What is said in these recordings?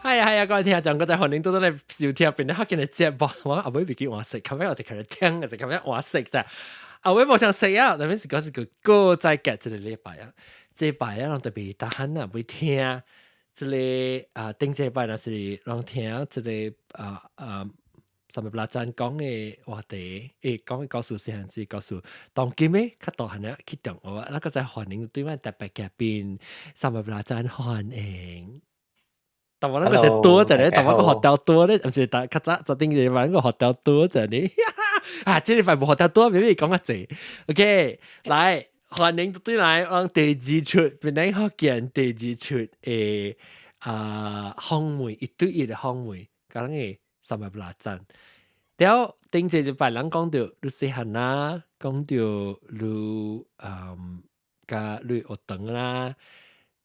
係啊係啊，各位聽眾，各位歡迎到到嚟收聽邊咧，學見嘅節目，我後尾未記換色，琴日我就開始聽，就琴日換色啫。後尾無想食啊，那邊是講是個個再夾一個禮拜啊，這擺啊，攏特別得閒啊，會聽這個啊，頂這擺若是攏聽這個啊啊。三百八站講的話題，講的故事是是故事，當今的較大漢啊去中學，那個在歡迎對我特別嘉賓，三百八站歡迎。但我那個就多一咧，但我個學校多咧，毋是但較早昨頂日玩個學校多一咧，啊，這禮拜無學校多，明明講較濟。OK，來歡迎對來往第二出，檳城福建第二出的啊訪問，一對一的訪問，講的三百八站。了頂一禮拜人講著你細漢啦，講著你佮你學堂啦，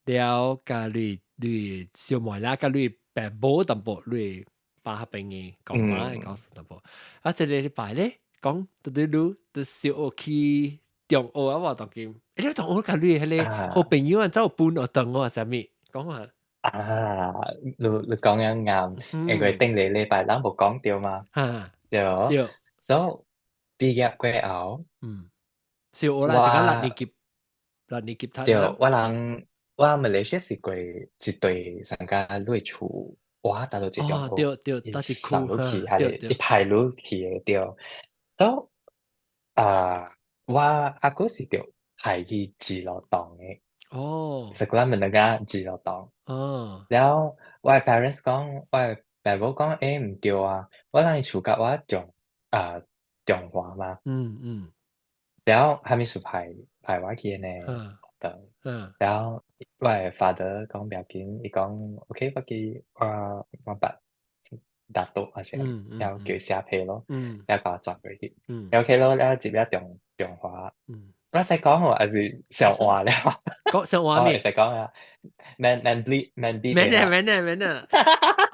了佮你你小妹啦，佮你爸母淡薄，你爸彼邊的講嘛，講述淡薄。啊，這個禮拜咧講到底你佇小學去中學啊，無當今，你同學佮你彼個好朋友啊，走搬學堂啊，啥物講下？啊，你講得啱，因為頂個禮拜咱無講著嘛。對，對。所以畢業過後，小學啦，是講六年級，六年級讀。對，我人我馬來西亞是過一對上家你厝，我搭到一中學，對對，搭一區，送入去，還是一派入去的對。所以啊，我阿哥是著派去自樂堂的。Sekolah Menengah 自樂堂。了我的 parents 講，我的爸母講，毋對啊，我人厝佮我中啊中華嘛。了啥物事派派我去呢？堂。了我的 father 講不要緊，伊講 OK，我去我我捌拿督還是，了叫伊寫批咯，了共我轉過去。OK 咯，了入了中中華。我使講無，還是上換了？講上換咩？會使講啊，免免 bleep 免 bleep。免啊免啊免啊！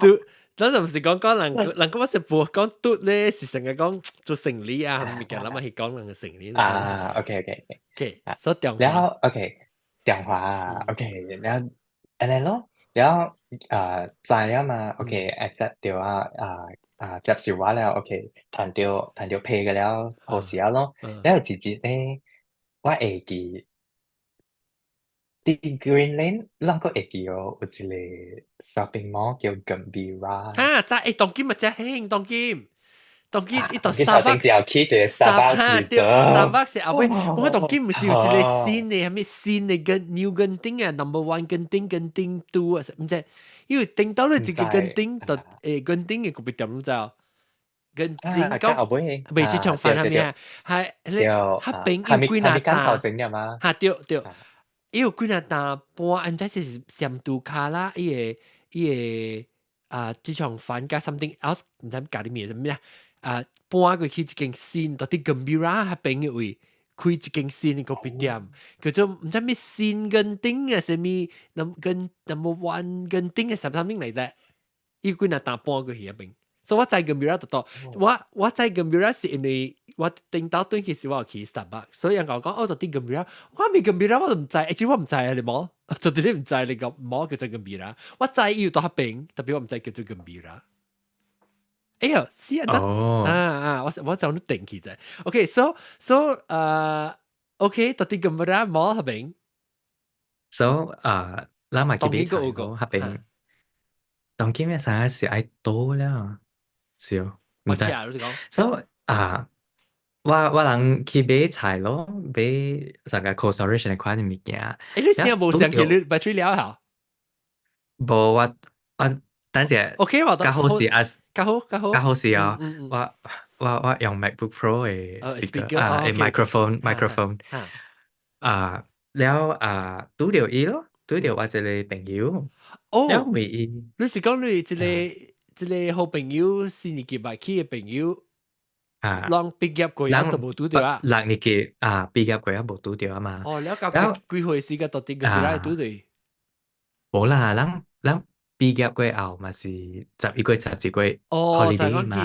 拄，咱就毋是講講人人講我是無講拄咧，是成日講做生理啊，物件，咱嘛是講人嘅生理。啊，OK OK OK，所以中華。然後 OK，中華啊，OK，然後按呢咯，然後啊知啊嘛，OK，accept 著啊啊啊接受我了，OK，趁著批個了，好勢啊咯，然後一日咧，我會記佇 Green Lane，咱閣會記哦，有一個 shopping mall 叫 Gembira。哈，知當今嘛真興，當今，當今伊到 Starbucks 就去一個 Starbucks。對，Starbucks 是後尾，我當今毋是有一個新的，啥物新的跟 New genting 啊，Number One genting genting Two 啊，毋知，因為頂到了一個 Genting，就genting 的咖啡店，你知無？genting 講後尾，未這場飯係咩啊？係你彼邊有幾若擔，哈對對，伊有幾若擔搬，毋知是鹹杜卡啦，伊個伊個啊，這場飯加 something else，毋知咖喱麵啥物啊？啊，搬過去一間新，到佇 Gembira 彼邊的位開一間新的咖啡店，叫做毋知咩新根頂啊，啥物跟 number one 根頂啊，something like that，伊幾若擔搬過去彼邊。所以我知 Gembira 就到，我知 Gembira 是因為我頂到轉去時我有去 Starbucks，所以人共我講哦，就佇 Gembira，我未 Gembira 我都毋知，其實我毋知啊，你無？就佇你毋知你個冇叫做 Gembira，我知伊有佇彼邊，特別我毋知叫做 Gembira。哎喲，是啊，啊啊，我我就你定起啫。OK，so so OK，到佇 Gembira mall 彼邊。 So 啊，咱嘛去買菜咯，彼邊。當今嘅啥是愛倒了。是哦，毋知。所以啊，我我人去買菜咯，買上個 cold storage 那款的物件。欸，你聲無聲去你擺吹了嚇？無我我等陣。 OK，我較好是啊，較好較好。較好是啊，我我我用 MacBook Pro 的 speaker 啊，microphone microphone 啊，了啊，拄著伊咯，拄著我一個朋友。哦，了問伊，你是講你這個？這個好朋友四年級捌去的朋友，啊，攏畢業過啊都無拄著啊。六年級啊，畢業過啊無拄著啊嘛。哦，了到幾歲時間到底個來拄著？無啦，咱咱畢業過後嘛是11月12月 holiday 嘛，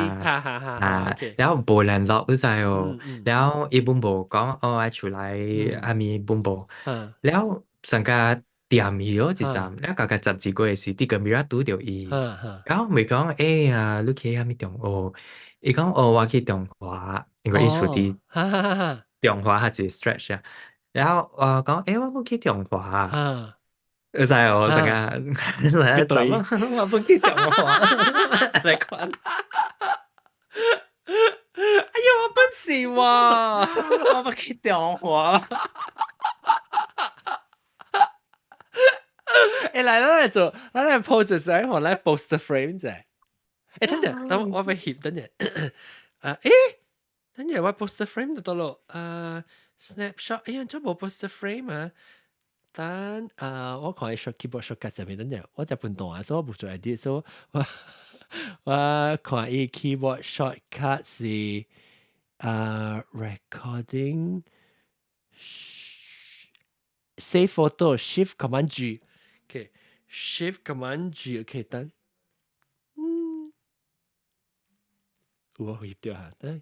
啊，然後無聯絡你知哦，然後伊本無講哦愛出來，啥物本無，然後上個掂伊咯一站，了大概12個月時，佇個米拉拄著伊，然後咪講哎呀，你去啥物中學？伊講哦，我去中華，因為伊住佇中華較一個 stretch 啊。然後我講欸，我無去中華，會使哦，成個成個怎我無去中華，來看。哎呀，我本是喎，我無去中華。欸，來，咱來做，咱來 pose 時，我來 post frame 者。欸，等陣，等我欲翕，等陣。啊，欸，等陣我 post frame 就得咯。啊，snapshot，哎呀，這無 post frame 啊。等啊，我看下 keyboard shortcut 這邊，等陣，我這本動啊，所以我無做 edit，所以我看伊 keyboard shortcut 是啊 recording save photo shift command G。OK shift command G OK 等，嗯，有啊，翕著哈，等，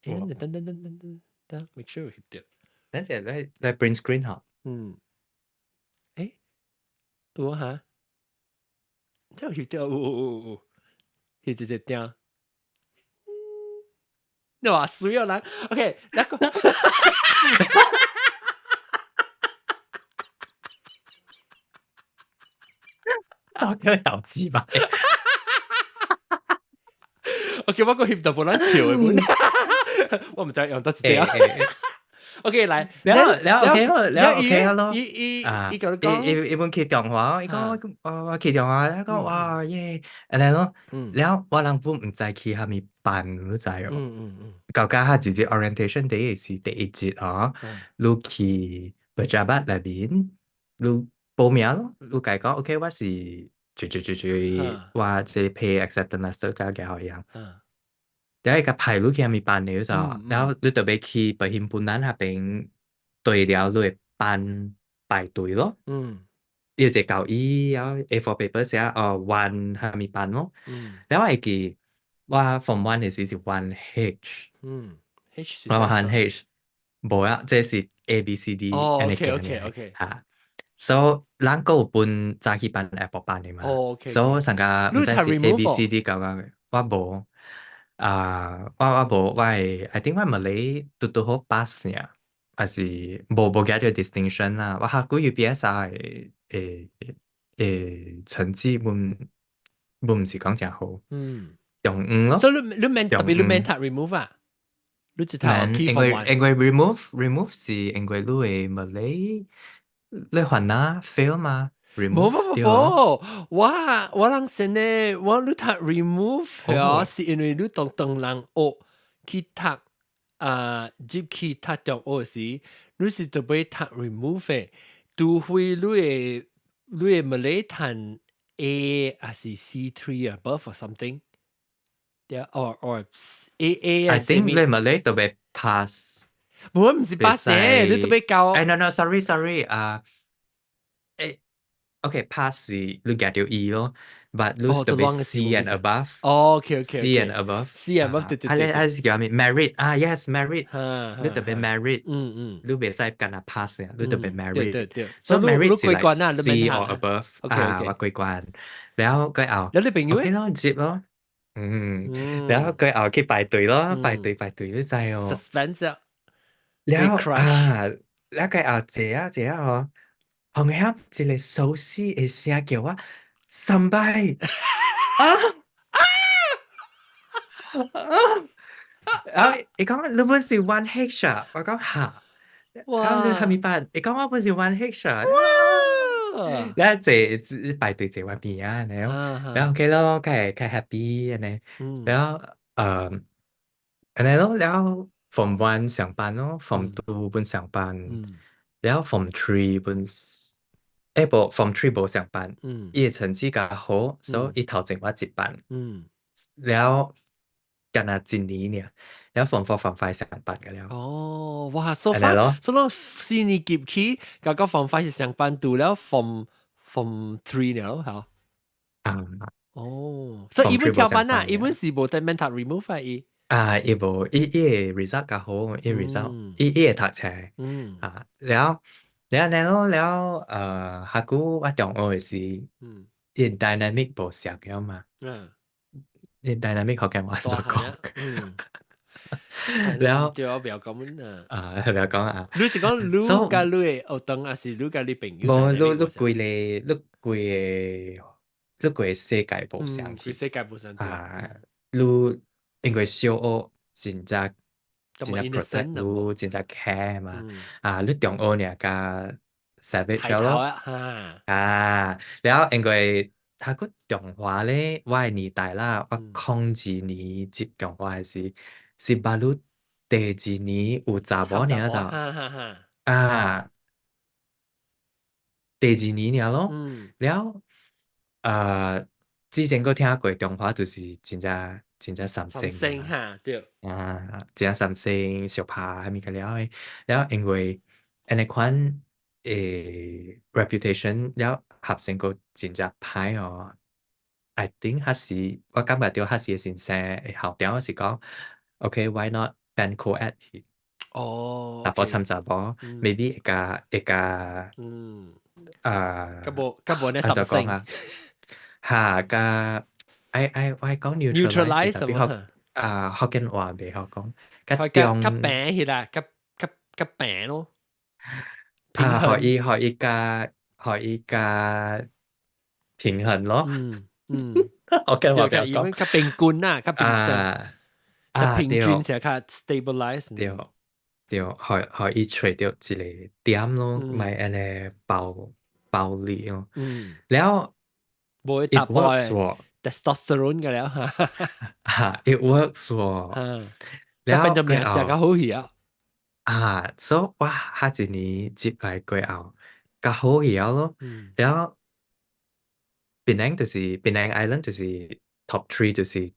欸，等等等等等等等，make sure 有翕著。等陣來來 print screen 哈。嗯，欸，有啊哈，這有翕著，有有有有，翕一隻點。哇，水啊人，OK，那個。我叫投資吧。 OK，我個翕就無咱笑的本，我毋知用得一點。OK，來，然後 OK 咯，然後 OK 咯。伊伊伊共你講，伊伊本去中華，伊講我去中華，伊講哇耶，按呢咯。然後我人本毋知去啥物班，你知哦？到家下一日 orientation day 是第一節哦，你去 pejabat 內面，你報名咯，你共伊講 OK，我是最最最最，我這批 acceptance letter 加幾號樣。然後伊共派你去啥物班的，你知無？然後你就欲去 perhimpunan 那邊對了你的班排隊咯。伊有一個交椅，然後 A4 paper 寫哦 one 啥物班咯。然後我會記我 form one 的時是 one H。嗯，H 是我 one H，無啊，這是 A B C D 哦，OK OK OK。嚇，所以咱閣有分早起班、下晡班的嘛。哦，OK。所以上個毋知是 A B C D 搞搞的，我無。啊，我無，我會，I think 我 Malay 拄拄好 pass 爾，還是無無 get 到 distinction 啦。我學過 UPSR 的成績，阮阮毋是講誠好。中五咯。所以你免特別你免讀 remove 啊？你只讀因為因為 remove 是因為你的 Malay 你犯哪 fail 嘛？無無無無，我人先呢，我你讀 remove 哦，是因為你當當人學去讀啊，入去讀中學時，你是特別讀 remove 的，除非你的 Malay 讀 A 還是 C3 above or something，對，or A A I think 你 Malay 特別 pass，無毋是 pass 嘅，你特別交。哎，no no，sorry sorry，啊，誒。OK，pass 是你 get 到 E 咯，but 你是特別 C and above。哦，OK OK。 C and above。 C and above 對對對。啊，你是叫咩？Merit 啊，yes merit。你特別 merit。你袂使干焦 pass 啊，你特別 merit。對對對。所以 merit 是 like C or above。 OK 啊，我過關。然後過後。有你朋友 OK 咯，接咯。嗯。然後過後去排隊咯，排隊排隊你知哦。 Suspense 啊。然後啊，然後過後坐啊坐啊哦。後面一個熟悉的聲叫我三擺啊啊！啊！伊講你本是 one H 啊，我講哈，哇！你啥物班？伊講我本是 one H 啊。然後坐排隊坐我邊啊，然後然後 OK 咯，較會較 happy 按呢，然後按呢咯，然後 form one 上班咯，form two 本上班，然後 form three 本。欸無 form three 無上班，伊的成績較好，所以伊頭前我一班，了後干焦一年爾，了後 form four form five 上班個了。哦，哇，so far，所以四年級起，剛剛 form five 是上班，到了 form three 了，嚇。啊。哦，所以伊本跳班啊，伊本是無得免讀 remove 啊，伊。啊，伊無，伊伊的 result 較好，伊 result，伊伊會讀冊，啊，了後。了了了，下久我中學的時，𪜶 dynamic 無相樣嘛，𪜶 dynamic 福建話怎講？了對，我不要講啊。啊，不要講啊。你是講你佮你的學堂，還是你佮你朋友？無，你規個世界無相。規世界無相。啊，你因為小學真正真正 protect 你，真正 care 嘛。啊，你中學爾較 savage 咯。啊，了因為讀過中華咧，我的年代啦，我02年入中華的時，是 baru 第二年有查某爾就啊，第二年爾咯，了，之前閣聽過中華就是真正真正三星哈，對，啊，真正三星相拍啥物個了的，了因為按呢款 reputation 了學生閣真正歹哦，I think 還是我感覺著彼時的先生校長是講，OK，why not 變 co-ed 去？查埔摻查某，maybe 會較啊，較無呢三星啊，哈，較愛愛我講 neutralize 什麼？啊，福建話袂曉講，較中較平起來，較較較平咯。啊，可以較平衡咯。我驚話對，因為較平均啦，較平較平均，才較 stabilize。對對，可以揣著一個點咯，莫按呢暴暴力咯。了無會突破 testosterone 嘅了。哈，it works 喎。了變做名成較好去啊。啊，所以我下一年接來過後，較好去咯。了，檳城就是檳城 Island 就是 top three 就是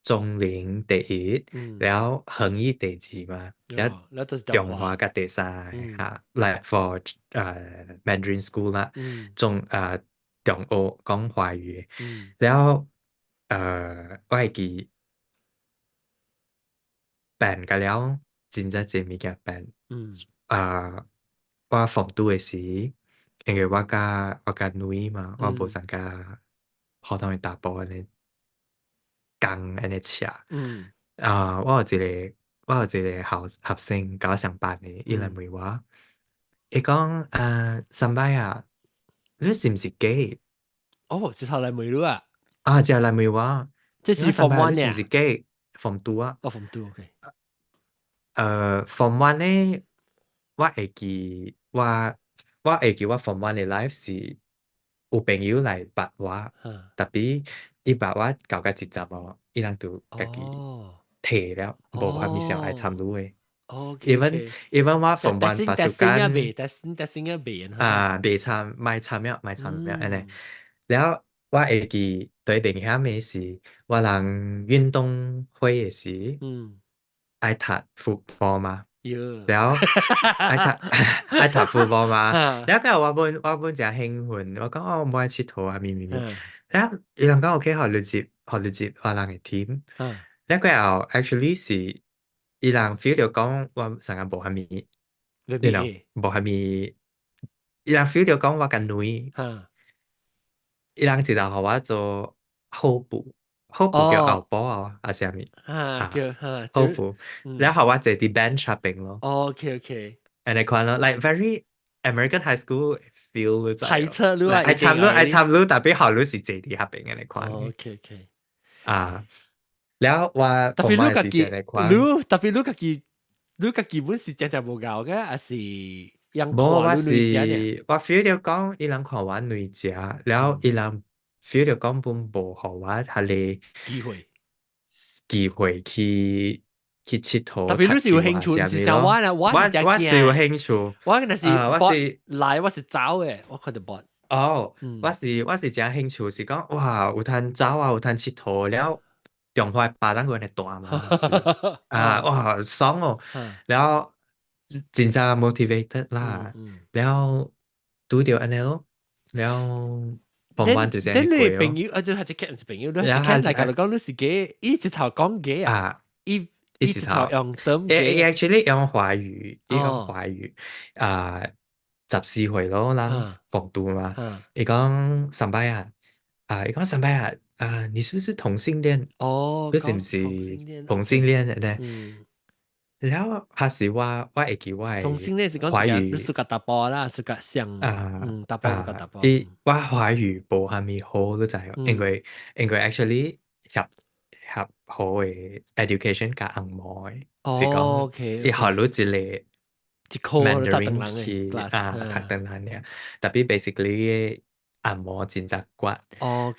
中坜第一，了恆毅第二嘛，了中華佮第三哈，like for Mandarin school 啦，中學講華語，了我會記變個了，真正濟物件變，啊，我 form two 的時，因為我較女嘛，我無想佮普通的查埔按呢共按呢車，啊，我有一個學生佮我相班的，伊來問我，伊講啊，三擺啊，你是毋是 gay？哦，直頭來問你啊？啊，直頭來問我，這是 form one 你是毋是 gay？Form two 啊？哦，form two，OK。 Form one 咧，我會記我 form one 的 life 是有朋友來捌我，tapi 伊捌我到甲一集哦，伊人就家己退了，無啥物想愛參與的。 Even 我 form one 把時間啊，袂參，莫參了，莫參了，按呢。了，我會記最明顯的是，我人運動會的時，愛踢 football 嘛，了愛踢 football 嘛，了過後我本誠興奮，我講哦，無愛𨑨迌啊，咪咪咪，了伊人講 OK，予你入我人的 team，了過後 actually 是伊人 feel 著講我成個無啥物，you know，無啥物，伊人 feel 著講我較女，伊人直頭予我做候補。候補叫後補啊，還是啥物？啊，叫哈候補，然後我坐佇 bench 下邊咯。 OK。按呢款咯，like very American high school feel 排斥你啊，愛參與愛參與，特別好你是坐佇下邊按呢款。 OK。啊，了我特別你家己，你特別你家己，你家己本是真正無𠢕嘅，還是人無我是我 feel 著講，伊人看我女食，了伊人 feel 著講本無予我彼个機會機會去𨑨迌。特別你是有興趣，是像我啦，我是我是有興趣。我若是我是來，我是走的，我看著捌。哦，我是誠興趣，是講哇，有通走啊，有通𨑨迌了，中華巴人個會大嘛，啊哇爽哦，了真正 motivated 啦，了拄著按呢咯，了。傍晚就是恁你朋友啊，就係一個是朋友，你一個來共你講你是 gay，伊直頭講 gay 啊，伊直頭用點伊 actually 用華語，伊用華語啊。14歲咯，咱逢拄嘛，伊講上擺啊，啊，伊講上擺啊，啊，你是不是同性戀？哦，你是毋是同同性戀呢？了還是我會記我同性戀是講華語你 suka 查埔啦，suka 像啊查埔 suka 查埔。伊我華語無蝦米好，你知無？因為 actually 合合好嘅 education 較紅毛嘅，是講伊學你一個一科 Mandarin 去啊，讀唐人爾，tapi basically 紅毛真正倔。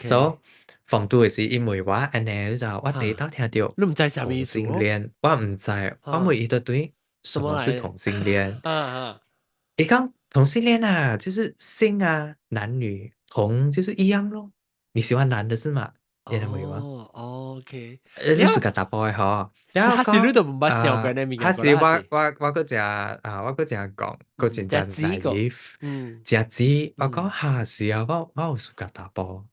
所以逢拄的時，伊問我按呢，就我第一道聽著你毋知啥物意思？同性戀，我毋知，我問伊就對，什麼是同性戀？伊講同性戀啊，就是性啊，男女同就是一樣咯。你喜歡男的是嗎？伊問我。哦，OK。你是個查埔的嗬？然後是你都毋捌想過呢物件。還是我閣誠啊，我閣誠講，閣真正 naive，誠知。我講哈是啊，我有 suka 查埔。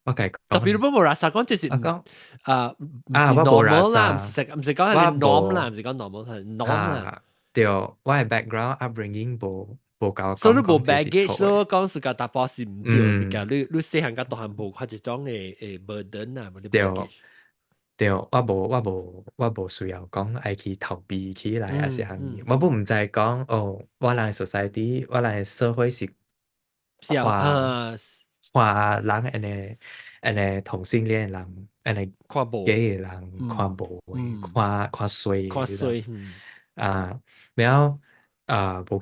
我共伊講。 Tapi 你無 rasa 講這是我講啊，啊，我無 normal 啦，毋是講係 norm 啦，毋是講 normal 係 norm 啦。對，我的 background upbringing 無夠。所以你無 baggage 咯，講 suka 查埔是毋對物件，你細漢甲大漢無看這種的 burden 啊，無對對，我無需要講愛去逃避起來，還是蝦米，我本毋知講哦，我人 society，我人社會是看看人按呢按呢同性戀人，按呢看無 gay 的人看無看看衰，看衰，啊，然後啊，無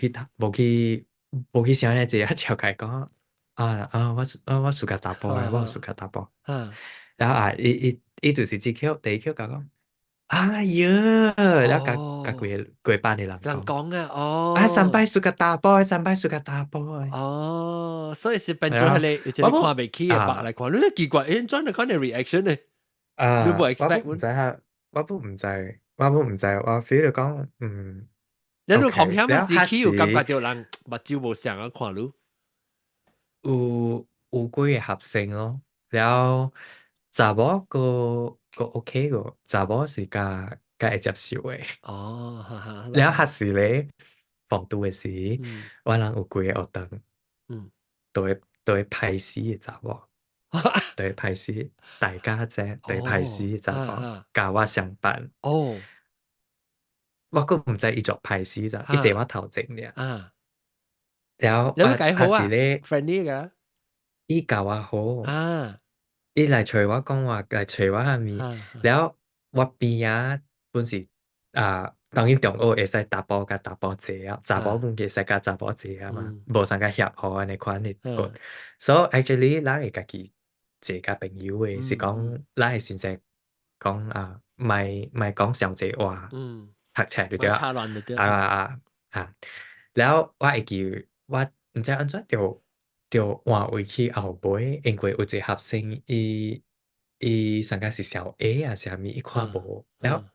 去想呢，這個較共伊講啊啊，我 suka 查埔的，我有 suka 查埔，然後啊，伊就是這口第一口共講，哎喲，然後共規班的人人講啊，哦，啊，三擺 suka 查埔，三擺 suka 查埔。哦，所以是變做彼個有一個看袂起的白來看，你奇怪，欸，怎樣看的 reaction 呢？啊，你無 expect？我毋知下，我本毋知，我本毋知，我 feel 到講，你都風險時期有感覺著人目睭無相啊看你？有幾個學生咯，然後查某閣 OK 個，查某是較較會接受的。哦，哈哈。了彼時咧，放拄的時，我人有幾个學堂，都會歹勢的查某，都會歹勢，大家姐都會歹勢的查某，共我相班。我閣毋知伊做歹勢咋，伊坐我頭前爾。然後你會計好啊彼時咧，friendly 㗎。伊共我好。伊來揣我講話，來揣我蝦米，了我邊仔本是啊，當然中學會使查埔共查埔坐啊，查某本會使共查埔坐啊嘛，無相共協和按呢款的個。So actually 咱會家己坐共朋友的，是講咱的先生講啊，莫講傷濟話，讀冊就對啊。啊啊啊！了我會記，我毋知按怎著換位去後尾，因為有一個學生伊上個是小 A 啊，啥物，伊看無，了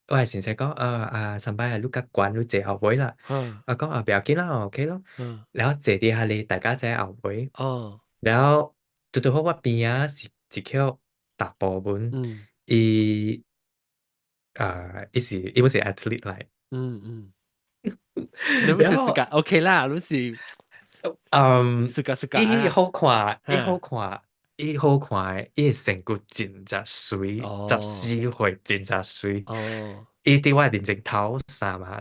我的先生講啊啊，上擺啊，你較懸，你坐後尾啦。我講啊，不要緊啦，OK 咯。了坐佇遐裡，大家坐後尾。了拄拄好我邊仔是一口查埔本，伊啊，伊本是 athlete 來。你不是 suka OK 啦，你是suka suka 伊好看，伊好看，伊好看，伊的身軀真正媠，14歲真正媠。伊佇我面前頭衫嘛，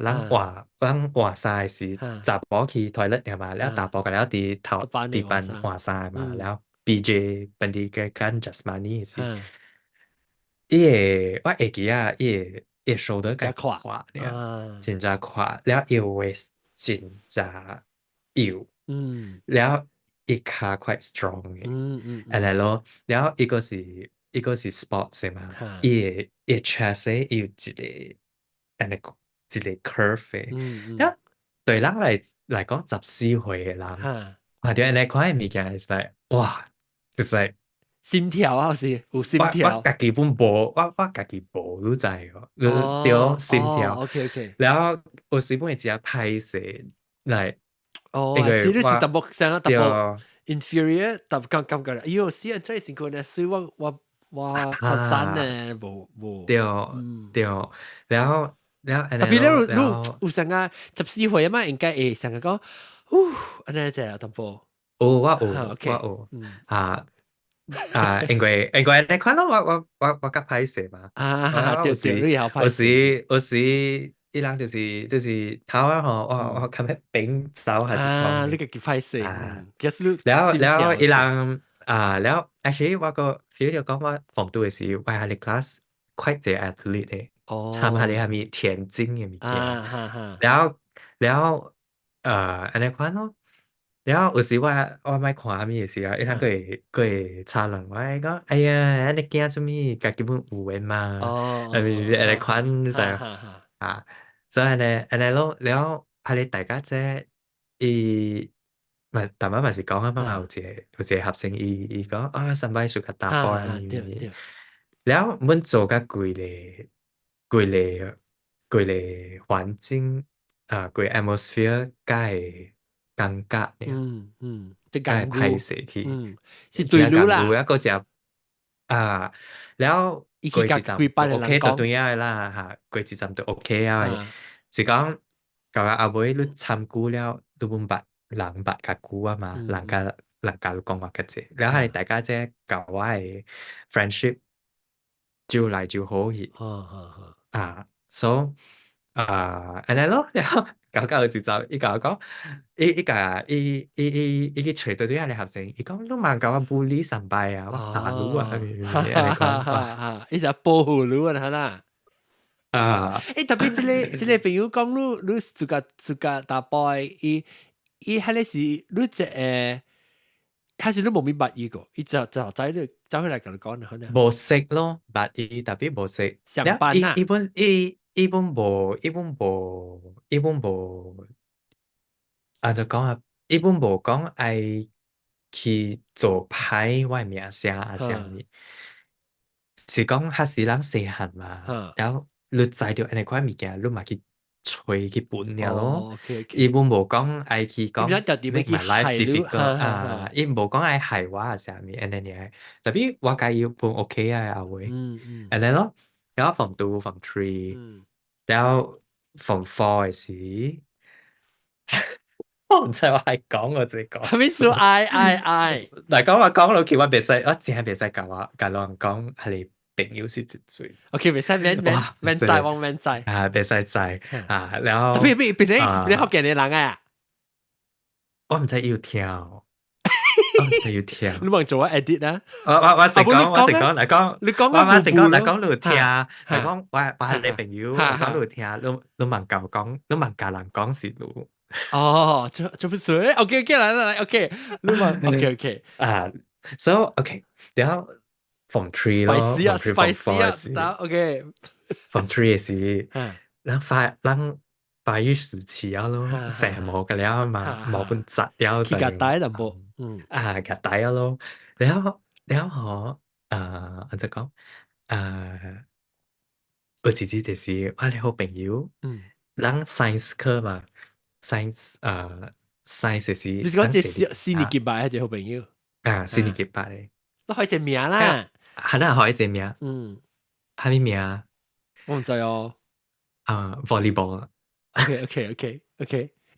咱換衫的時，查埔去 toilet 嘛，了查埔共了佇頭佇班換衫嘛，了 PJ Pendidikan Jasmani 的時，伊的我會記啊，伊的 shoulder 較闊，真正闊，了伊 waist 真正幼，了伊跤 quite strong 的，按呢咯，了伊閣是 sports 的嘛，伊的 chest 咧，伊有一個按呢一個 curve 的，了對人來講，14歲的人，看著按呢款的物件，is like 哇，就是 like 心跳啊，是有心跳。我家己本無，我家己無，你知無？對，心跳。 了有時本會真歹勢來，哦，是你是淡薄像淡薄 inferior，淡薄感覺，哎喲，死人真係辛苦呢，所以我散散呢，無無。對對，然後了特別你你有成個14歲啊嘛，應該會成個講，嗚，按呢隻淡薄。有我有，我有，啊啊，因為你看到我較歹勢嘛，啊，對對，你好歹有時有時，伊人就是頭啊吼，我較欲變走還是啊，你個較歹勢，了了伊人啊，了，actually 我個 feel 著講我 form two 的時，我係 class 快濟 athlete 的，參加啲啥物田徑的物件，了了按呢款咯。了有時我欲看啥物的時候，伊人閣會閣會插人我講，哎呀，按呢驚啥物？家己本有的嘛，按呢款就啊，所以按呢按呢咯，了彼个大家姐伊嘛，逐擺嘛是講啊嘛，有一個學生伊伊講啊，三擺是較查埔按呢，了阮做甲規个規个規个環境啊，規個 atmosphere 較會尷尬，較會歹勢去，是對路啦，一個食啊，了過一站 OK 就對啊啦，嚇，過一站就 OK 啊，是講到後尾你參久了，你本捌人捌較久啊嘛，人共人共你講話較濟，了彼個大家姐共我的 friendship 就來就好去，啊，so 啊，按呢咯，了搞到有一站，伊共我講，伊伊共伊伊伊伊去揣對對仔个學生，伊講你嘛共我 bully 三擺啊，我嚇你啊，按呢講，伊就保護你啊，啦。啊，欸，特別這個朋友講你你自家自家查埔，伊伊彼个是你一個，還是你無咪捌伊個？伊就就知你走起來共你講可能。無識咯，捌伊特別無識。上班啊？伊本伊伊本無，伊本無，伊本無，按怎講啊？伊本無講愛去做歹我的名聲啊啥物，是講彼時人細漢嘛，了你知著按呢款物件，你嘛去揣去分爾咯。伊本無講愛去講 make my life difficult 啊，伊無講愛害我啊啥物按呢爾，特別我共伊本 OK 啊後尾，按呢咯，了 form two form three，了 form four 的時，我毋知我愛講我這個。啥物事愛愛愛？來講我講落去，我袂使，我真係袂使共我共人講，彼個朋友是一歲。 OK，袂使免免免知，我免知。啊，袂使知啊，然後別別別你你福建的人啊？我毋知伊有聽，我毋知有聽。你望做我 edit 啊？我成講，我成講來講，你講我我成講來講你有聽，來講我係你朋友，講你有聽，你你茫共講，你茫共人講是你。哦，這這不是？OK OK，來來來，OK，你問 OK OK 啊，so OK，然後 form three 咯，spicy 啊，spicy 啊，OK， form three 時，咱發咱發育時期啊咯，成毛個了嘛，毛本紮了就，去夾帶淡薄，嗯，啊夾帶啊咯，然後然後啊，按怎講，啊，有一次就是我的好朋友，咱 science 課嘛。science 啊，science 是你是講這四年級捌還是好朋友？啊，四年級捌的。都開一個名啦。係啦，開一個名。啥物名？我毋知哦。啊，volleyball。 OK。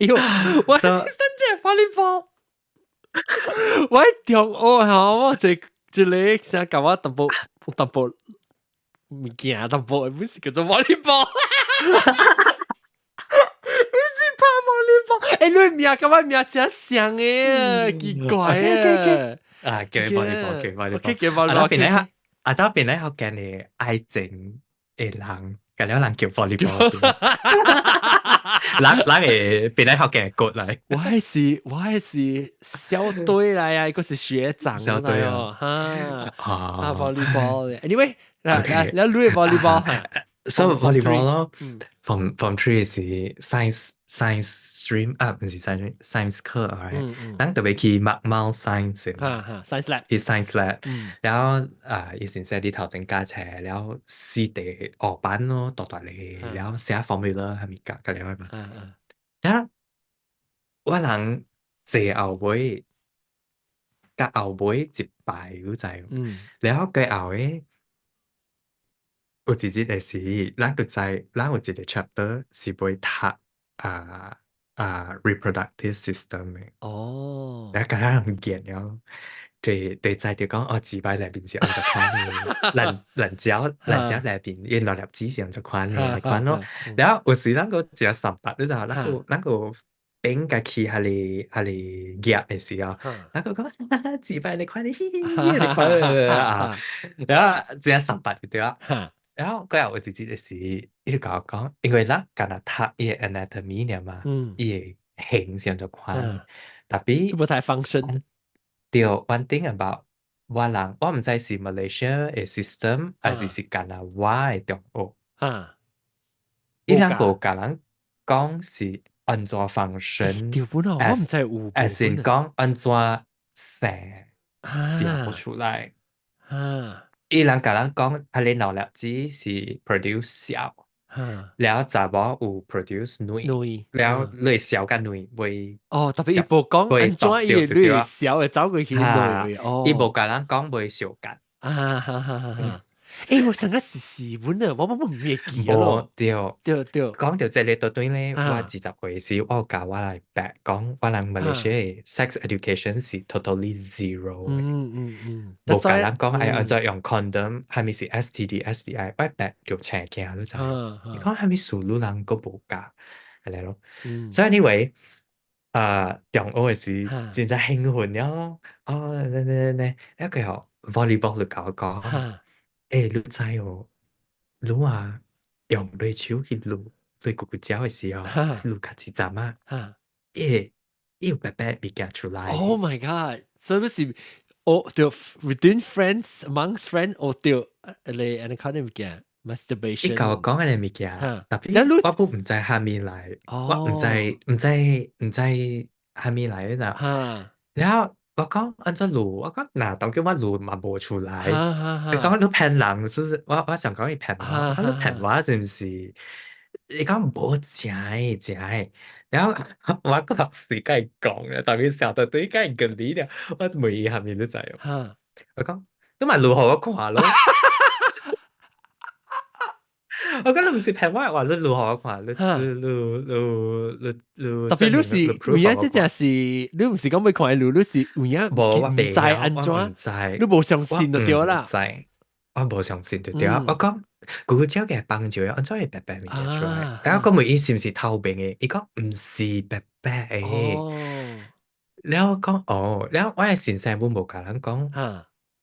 喲，我真正 volleyball。我喺中學吼，我一一個想共我淡薄淡薄物件淡薄，不是叫做 volleyball。你是拍 volleyball？欸，你名佮我名真像誒，奇怪啊！啊，叫 volleyball，叫 volleyball。 OK，叫 volleyball。啊，邊咧啊，到邊咧福建的愛情的人，共了人叫 volleyball。人人會邊咧福建過來。我係是校隊來啊，一個是學長校隊哦，哈，啊 volleyball。Anyway，來來來，你 volleyball 哈。 So volleyball 咯，form three 是 science stream 啊，毋是 science science 課啊，咱特別去 makmal science，哈哈，science lab，去 science lab，然後啊，伊先生佇頭前教冊，然後四地黑板咯，大大個，然後寫 formula 啥物教教了嘛，然後我人坐後尾，佮後尾一排你知無？然後過後個。有一日的時，咱就知咱有一個 chapter 是會讀reproductive system 的。了敢若毋見了，就知著講哦，膣擺內面是按怎款的，卵巢內面伊卵粒子是按怎款的，按款咯。了有時咱閣誠三八，你知影？咱閣變家去遐爾夾的時候，咱閣講膣擺按款的，嘻嘻，按款啊，了誠三八就對啊。然後過後有一日的時，伊就共我講，因為咱敢若讀伊的 anatomy 爾嘛，伊的形是按怎款，tapi 無太 function。對，one thing about 我人，我毋知是 Malaysia 的 system，還是是干焦我的中學。伊人無共人講是按怎 function。對本哦，我毋知有。 as in 講按怎生痟出來。伊人共人講，彼个腦粒子是 produce 痟，了查某有 produce 卵，了你痟佮卵袂。哦，特別伊無講按怎伊會痟會走過去卵。哦，伊無共人講袂相共。啊哈哈哈哈！欸，我上個是是本啊，我毋會記咯。對對對，講著這個對咧，我20歲時，我有共我來白講，我人馬來西亞 sex education 是 totally zero。無共人講愛按怎用 condom，啥物是 STD、STI，我白就青驚你知？伊講啥物事女人閣無教，按呢咯。所以 anyway，中學的時真正興奮了咯。哦，呢呢呢，了過後 volleyball 就共我講，欸，你知哦？你啊，用你手去擼你舅舅鳥的時候，擼較一陣仔，伊有白白物件出來。 Oh my god！所以你是哦，對，within friends amongst friends，哦對，你按呢款的物件 masturbation。伊共我講按呢物件，tapi 我閣毋知啥物來，我毋知啥物來的啦。然後我講按怎擼，我講若當叫我擼嘛無出來。伊講你騙人，是不是？我想講伊騙我，你騙我是毋是？伊講無真的真的。然後我個老師共伊講咧，但伊想到對共伊講你了，我問伊啥物你知無？我講你嘛擼予我看咯。我講你毋是騙我的話，你擼予我看，你你你你你 Tapi 你是有影這隻是，你毋是講欲看伊擼，你是有影毋知按怎，你無相信就對啦。知，我無相信就對啊。我講舅舅鳥嘅幫助，按怎會白白物件出來？然後我問伊是毋是透明的，伊講毋是白白的。了我講哦，了我的先生本無共人講，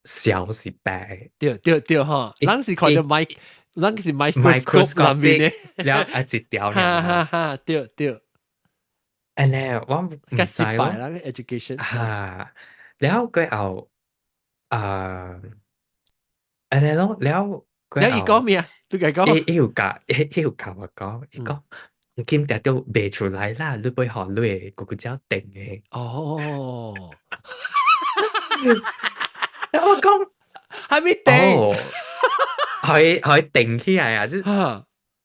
痟是白的。對對對吼，咱是看著 mic，咱是 microscope 內面的，了啊一條。哈哈哈，對對。按呢，我毋知咯。啦，education。哈，了過後啊，按呢咯，了過後。了伊講咩啊？你共伊講。伊有共我講，伊講今定都賣出來啦，你欲予你的舅舅鳥定的。哦。我講還沒定，可以定起來啊！就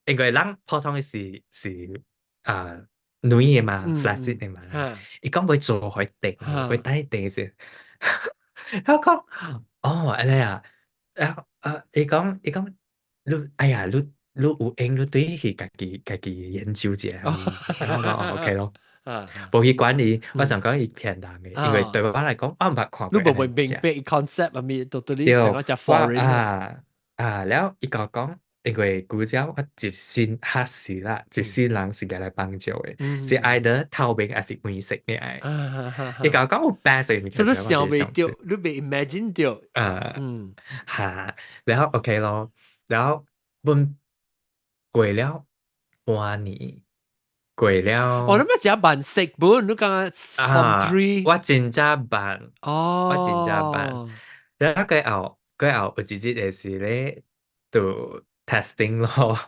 因為咱普通的是啊軟的嘛，flaccid 的嘛。伊講欲做予定，欲等定先。我講哦，按呢啊，然後啊，伊講你哎呀，你有閒你對去家己研究一下。我講 OK 咯。無去管伊，我想講伊騙人的，因為對我來講，我毋捌看過。你無會明白 concept 啊咪，到底你成個隻 foreign 啊啊！了伊共我講，因為古早我一身學士啦，一世人是共來幫助的，是 either 透明還是黃色的。伊共我講有白色物件，你想袂著，你袂 imagine 著。啊，哈，然後 OK 咯，然後阮過了半年。過了，哦，你咪真慢識本，你講 form three，我真正慢，哦，我真正慢。然後過後有一日的時咧，就 testing 咯，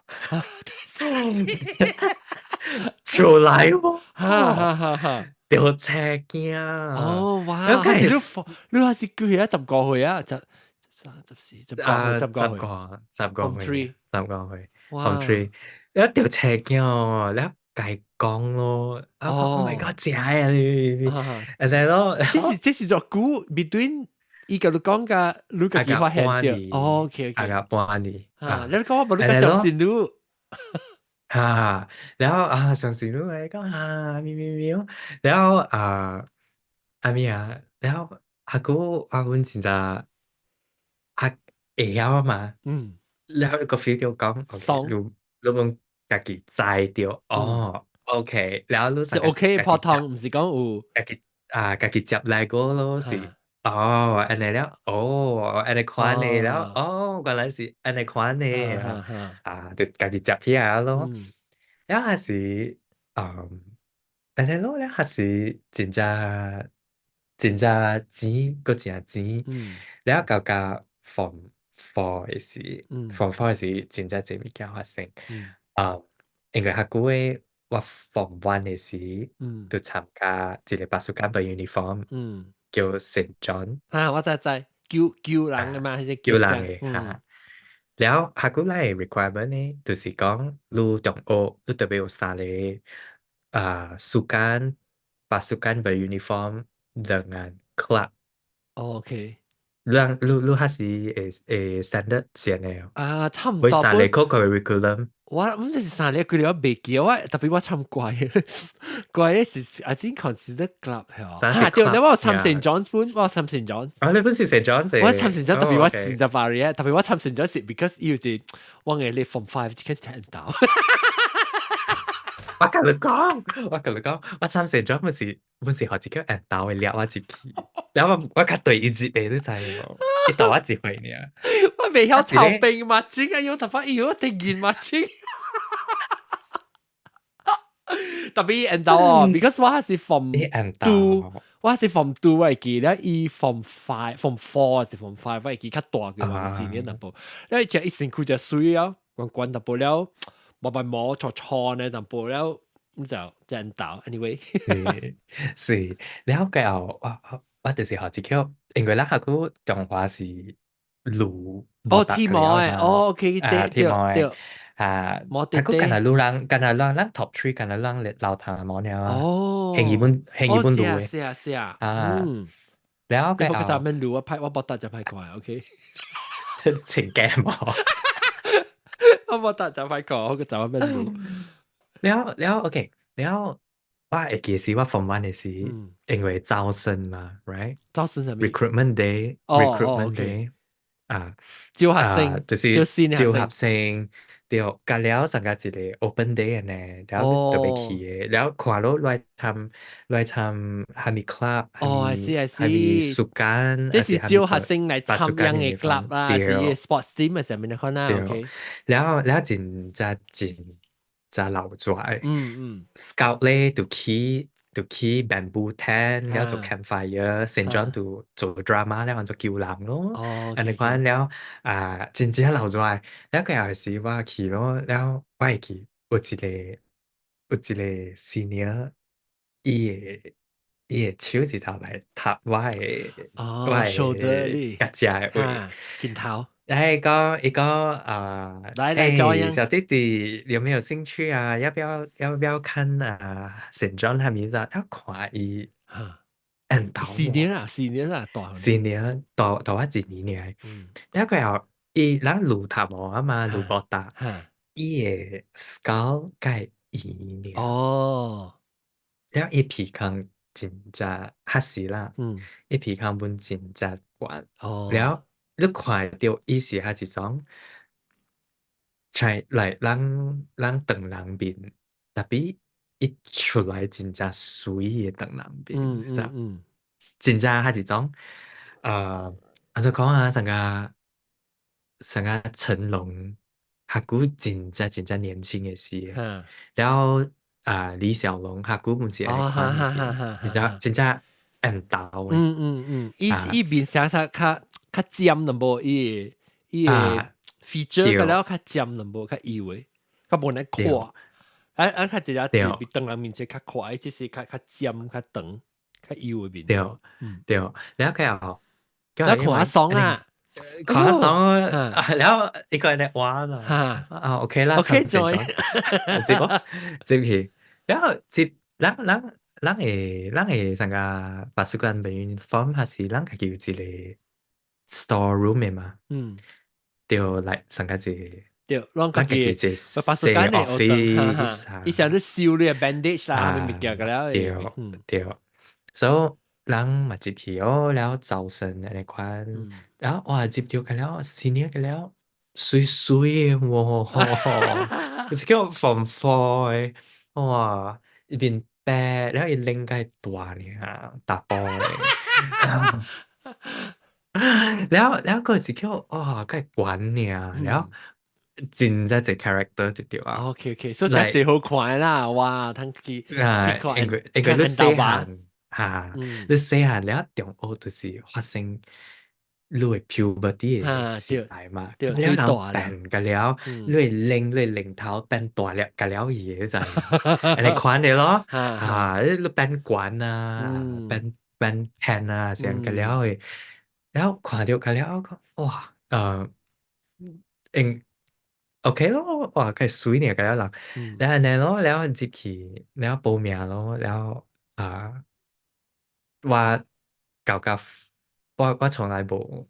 出來無？哈哈哈哈，著青驚。哦，哇！你還是幾歲啊？10個歲啊？十、三、14、19歲，19歲， 19歲，19歲，form three，一著青驚，你共伊講咯，啊，Oh my god，食啊你，按呢咯，這是做久 between 伊共你講共你家己發現著。哦，OK 啊 OK。個半年。啊，你講我無你較相信你。哈，然後啊，相信你來講啊，喵喵喵，然後啊，阿咩啊，然後阿姑阿阮真正啊會曉嘛，然後個 feel 就講，OK，你你們家己知著，哦，OK，然後你是 OK 普通，毋是講有家己啊，家己接來過咯，是，哦，按呢了，哦，按呢款的了，哦，原來是按呢款的，啊，就家己接起來咯。了還是，按呢咯，了還是真正真正錢，閣誠錢。了到甲 form four 的時，form four 的時真正濟物件發生。啊，因為較久的我 form one 的時，就參加一個 pasukan beruniform，叫 Saint John。啊，我知知，救救人的嘛，還是救人的哈。了，較久來的 requirement 呢，就是講你中學你特別有三個啊 sukan pasukan beruniform 兩個 club。 OK。兩你你還是會會 standard 先的。啊，差唔多。會三個 curriculum。我毋知是三個，幾個我袂記，我特別我參怪，怪的是 I think consider club 係啊，對，你我參 Saint John's 本，我參 Saint John。啊，你本是 Saint John's？我參 Saint John，特別我真正巴里，特別我參 Saint John 是 because 伊有一我嘅你 form five 一間請到。我共你講，我共你講，我參 Saint John 本是本是學一個緣投的掠我入去，然後我我較對伊一個，你知無？伊大我一歲爾。我袂曉操兵嘛，真啊，用頭髮，哎喲，突然嘛真。特別緣投哦，because 我係 form two，我係 form two 我會記得，伊 form five、form four 還是 form five 我會記較大嘅嘛，四年淡薄。因為食伊身軀就水啊，滾滾淡薄了，毛毛毛錯錯呢淡薄了，咁就緣投。Anyway，是，了過後我我就是學一個，因為咱學久中華是滷。哦，鐵毛的，哦，OK，對對對。啊，啊，閣干焦女人，干焦咱咱 top three，干焦咱老頭毛爾啊，哦，興日本興日本滷的，是啊是啊，啊，了過後，我咱們滷我拍我無搭就歹看，OK，情驚無，我無搭就歹看，我個咱們滷，了了 OK，了我會記是我 form one 的時，因為招生嘛，right？招生啥物？Recruitment day，recruitment day，啊，招學生，就是招新招學生。對，隔了參加一個 open day 呢，了特別去的，了看到來參來參蝦米 club，哦，是係蝦米 sukan，這是招學生來參加的 club 啦，是 sports team 嘅上面的可能，OK。了了真正真正留住來，scout 咧就去就去 bamboo tent，了做 campfire，Saint John 就做 drama，了做救人咯。按呢款了啊，真正留住來。了過後是我去咯，了我會記有一個有一個 senior，伊的伊的手指頭來插我的我的胳肢的位，鏡頭。來講伊講啊，來來教小弟弟有沒有興趣啊？要不要要不要看啊？Saint John 蝦米子？要看伊，緣投四年啊，四年啊，大四年大大我一年爾。了過後，伊人滷頭毛啊嘛，滷無搭，伊的 skull 較圓爾。哦。了伊鼻孔真正較實啦，伊鼻孔本真正懸。了你看著伊是較一種，來人人長人面，特別伊出來真正媠的長人面，真正較一種，按怎講啊，像個像個成龍，較久真正真正年輕的時，了後啊李小龍較久毋是按呢款，真正真正緣投的。嗯嗯嗯，伊伊面寫較較較尖淡薄，伊伊個 feature 個了較尖淡薄，較幼的，較無呢闊。啊啊，較一隻特別長人面前較闊，這是較較尖、較長、較幼的面。對，對，了過後，你看阿爽啊，看阿爽啊，了後伊個人玩啊，啊 OK 啦，OK 做，接無接去，了後接，咱咱咱會咱會啥個 pasukan beruniform 還是咱家己有一個 store room 嘅嘛，對，來上個字，對，攏家己一把時間嘅 office，伊想你收你 bandage 啦，物件個了，對對，所以人嘛入去哦，了招生按呢款，然後哇入到個了，senior 個了，媠媠的喎，就是叫 form four 的，哇，伊面白，了伊臉較大爾，大波的。了了閣是叫哇，較懸爾，了真正一 character 就對啊。 OK OK，所以真濟好看啦，哇，通去啊，因為你細漢哈，你細漢了中學就是發生你的 puberty 的時代嘛，了人變個了，你的臉你的領頭變大粒個了伊個就按呢款的咯，哈，你變懸啊，變變輕啊，這樣個了的。然後看到個了，哇，應 OK 咯，哇，較媠呢個了人，然後按呢咯，然後入去，然後報名咯，然後啊，我搞到我從來無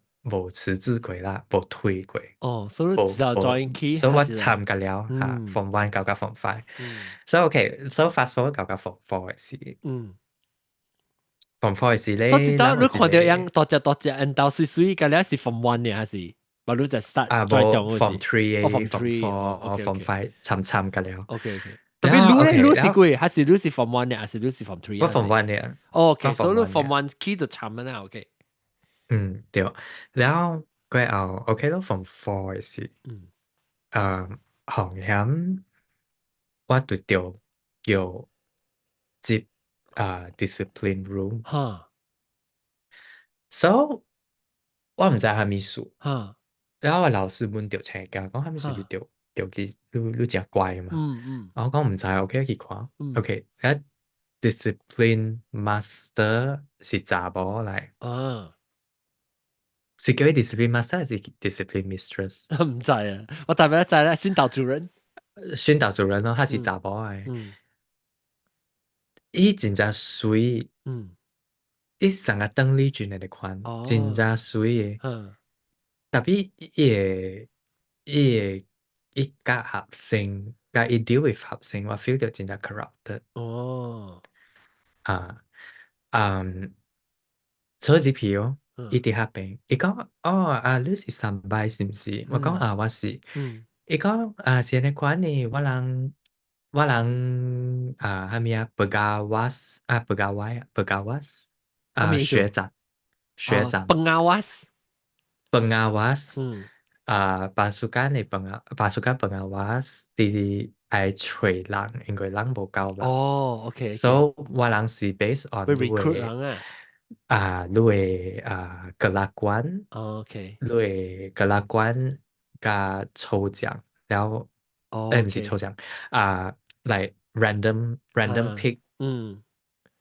辭職過啦，無退過。哦，所以直到 join 起，所以我參個了哈，form one 到到 form five，所以 OK，所以 fast forward 到到 form four 的時，form four 的時咧，所以知道你看到樣大隻大隻，緣投媠媠，個了是 form one 呢，還是？無你就 start 啊，無 form three ，form three， four，form five，參參個了。 OK OK。特別你咧，你是幾？還是你是 form one 呢？還是你是 form three？我 form one 呢。 OK，所以你 form one 起就參啦，OK。嗯，對。然後過後 OK 咯，form four 的時，紅險我拄著叫接啊 discipline room。So 我毋知啥物事。然後我老師問著請教，講啥物事你著著去你誠乖嘛。我講毋知，OK 去看。OK，啊 discipline master 是查某來。是叫伊 discipline master 還是 discipline mistress？毋知啊，我大概知啦，訓導主任。訓導主任咯，他是查某來。伊真正媠。伊像個鄧麗君那個款，真正媠的。Tapi 伊會伊佮學生，佮伊 deal with 學生，我 feel 到真正 corrupted。啊，所以這批哦，伊佇遐邊，伊講哦啊，你是三擺是毋是？我講啊，我是。伊講啊，是按呢款呢，我人啊，啥物啊，pengawas 啊，pegawai pengawas 啊，學長學長。 Pengawas。 Pengawas 啊，pasukan 的 pasukan pengawas 佇愛揣人，因為人無夠嘛。哦，OK。所以我人是 based on 你 recruit 人啊。啊，你的啊 kelakuan，你的 kelakuan 佮抽獎，然後毋是抽獎啊，like random pick，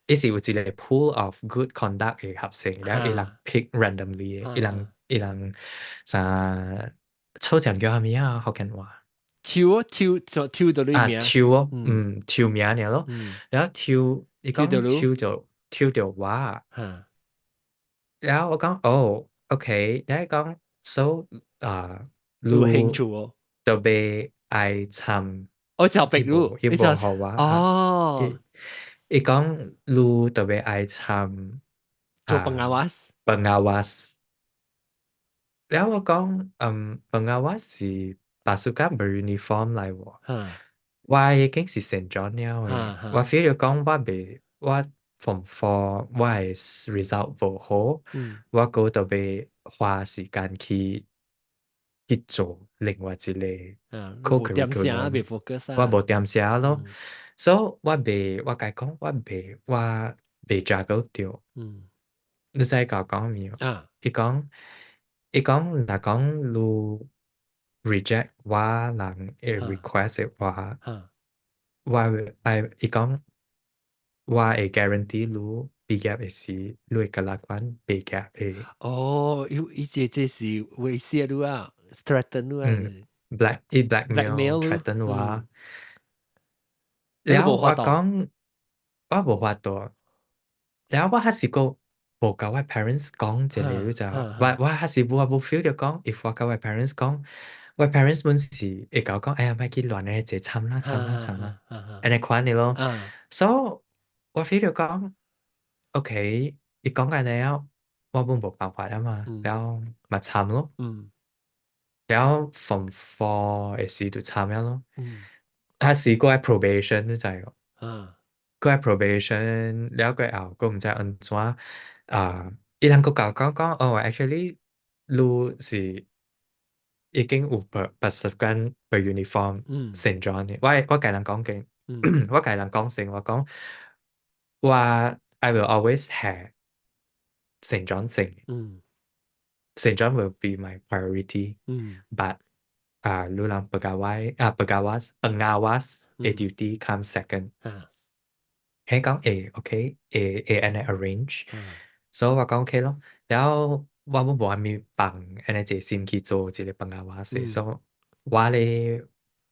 伊是有一個 pool of good conduct 的學生，然後伊人 pick randomly 的，伊人啥抽獎叫啥物啊？福建話。抽抽就抽到你名。啊，抽哦，嗯，抽名爾咯，然後抽伊講抽著我，然後我講哦，OK，然後講 so 啊，你有興趣哦？特別愛參，我就逼你，伊無予我。伊講你特別愛參做 pengawas。 Pengawas。然後我講，嗯，pengawas 是 pasukan beruniform 來喎。我已經是 Saint John 了的，我 feel 到講我袂，我 form four 我的 result 無好，我閣特別花時間去做另外一個 co-curriculum，我無點寫咯，所以我袂，我共伊講，我袂 juggle 著。你知𠢕講咩？伊講若講你 reject 我人的 request 的話，我會愛伊講我會 guarantee 你畢業的時，你會 kelakuan 袂夾的。哦，伊這是威脅你啊，threaten 你啊。嗯，black 伊 blackmail threaten 我。然後我講我無法度，然後我還是閣無共我 parents 講這個就，我還是我無 feel 著講，if 我共我 parents 講，我 parents 本是會共我講，哎呀，莫去亂咧，這慘啦慘啦慘啦，按呢款的咯。所以我 feel 著講，OK，伊講按呢了，我本無辦法啊嘛，了嘛參咯。了 form four 的時就參了咯。還是過 probation 你知無？過 probation 了過後，閣毋知按怎啊？伊人閣共我講講，哦，actually 你是已經有 pasukan beruniform Saint John 的。我共人講經，我共人講先，我講我 I will always have Saint John 先。Saint John will be my priority. But 啊，你人 pegawai 啊 pengawas 的 duty come second。佢講會 OK 會會按呢 arrange，所以我講 OK 咯。然後我本無啥物放按呢一心去做這個 pengawas，所以我咧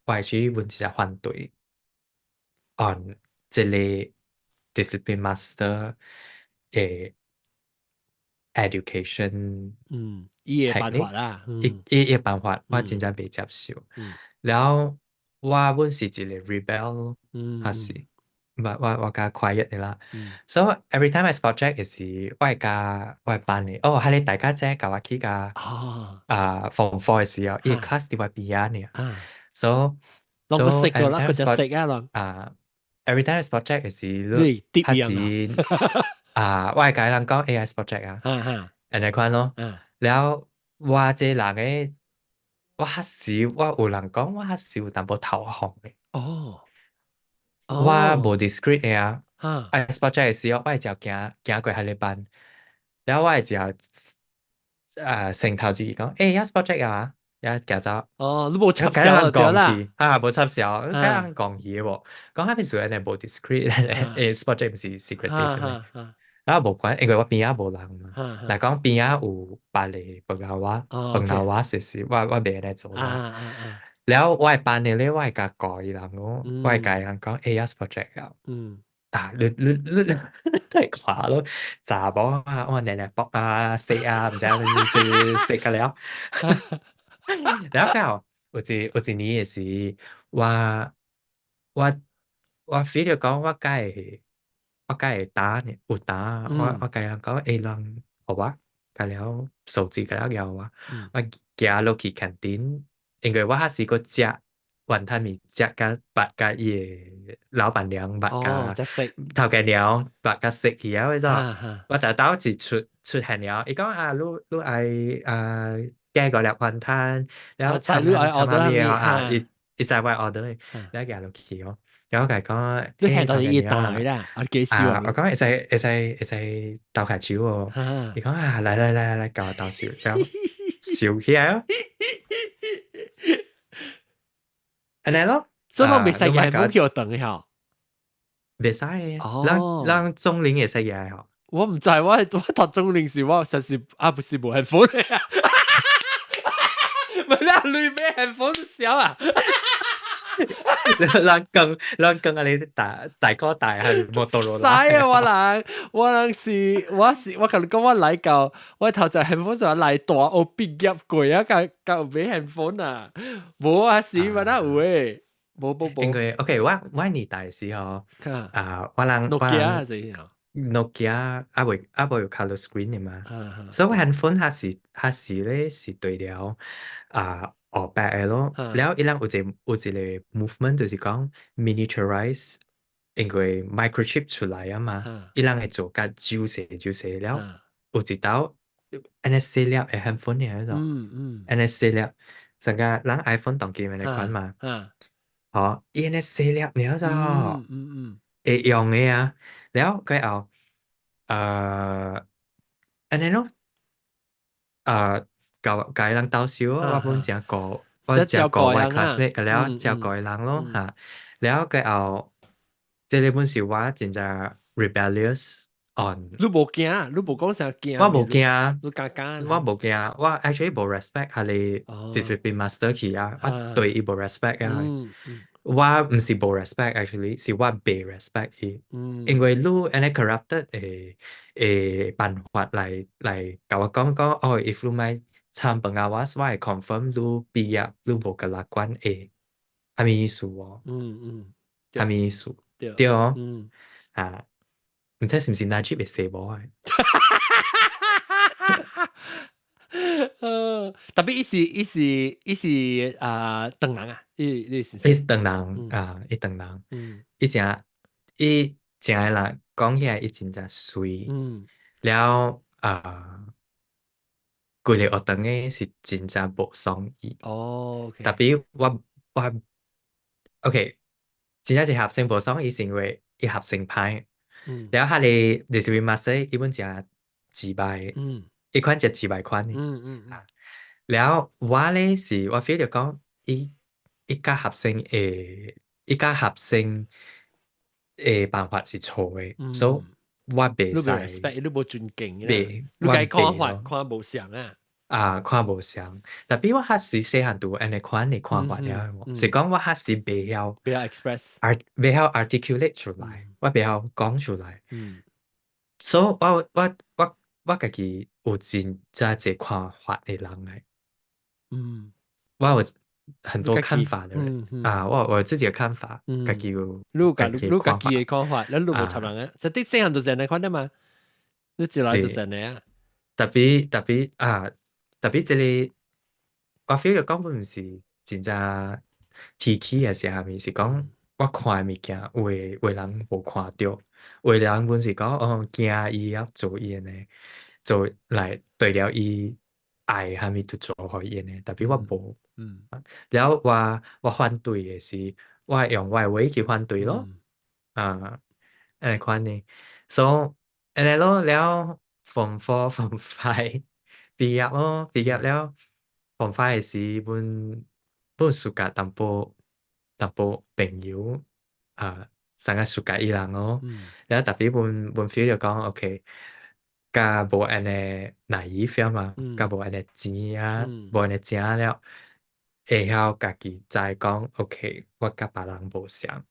我係阮真正反對 on 這個 discipline master 的 education。伊的辦法啦，伊伊伊的辦法我真正袂接受。然後我本是一個 rebel，還是我較 quiet 的啦。所以 every time I spot check 的時，我會共我的班的，哦，彼个大家姐共我去共啊 form four 的時候，伊的 class 佇我邊仔爾。所以攏個識咗啦，佢就識啊，攏。啊，every time I spot check 的時，你還是啊，我會共人講 AI spot check 啊，按呢款咯。了我這人的，我還是我有人講，我還是有淡薄頭紅的。我無 discreet 的啊。I spot check 的時候，我會照行行過彼个班，了我會照啊先頭自己講，欸，有 spot check 啊，也行走。哦，你無插潲對啦。啊，無插潲，共人講去的無，講彼邊屬於無 discreet，欸，spot check 毋是 secretive 的。啊，無管，因為我邊仔無人嘛。若講邊仔有別个 pengawas，pengawas 是我袂來做啦。了我的班的咧，我會共教伊人講，我會共伊人講，欸，有 spot check 啊。啊，你都會看咯，查某啊，我奶奶卜啊，識啊，毋知是識個了。了後有一年的時，我 feel 著講我敢會我敢會打呢，有打，我共人講，欸，人予我，共了手機共了交我，我行落去 canteen，因為我還是閣食雲吞麵，食甲捌共伊的老闆娘捌共頭家娘捌共識去啊，嗰我就兜一出現了，伊講啊，你愛啊加五粒雲吞，然後菜你愛 order 麵啊，伊知我 order，了行落去哦，然後我共伊講，你係到伊打啦，啊幾時啊？我講會使鬥下手哦，伊講啊，來來來來，共我鬥手，然後笑起來哦。按呢咯，所以攏袂使舉武器等下，袂使的，咱中齡會使舉吼。我毋知，我讀中齡時，我實是啊，不是無 handphone 的啊，唔係啦，你買 handphone 小啊？咱講啊，你大哥大係摩托羅拉。使啊！我人是我是我共你講，我來到我頭一 handphone 就來大學畢業過啊，共共買 handphone 啊，無啊是嘛哪有誒？無無無。因為 OK，我年代時候啊，我人諾基亞是啊，諾基亞猶未有 color screen 的嘛，所以我 handphone 彼時咧是對了啊。黑白的咯，了伊人有一個 movement 就是講 miniaturize，因為 microchip 出來啊嘛，伊人會做較少細少細了，有一道按呢細粒的 handphone 爾種，按呢細粒，成個咱 iPhone 當今按呢款嘛，吼，伊按呢細粒爾咋，會用的啊，了過後，按呢咯，共伊人鬥手，我本誠顧，我誠顧我 classmate 個了，照顧伊人咯嚇。了過後，這個本是我真正 rebellious on。你無驚，你無講啥驚？我無驚，你敢敢？我無驚，我 actually 無 respect 彼個 discipline master 去啊，我對伊無 respect 啊。我毋是無 respect，actually 是我袂 respect 伊，因為你按呢 corrupted 的辦法來共我講講，哦，if 你欲參飯啊，我會 confirm 你畢業你無個樂觀會，啥物意思哦？啥物意思？對哦，啊，毋知是毋是納吉會說無啊？特別伊是啊，唐人啊，伊是伊是唐人啊，伊唐人，伊誠個人講起來，伊真正媠，了啊，規个學堂的是真正無爽伊。特別我 OK，真正是學生無爽伊，是因為伊學生歹，了彼个 discipline master 伊本誠自敗，伊款食自敗款的，啊，了我咧是我 feel 著講，伊教學生的，伊教學生的辦法是錯的，所以我袂使， respect，你無尊敬，袂，你共看法看無相啊，啊，看無相，特別我彼時細漢就按呢款的看法了，是講我彼時袂曉，袂曉 express，袂曉 articulate 出來，我袂曉講出來，所以我家己有真正濟看法的人來，我有很多看法的人啊，我有自己的看法，家己有，你家己的看法，你無插人啊，實際細漢就是按呢款的嘛，你一來就是按呢啊，特別啊，特別這个我 feel 著講本毋是真正提起還是啥物，是講我看的物件，有的人無看著，有的人本是講哦驚伊啊做伊按呢。做來對了伊愛啥物就做予伊按呢，特別我無，了我反對的是，我會用我的話去反對咯，啊，按呢款的，所以按呢咯，了 Form 4 Form 5 畢業咯，畢業了 Form 5 的時，阮暑假淡薄朋友啊，啥個暑假伊人咯，了特別阮 feel 著講 OK。較無按呢 naive 嘛，較無按呢錢啊，無按呢正了，會曉家己知講，OK，我佮別人無相。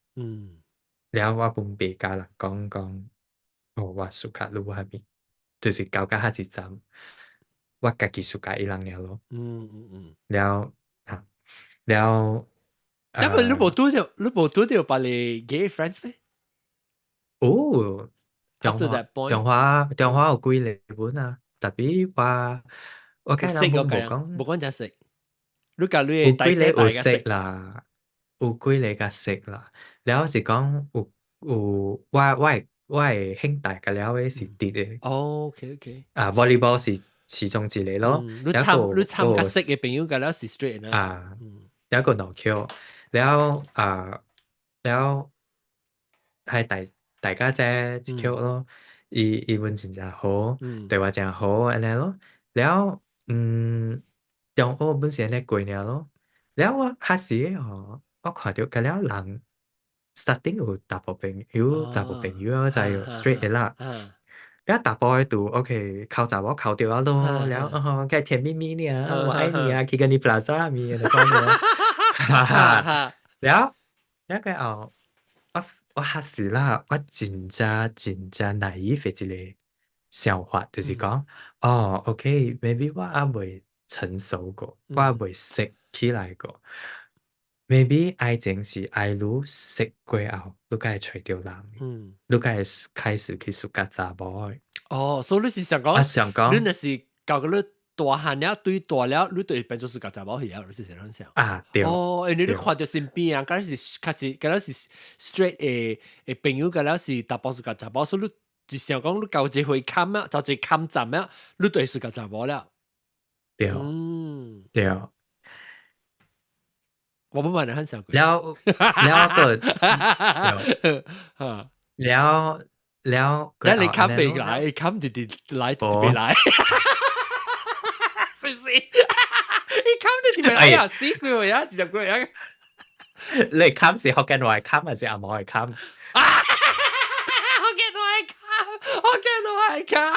了我本袂共人講講，哦，我 suka 你啥物，就是到甲彼一站，我家己 suka 伊人爾咯。了啊，了，但係你無拄著別个 gay friends 咩？哦。中華有幾个本啊，特別我看人無講，無講誠識，你共你有幾个有識啦，有幾个較識啦，了是講有我的兄弟共了的是直的。哦，OK。啊，volleyball 是其中一個咯。你參較識的朋友共了是 straight 啊，有一個兩口，了啊，了係大家姐一口咯，伊本真正好，對我誠好按呢咯。了，中學本是按呢過爾咯。了我彼時吼，我看著共了人 starting 有查埔朋友，查埔朋友就 straight 的啦。了查埔的就 OK，剾查某剾著啊咯，了哦，較甜蜜蜜爾，我愛你啊，去跟你 plaza 咪，按呢講咯。哈哈，了，了過後，我彼時啦，我真正真正 naive 的一個想法，就是講，哦，OK，maybe 我猶未成熟過，我猶未熟起來過，maybe 愛情是愛愈熟過後，你才會揣著人，你才會開始去 suka 查某的。哦，所以你是想講，我想講，你若是到個你大漢了，對大了，你就會變做 suka 查某去了，你是這樣想？啊，對。哦，因為你看著身邊啊，敢若是較是敢若是 straight 的朋友，敢若是大部 suka 查某，所以你就想講你到一歲坎啊，到一個坎站啊，你就會 suka 查某了。對。對。我不問你很想過。了了個，了了，了你坎未來，坎直直來直未來。是是，伊坎直直未來啊，死鬼啊，直接鬼啊！你坎是福建話坎還是紅毛的坎？啊！福建話坎，福建話坎，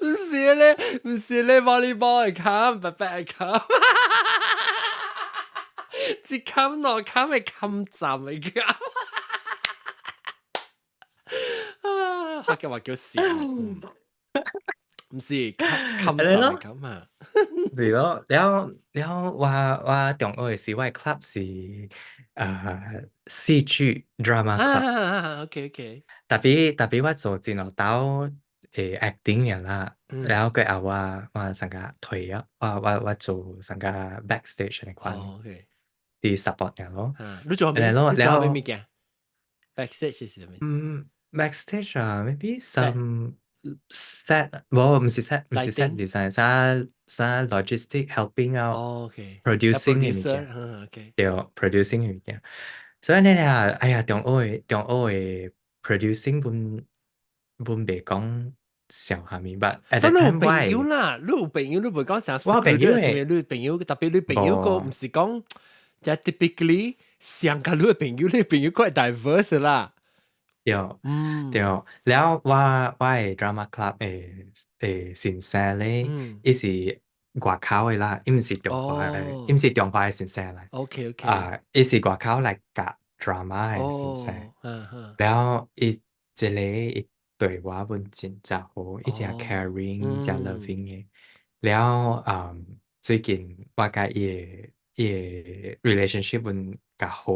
毋是咧，毋是咧，volleyball 的坎，白白的坎。一崁兩崁的崁站的叫。啊，客家話叫禪，毋是崁站的崁啊。是咯，了了我中學的時，我的 club 是戲劇 drama club。啊，OK OK。 Tapi 我做真後兜acting 爾啦，了過後我上個退啊，我做上個 backstage 那款，佇 support 爾咯。你做啥物？你做啥物物件？backstage 是啥物？backstage 啊，maybe some set，無，毋是 set，毋是 set design，啥啥 logistic helping out producing 的物件，對，producing 的物件。所以呢啊，哎呀，中學的 producing 本本袂講像啥物，but at 所以 that 你有 time 朋友啦，你有朋友，你袂講啥？我朋友的，你朋友特別你朋友個毋是講，就 typically 上個你的朋友，你朋友較 diverse 啦。對，對，了我的 drama club 的先生咧，伊是外口的啦，伊毋是中華的，伊毋是中華的先生來。 啊，伊是外口來教 drama 的先生。了伊一個伊對我本真正好，伊誠 caring，誠 loving 的。了最近我佮伊的 relationship 本較好。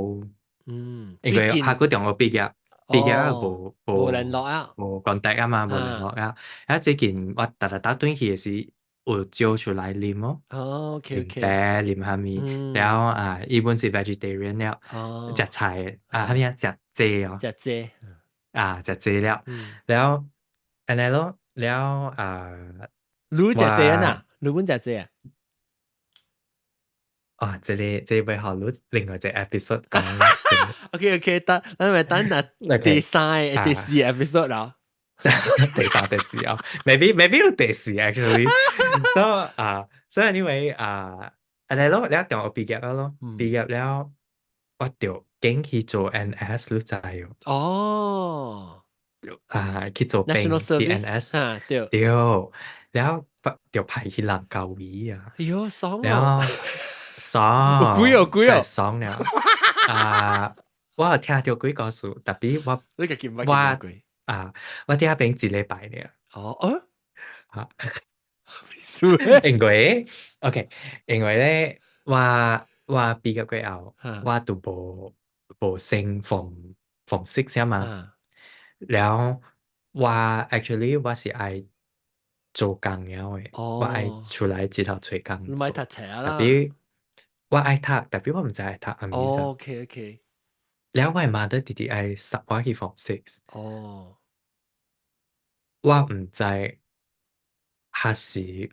因為下個中學畢業。畢業啊，無無聯絡啊，無 contact 啊嘛，無聯絡啊。啊，最近我逐日搭轉去的時，有招出來啉哦。啉茶啉啥物，了啊，伊本是 vegetarian 了，食菜啊，啥物啊，食濟哦。食濟。啊，食濟了，了按呢咯，了啊，你食濟啊？你本食濟啊？啊，這個會予你另外一個 episode 講。 OK OK，得，咱咪等下第三個、第四個 episode 啦。第三、第四啊，maybe 有第四 actually。So 啊，so anyway 啊，按呢咯，了中學畢業了咯，畢業了，我就揀去做 NS，你知哦？哦。啊，去做兵佇 NS 啊，對。對，了就派去蘭卡威啊。哎喲，爽哦！爽，幾哦幾哦，爽了。啊，我有聽著幾個事，特別我你個記唔我啊，我佇遐邊一禮拜爾。哦，哦，啊，因為 OK，因為咧，我畢業過後，我都無升 form six 啊嘛。了，我 actually 我是愛做工了的，我愛出來日頭揣工做。你愛讀冊啦。特別我愛讀，特別我毋知愛讀啥物。 了，我的媽媽直直愛送我去 form six。我毋知彼時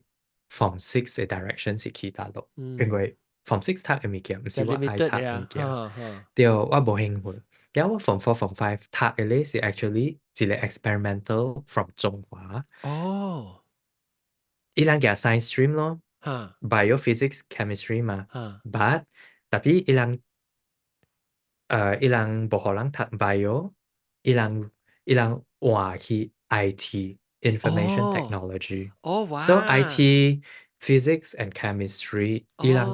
form six 的 direction 是去佗落，因為 form six 讀的物件，毋是我愛讀的物件。對，我無興趣。了，我 form four、form five 讀的咧是 actually 一個 experimental from 中華。伊人叫 science stream 咯，biophysics、chemistry 嘛。But 特別伊人無予人讀 bio，伊人換去 IT information technology。哦哇！ So IT physics and chemistry，伊人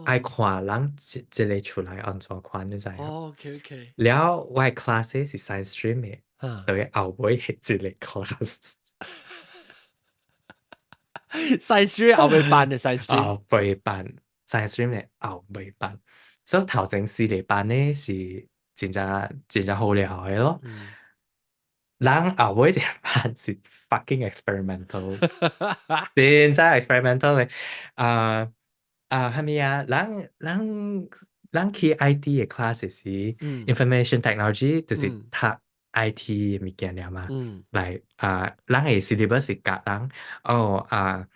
愛看人一一個出來按怎款，你知無？哦，OK OK。了，我的 class 是 science stream 的，對後尾一個 class。 science stream 後尾班的 science stream。後尾班 science stream 的後尾班，所以頭前四個班呢是真正真正好料的咯。人後尾一個班是 fucking experimental，真正 experimental 的。啊啊，啥物啊？人去 IT 的 class 時，information technology 就是讀 IT 的物件爾嘛。來啊，人的 syllabus 是教人哦啊，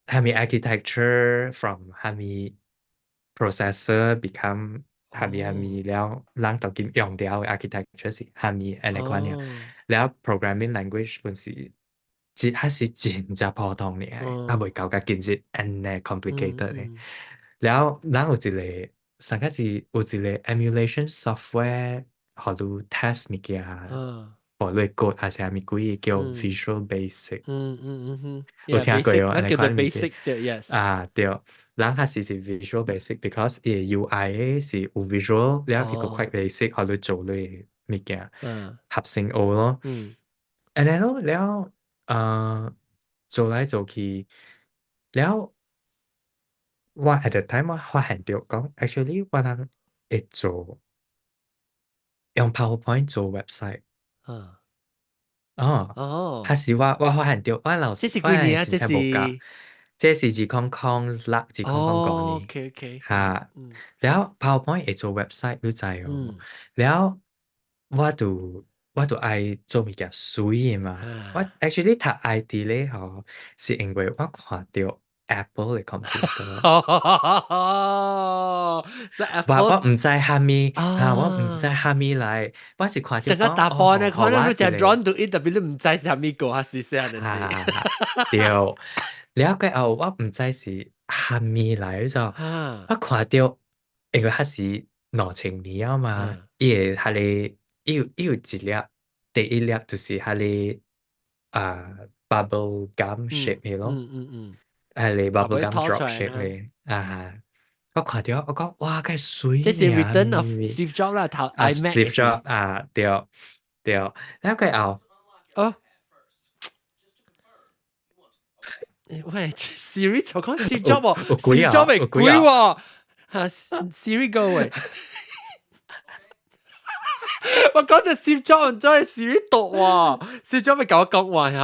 啥物 architecture from 啥物 processor become 啥物啥物了，人當今用了的 architecture 是啥物按呢款爾。了 programming language 本是真還是真正普通爾，啊袂到甲今日按呢 complicated 的。了，人有一個上個是有一個 emulation software，予你 test 物件。予你 code 還是啥物鬼叫 Visual Basic。有聽過哦？咱叫做 Basic 對，yes。啊對，咱較時是 Visual Basic，because 伊個 UI 是有 visual，了伊個 quite basic，予你做你物件，合成學咯。And then 咯，了做來做去，了我 at the time 我發現著講，actually 我人會做用 PowerPoint 做 website。哦，還是我發現著，我老這是幾年啊？這是這是2006、2005年。 哈，了 PowerPoint 會做 website 你知哦。了我就愛做物件媠的嘛。我 actually 讀 IT 咧吼，是因為我看著 Apple 的 computer。我毋知蝦米，哈，我毋知蝦米來，我是看著成個大波呢，可能你只 drawn 到伊，特別你毋知是蝦米個，還是啥的。對，了過後我毋知是蝦米來就，我看著，因為彼時2000年啊嘛，伊會彼个，伊有一粒，第一粒就是彼个啊 bubble gum shape 的咯。係你 bubble gum drop shape 嘅啊！我看著我講哇，蓋媠！這是 Return of Steve Jobs 啦，頭 iMac。 Steve Jobs 啊，對對，了過後哦，喂，Siri 就講 Steve Jobs 喎，Steve Jobs 會鬼喎，嚇 Siri 個喂，我講到 Steve Jobs 真係 Siri 讀喎，Steve Jobs 咪共我講話嚇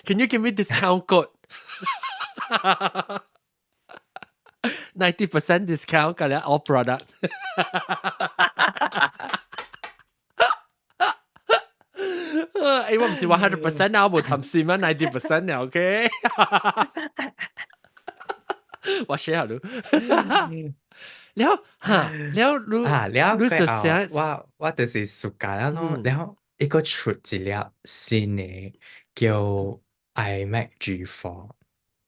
，Can you give me discount code？90% discount 㗎啦，all product。欸，我毋是 100% 啊，我無貪心啊，90% 啊，OK。我寫下你。了哈，了你啊，了你過後，我就是暑假了咯，了伊閣出一粒新的叫 iMac G4。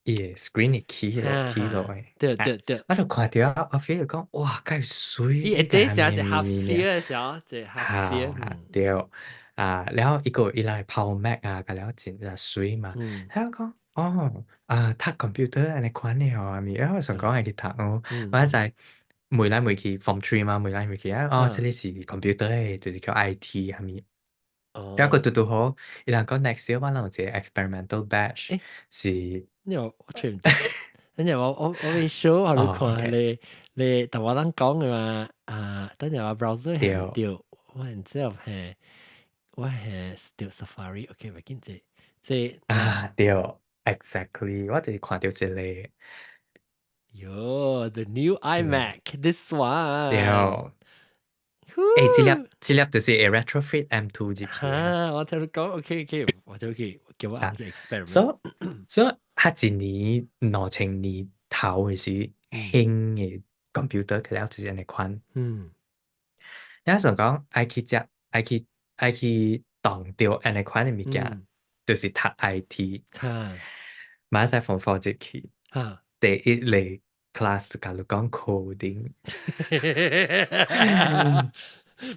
伊個 screen 會起落起落的，我就看著我 feel 講哇，蓋媠！伊會底寫一 half sphere 的時候，一 half sphere，對，啊，了伊閣有伊人 Power Mac 啊，共了真正媠嘛。了講哦，啊，讀 computer 按呢款的哦，啊咪，我想講會去讀哦，我知問來問去 form three 嘛，問來問去啊，哦，這个是 computer 的，就是叫 IT 啥物。了閣拄拄好，伊人講 next year 我人有一個 experimental batch 是。呢個我揣毋知，等陣我會 show 予你看，你同我人講的嘛，啊，等陣我 browser 係對，我然之後係我係對 Safari，OK，袂緊這這啊對，exactly，我就是看著這个。喲，the new iMac，this one。對。欸，這粒就是會 retrofit M2 入去。哈，我聽你講，OK OK，我就去叫我翁去 experiment。所以彼一年2000年頭的時，興的 computer 佢了就是按呢款。了想講愛去食，愛去動著按呢款的物件，就是讀 IT。明仔載 form four 入去，第一個 class 就共你講 coding。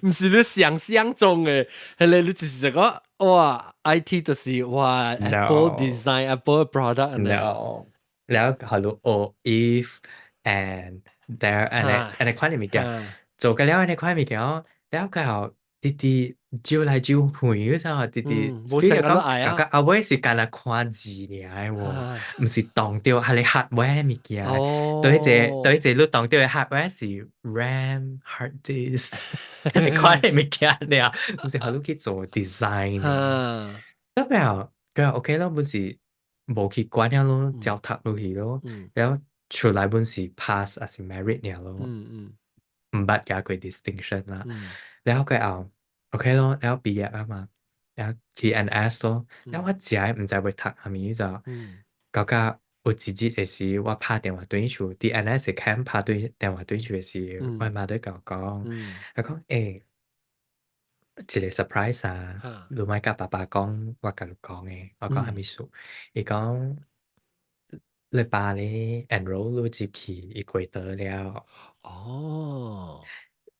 毋是你想象中的，彼个你就是講哇，IT 就是哇，Apple design，Apple product。 No，了予你學 if and there 按呢款的物件，做過了按呢款物件，了過後直直招來招去，你知無？直直無成個都愛啊。感覺後尾是干焦看字爾的喎，毋是動著彼個 hardware 物件。對這你動著的 hardware 是 RAM、hard disk，按呢款的物件爾，毋是予你去做 design。了過後，過後 OK 咯，本是無去管了咯，照讀落去咯。了出來本是 pass 抑是 merit 爾咯。毋捌加過 distinction 啦。了過後 OK 咯，了畢業啊嘛，了去 NS 咯。了我食的毋知欲讀啥物就，感覺有一日的時，我拍電話轉厝，佇 NS 的 camp 拍對電話轉厝的時，我媽咧共我講，伊講欸，一個 surprise 啊，你莫共爸爸講，我共你講的，我講啥物事？伊講你爸咧 enroll 你入去 Equator 了。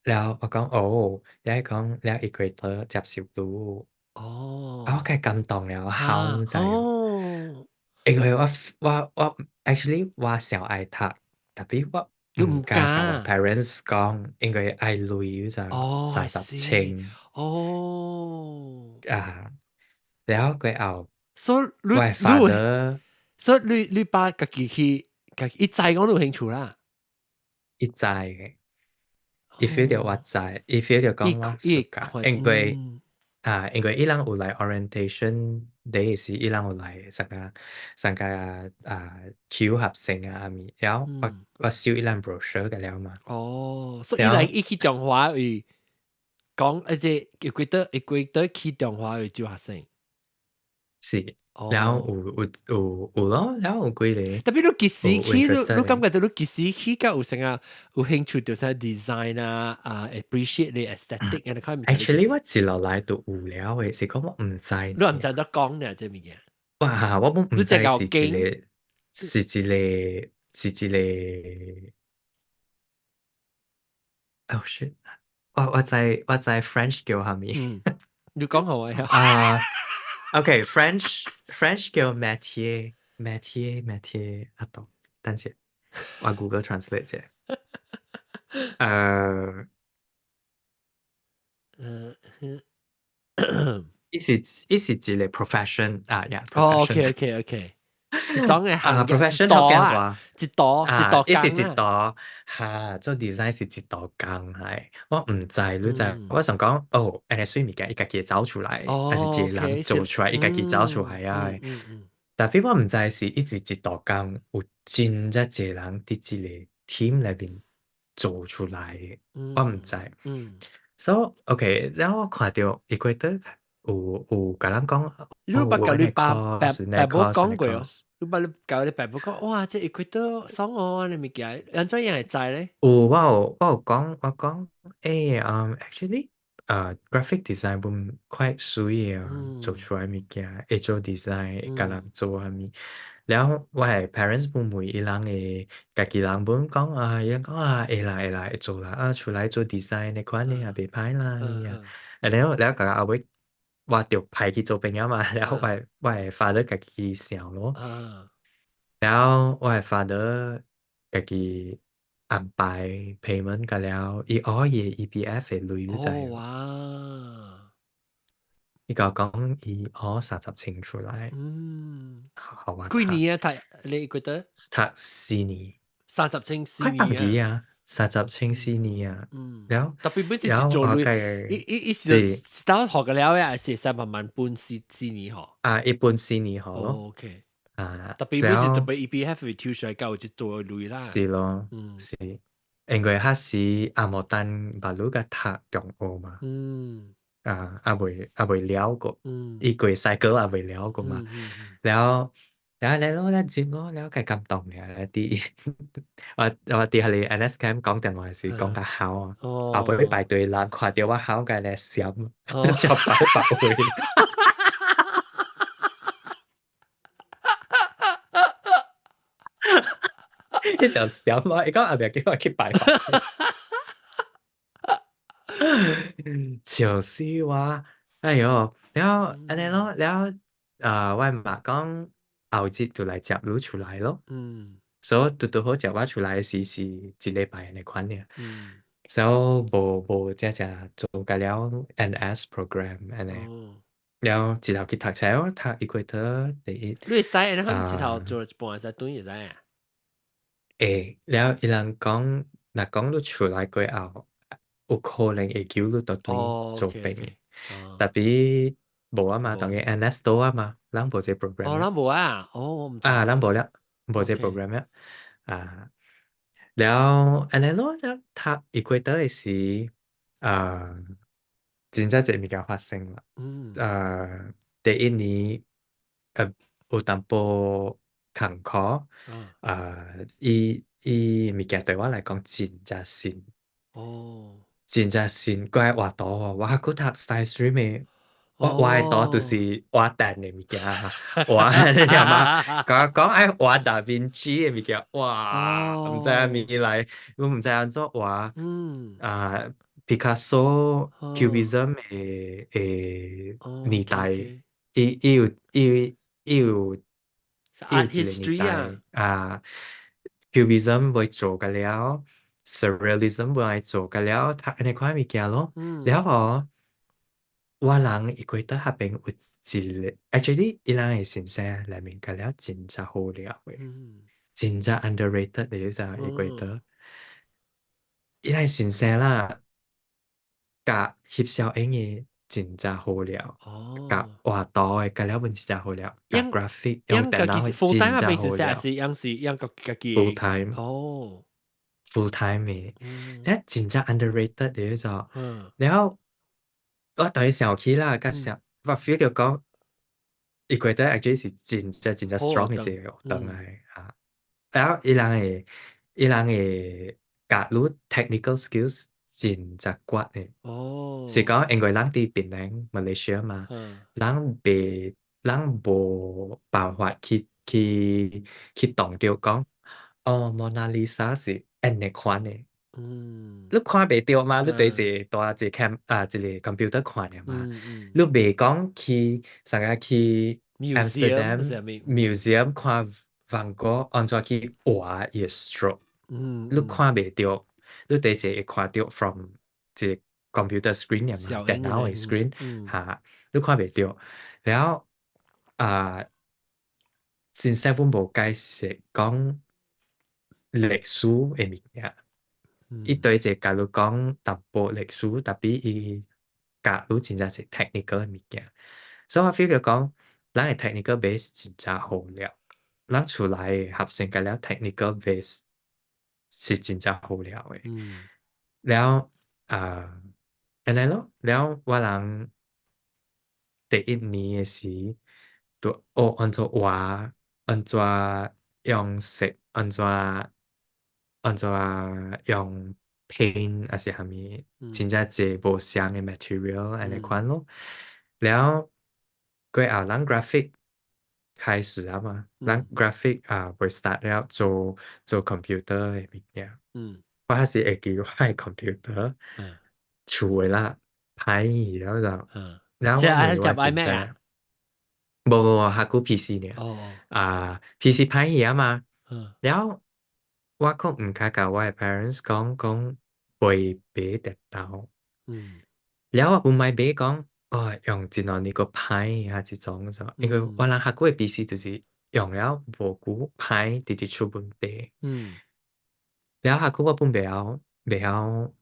了我講哦，了伊講了 Equator 接受你。較感動了，喊知。哦。因為我 actually 我想愛讀，tapi 我你毋毋敢共我敢。 parents 講，因為愛鐳就哦，30 千。哦。啊，了過後，所以你我的 father 所以你爸家己去，家己伊知講你有興趣啦。伊知嘅，伊 feel 著我知，伊 feel 著講我伊 suka，因為啊，因為伊人有來 orientation day 時，伊人有來參加啊求學生啊，物，了我收伊人 brochure 個了嘛。哦，所以伊來伊去中華位講，而且伊幾多去中華位就學生。是，了有咯，了有幾個。 Tapi 你幾時去？你感覺到你幾時去較有啥啊？有興趣就啥 design 啊啊，appreciate 你 aesthetic 啊，你看。 Actually 我一路來都有了的，是講我毋知。你毋知得講呢？這物件。哇！我本毋知是一個，是一個，是一個。Oh shit！我知 French 叫啥物？嗯，你講好啊。啊，OK，French 叫 métier，métier，métier 啊，懂，等下，我 Google Translate 者。伊是一個 profession 啊，呀。哦，OK，OK，OK，一種嘅啊，profession 福建話，一道一道伊是一道哈，做 design 是一道工係，我毋知你知，我想講哦，按呢媠物件伊家己會走出來，還是一個人做出來，伊家己走出來啊。Tapi 我毋知是伊是一道工，有真正濟人佇這個 team 內面做出來的，我毋知。So OK，然後我看著伊過倒有共人講，你捌共你爸爸母講過哦？你捌你共你爸母講，哇！這 Equator 爽哦，你物件，按怎樣會知咧？有，我有講，我講，actually，graphic design 本 quite 媠啊，做出來物件，會做 design，會共人做啥物。了後我的 parents 本問伊人的家己人本講啊，伊人講啊，會啦會啦，會做啦，啊出來做 design 那款的也袂歹啦，啊，然後了後後尾我就派去做兵了嘛，然後我的 father 家己想咯，然後我的 father 家己安排 payment 個了，伊拿伊的 EPF 的鐳你知哦哇！伊共我講伊拿30千出來，予我幾年啊？讀你覺得？讀四年。 30千四快年啊！30千四年啊！了 Tapi 本是一做鐳，伊是是當學個了呀，還是會使慢慢分四年學？啊，一分四年學咯。 OK。啊， Tapi 本是特別 EPF 會抽出來夠一做鐳啦。是咯，是，因為彼時也無等捌汝共讀中學嘛。啊，猶未了過，伊過 cycle 猶未了過嘛。了了了了了入我了較感動爾，佇我佇彼個 NS camp 講電話時講較哭啊，後尾排隊人看著我哭共來閃，才擺白話。伊就閃我，伊講後壁叫我去拜拜。笑死我！哎喲，了按呢咯，了啊，我媽講後日就來接汝出來咯。所以拄拄好接我出來時是一禮拜按呢款爾。所以無正正做甲了 NS program 按呢。了一頭去讀冊，我讀 Equator 第一。你會使按呢一頭做一半會使轉會使啊？會，了伊人講，若講你出來過後，有可能會叫你倒轉做兵的。Tapi 無啊嘛，當然 NS 倒啊嘛，咱無這 program。哦，咱無啊，哦，我毋知。啊，咱無了，無這 program 了。啊，了按呢咯，了讀 Equator 的時，啊，真正濟物件發生啦。第一年，有淡薄艱苦。啊，伊物件對我來講真正新。真正新，閣愛畫圖哦，我還閣讀 style stream 的，我的圖就是畫蛋的物件，畫你聽嘛？講講愛畫達文西的物件，哇，毋知啥物來，我毋知按怎畫。啊，畢卡索 Cubism 的年代。伊伊有伊伊有伊有 art 一個年 history 啊，代啊，Cubism 會做個了，Surrealism 會做個了，他按呢款物件咯。了後，我人伊覺得彼邊有一個，actually 伊人的先生內面個了真正好料的，真正 underrated 的，就伊覺得，伊人先生啦，佮翕小影的真正好料，佮畫圖的佮了本真正好料，佮 graphic 用電腦的 full time 真正好料。是樣是樣個家己 full time。full time 的，了真正 underrated 的就，了我當時想起啦，佮想我 feel 著講，伊覺得 actually 是真正真正 strong 的一個學堂來嚇，了伊人的教你 technical skills 真正懸的，是講因為咱佇檳城 Malaysia 嘛，咱無辦法去當著講，哦，蒙娜麗莎是按呢款的。你看袂著嘛？你對一個大一個 cam 啊，一個 computer 看爾嘛。你袂講去啥個去 Amsterdam museum 看梵高按怎去畫伊的 stroke，你看袂著，你第一會看著 from 一個 computer screen 爾嘛，電腦的 screen 哈，你看袂著。了啊，先生本無解釋講歷史的物件。伊對一個共你講淡薄歷史，tapi 伊教你真正是 technical 的物件。所以我 feel 著講，咱的 technical base 真正好了，咱厝內的學生個了 technical base 是真正好了的。了啊，按呢咯，了我人第一年的時，就學按怎畫，按怎用色，按怎用 paint 抑是啥物，真正濟無相的 material 按呢款咯。了過後，咱 graphic 開始啊嘛，咱 graphic 啊會 start 了做做 computer 的物件。我還是會記我的 computer 厝的啦，歹去了就，了我問我先生，無無無，還閣 PC 爾。啊，PC 歹去啊嘛，了我閣毋敢共我的 parents 講講袂買電腦。了我本來買講，哦，用一兩年閣歹啊這種就，因為我人較久的 PC 就是用了無久歹，直直出問題。了較久我本袂曉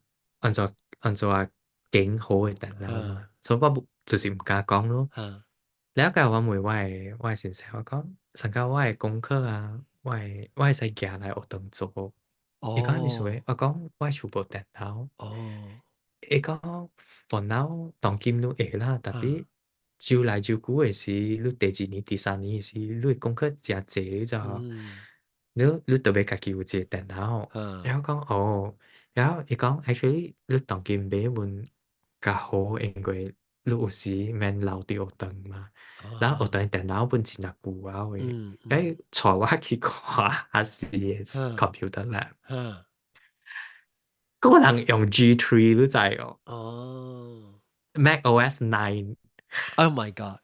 按怎揀好的電腦嘛，所以我就是毋敢講咯。了過後我問我的先生，我講，上個我的功課啊，我會使寄來學堂做。伊講啥物事？我講我厝無電腦。伊講 for now 當今你會啦，tapi 將來將久的時，你第二年、第三年的時，你的功課誠濟就，你著欲家己有一個電腦。了我講哦，了伊講 actually 你當今買份較好，因為你有時免留佇學堂嘛。然後學堂電腦本真正舊啊的，伊帶我去看還是 computer lab。個人用 G3 你知哦？Mac OS 9。 Oh my god！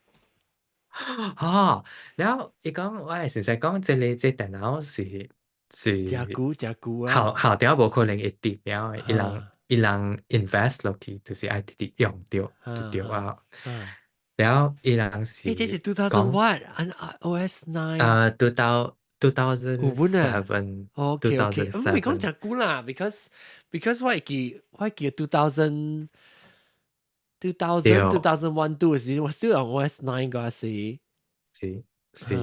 哈，了伊講我的先生講，這個電腦是誠舊誠舊啊！校長無可能會挾了的，伊人 invest 落去，就是愛直直用著就對啊。了伊人是欸，這是 2000 what? OS 9。啊， 2007。 OK，唔係講誠久啦，because 我會記 2000 2001 2 時，我 still on OS 9 嗰時。是是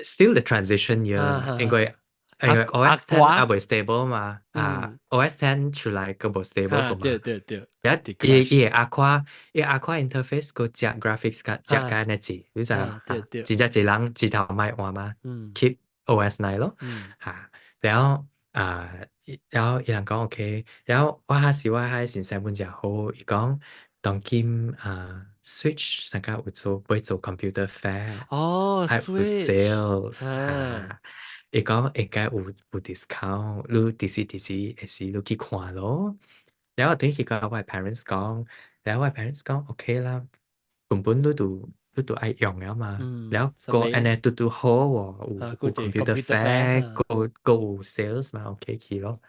，still the transition year，因為 OS 10 還未 stable 嘛，啊 OS 10 出來閣無 stable 個嘛。對對對。伊伊的 interface 閣食 graphics 卡食甲呢濟，你知影？對對。真正濟人一頭莫換嘛，keep OS 9 咯，哈，然後啊，然後伊人講 OK，然後我還是我還先生本誠好，伊講當今啊 Switch 上較有做欲做 computer fair，還有 sales 啊，伊講應該有 discount，你佇時佇時會時你去看咯。然後我轉去共我的 parents 講，然後我的 parents 講 OK 啦，根本你都你都愛用了嘛。了閣按呢拄拄好喎，有 computer fair，閣閣有 sales 嘛，OK 去咯，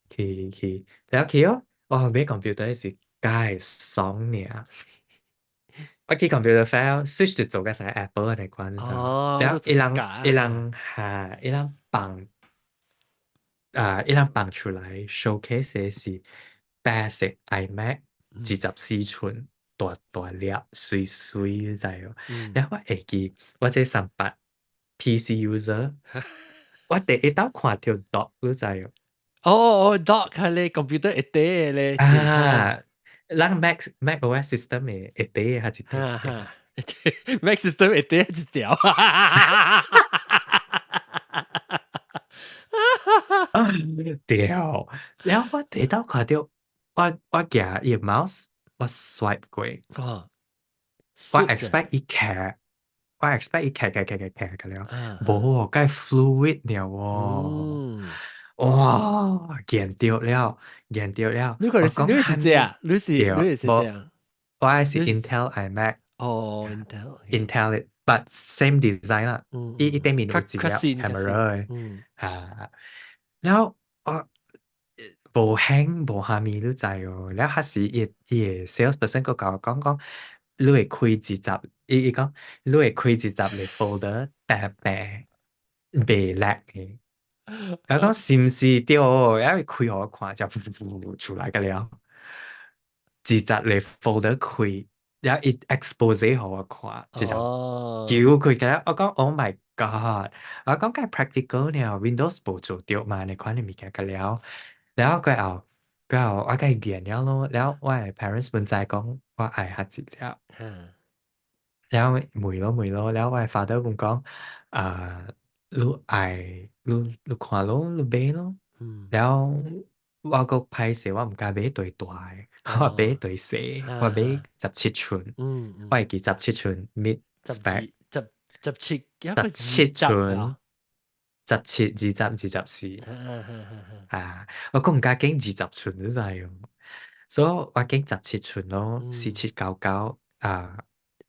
去去，了去哦，我買 computer 是介爽爾。我去 computer fair switch 就做個啥 Apple 的款，了伊人伊人哈，伊人放啊，伊人放出來 showcase 的是白色 iMac 24寸，大大粒，媠媠，你知無？了我會記，我這38 PC user，我第一道看著 dock，你知無？哦哦，dock 係咧 computer 一塊的咧。啊，咱 Mac OS system 的一塊還是一條？Mac system 一塊一條。對，了我第一道看著，我舉伊 mouse，我 swipe 過，我 expect 伊徛，我 expect 伊徛徛徛徛徛個了，無，該 fluid 了喎。哇，見著了，見著了。你個是你是這樣？你是你是這樣？我是 Intel iMac。哦，Intel。 Intel but same design 啦。伊伊頂面有一粒 camera 的。啊，了我無興無蝦米你知哦。了彼時伊伊个 sales person 閣共我講講，你會開二十，伊伊講你會開二十个 folder，白白袂 lag 的。我講是毋是對？因為開予我看就出來個了，二十個 folder 開，然後伊 expose 予我看，直接叫開個，我講 Oh my God！我講介 practical 呢，Windows 無做著嘛，呢款的物件個了，了過後過後我共伊見了咯，了我的 parents 本知講我愛彼一粒，了問咯問咯，了我的 father 本講啊，你愛你你看咯，你買咯，了我閣歹勢，我毋敢買對大的，我買對細，我買十七寸，我會記十七寸 mid spec，十七，十七寸，十七、20、24，啊，我閣毋敢揀20寸，你知無？所以我揀十七寸咯，4799啊，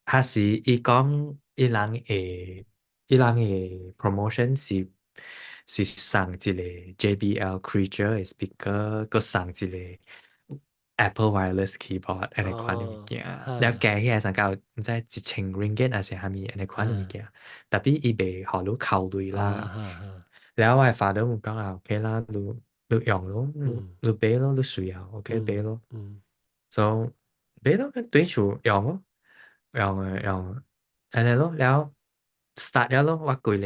彼時伊講伊人會伊人的 promotion 是是送一個 JBL Creature 的 speaker，閣送一個 Apple Wireless Keyboard 按呢款的物件，了加起來上到毋知1000 ringgit 還是啥物按呢款的物件，tapi 伊袂予你扣鐳啦。了我的 father 有講啊，OK 啦，你你用咯，你你買咯，你需要，OK 買咯。所以買咯，對厝用咯，用的用，按呢咯，了 start 了咯，我規个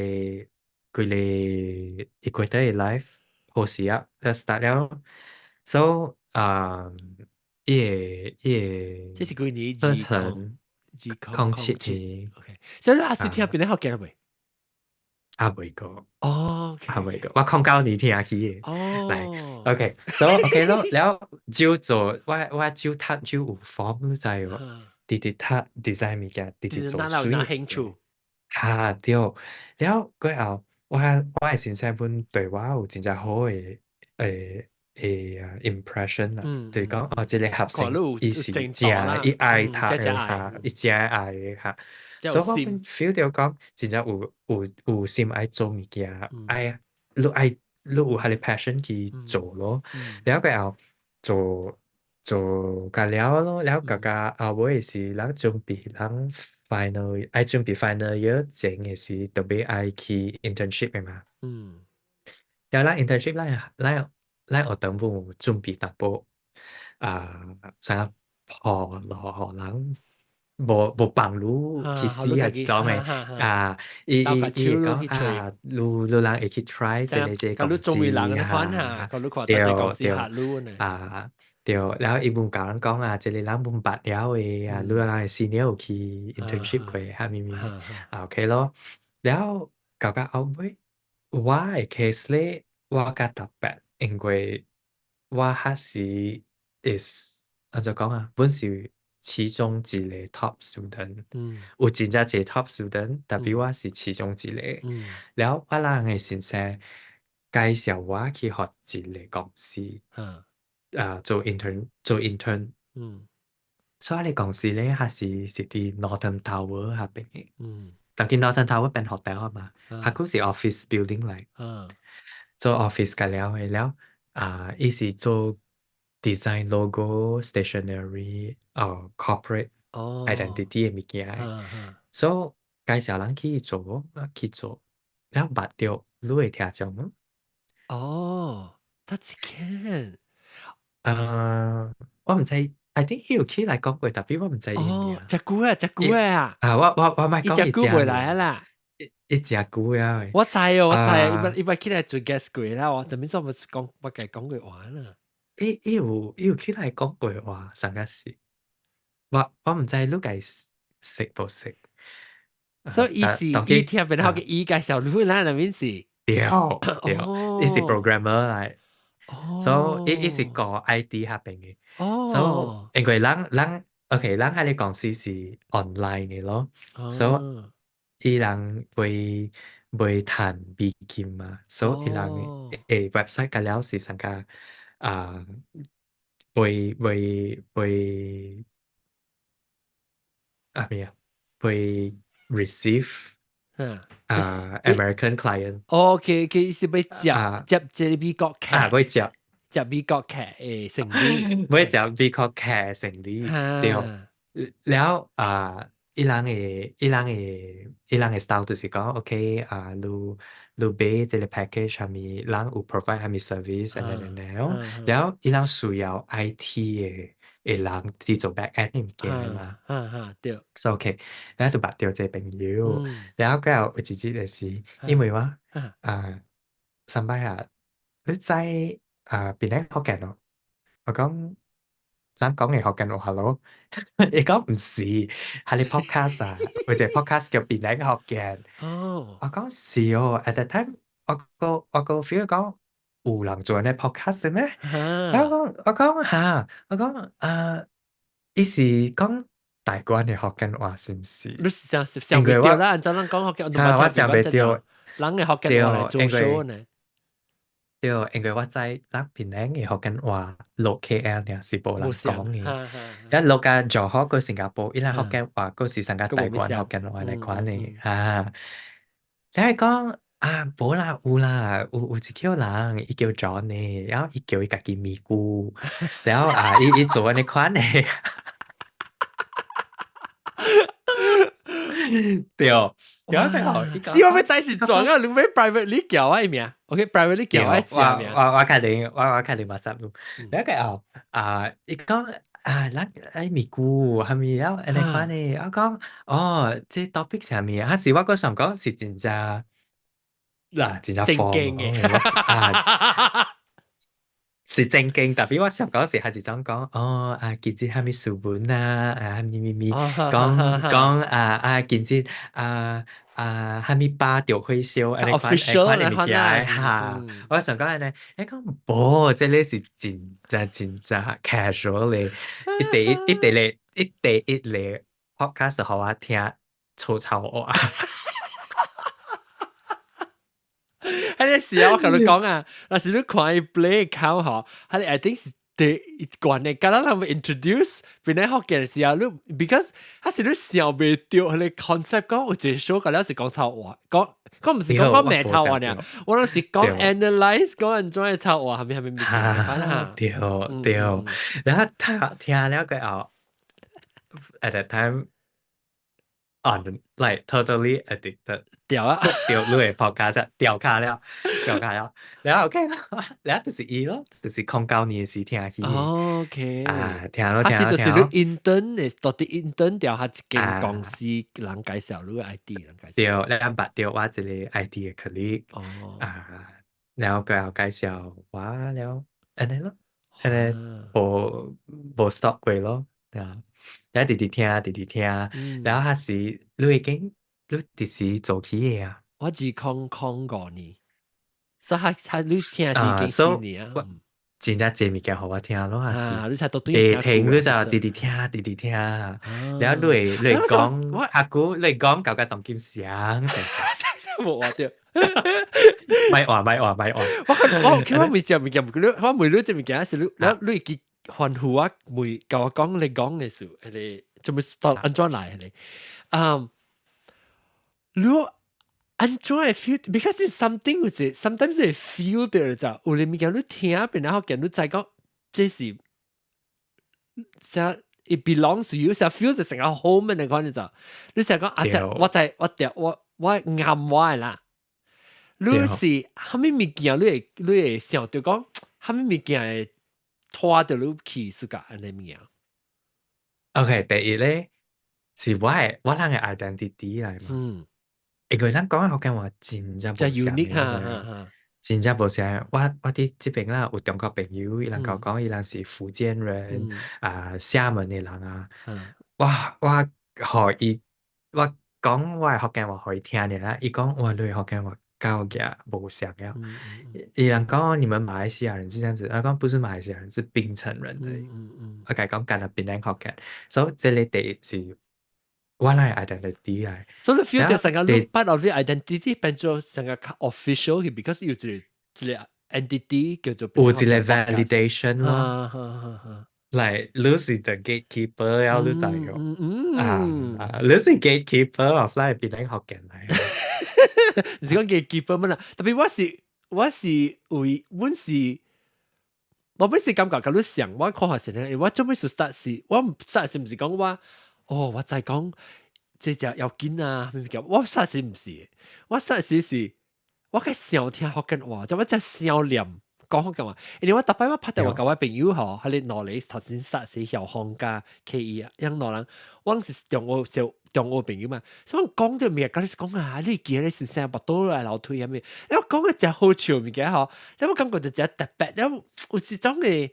規个 Equator 的 life 好時啊，了 start 了，so 啊，伊个伊個這是幾年？課程 2007年。OK，所以你也是聽邊個學嘅未？啊未過。哦，啊未過，我09年聽起的。來，OK，so OK 咯，了就做我我就讀就有 form 你知無？直直讀 design 物件，直直做水。有興趣。哈對，了過後我我的先生本對我有真正好的的 impression 啦，就是講哦，這個學生伊是真伊愛讀的哈，伊真愛的哈，所以我 feel 著講真正有有有心愛做物件，愛你愛你有彼个 passion 去做咯，了過後做做甲了咯，了甲甲後尾是咱準備咱 final 愛準備 final year 前的時，特別愛去 internship 的嘛。了咱 internship 咱咱咱學堂本有準備淡薄啊，啥鋪路予人無無幫你去死啊這種的啊，伊伊伊會講啊，你你人會去 try 這個這個公司哈，對對啊。對，然後伊本共人講啊，這個人本捌了的啊，你人的 senior 有去 internship 過，哈咪咪，啊 OK 咯。然後到到後尾，我的 case 咧，我較特別，因為我彼時 is 按怎講啊，本是其中一個 top student，有真正濟 top student，tapi 我是其中一個。了我人的先生介紹我去予一個公司，啊做 intern 做 intern，所以你公司咧，還是佇 Northern Tower 下邊嘅。當佢 Northern Tower 變 hotel 啊嘛，它閣是 office building 嚟，做 office 個了嘅了，啊，伊是做 design logo stationery 哦 corporate identity 嘅物件。所以介紹人去做，啊去做，了捌著你會聽眾嗎？哦，他一間。啊，我毋知，I think 伊有起來講過，tapi 我毋知伊名。哦，真久啊，真久啊！啊，我莫講伊真久袂來啊啦。伊誠久啊。我知哦，我知，伊捌起來做 guest 過啦，我啥物做毋是講，捌共講過話啦。伊有起來講過話，上個是，我毋知你共識無識。所以伊是伊聽變好個伊介紹你啦，那面是。對對，伊是 programmer 來。所以伊是個 IT 下邊嘅。所以因為人 OK，人喺你公司是 online 嘅咯，所以伊人會賺美金嘛，所以伊人嘅 website 個了是上個啊，會啊咩啊，會 receive 啊 American client。 OK，是欲接接這個美國客，啊，欲接接美國客嘅生意，欲接美國客生意，對。了啊，伊人嘅 style 就是講，OK 啊，你買這個 package 啥物，人有 provide 啥物 service，按呢按呢，了伊人需要 IT 嘅人佇做 back end 物件嘛，哈哈對。所以 OK，了就捌著這個朋友，了過後有一日就是，因為我啊，上擺啊，你知啊檳城福建咯，我講咱講嘅福建話咯，伊講毋是，係你 podcast 啊，有一個 podcast 叫檳城福建。我講是哦，at that time 我個 feel 講有人做呢 podcast 咩？我講嚇，我講啊，伊是講台灣嘅福建話是毋是？你是想袂著啦，按怎咱講福建，我想袂著，人嘅福建話來做 show 呢？對，因為我知咱檳城嘅福建話落 KL 爾是無人講嘅，一落甲柔佛閣新加坡，伊人福建話閣是上較台灣福建話來款嘅哈。你係講啊，無啦，有啦，有一個人，伊叫 John 呢，然後伊叫伊家己咪咕，然後啊，伊做按呢款的。對，然後是我欲知是怎啊？你欲 privately 叫我名？OK，privately 叫我姓名。我確定 WhatsApp 你。然後啊，伊講啊，咱愛咪咕，係咪了按呢款的？我講哦，這 topic 啥物啊？還是我閣想講是真正嗱，真正正經嘅啊，是正經，tapi 我想講是係一種講哦啊，今日啥物新聞啊，啊咪咪咪講講啊啊，今日啊啊啥物巴著火燒，按呢款 official 的物件哈。我想講按呢，伊講無，這个是真正真正 casual 的，一第一個 podcast 予我聽粗糙話。彼個時候我共你講啊，若是你看伊 play account 吼，彼個 I think 是第一關的，敢若人欲 introduce 檳城福建的時候，你 because 彼是你想袂著彼個 concept 講有一個 show 敢若是講臭話，講講毋是講講罵臭話爾，我攏是講 analyze 講按怎的臭話，啥物啥物物件哈，對對，然後聽聽了過後，at that time on like totally addicted，掉啊，掉你的 podcast 掉卡了，掉卡了，然後 OK 然後就是伊咯，就是09年時聽起 啊，聽咯聽咯，就是你 intern 的，到底 intern 掉彼一間公司人介紹你 IT 人介紹，對，你捌著我一個 IT 的 colleague，啊，然後佢又介紹我了，按呢咯，按呢無 stop 過咯，啊。然後直直聽，直直聽，然後彼時你已經你佇時做起的啊？我2005年，所以彼你聽是已經四年啊。真正濟物件予我聽咯，還是你才都會聽，你就直直聽，直直聽。然後你會講，較久你會講感覺當今上，無話對。莫話莫話莫話。我我我未食物件，我問你這物件是你，你會記歡呼我每甲我講你講嘅事，彼个做咩到按怎來彼个？嗯，你按怎會 feel？Because it's something 有一 sometimes 會 feel 到就有啲物件你聽，變然後見你知講這是啥？It belongs to you，成 feel 就成個 home 嘅款就，你成日講啊，這我知我掉我我啱我的啦。你是啥物物件？你會想到講啥物物件會拖著你去暑假按呢物件？ OK，第一咧是我的我人的 identity 來嘛。因為咱講的福建話真正真無相 unique 的，哈哈哈。真正無相。我我佇這邊啦，有中國朋友，伊人共我講，伊人是福建人，啊，廈門的人啊。我我予伊，我講我的福建話予伊聽爾，伊講哇，你的福建話夠額無相了。伊人講你們馬來西亞人是這樣子，我講不是馬來西亞人，是檳城人而已。我共伊講干焦檳城福建，所以這个第一是我人的 identity 來。所以 feel 到成個你 part of the identity 變做成個較 official 去，because 有一個一個 entity 叫做有一個 validation 咯。哈哈哈哈。 Like 你是 the gatekeeper 了，你知無？啊，你是 gatekeeper of 來檳城福建來。你是講 gatekeeper 麼啦？特別我是為阮是，我本是感覺佮你想，我看下先，我做咩事 start 是，我毋 start 是毋是講我，哦，我知講這隻要緊啊，物件，我 start 是毋是？我 start 是是，我較想聽福建話，就我真想念講福建話，因為我逐擺我拍電話共我朋友吼，彼个兩个頭先 start 是曉風佮 K E 啊，𪜶兩人，我是中學小中學朋友嘛，所以我講著物件，佮你講啊，你記得先生腹肚來流腿啥物？你我講的誠好笑物件吼，你我感覺就誠特別，你有一種的，一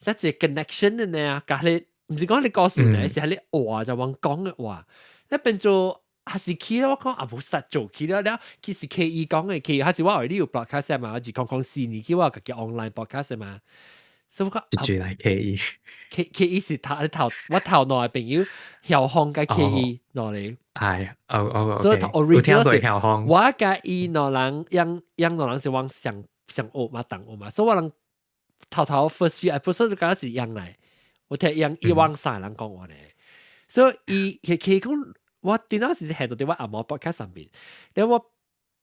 個 connection 的呢，佮你毋是講你故事呢，是彼个話就阮講的話，你變做還是去我講啊無實做去了了，其實 K E 講的 K，還是我後你有 podcast 嘛，我2004年去我家己 online podcast 嘛，所以我講一句來 K E K K E 是頭頭我頭兩個朋友曉風佮 K E 兩個。係，哦哦，所以 original 是我佮伊兩人，𪜶𪜶兩人是往上上學嘛，同學嘛，所以我人頭頭 first few episode 就敢若是𪜶來，我聽𪜶伊往三人講話咧，所以伊佢講我電腦時係到佇我阿嬤 podcast 上面，然後我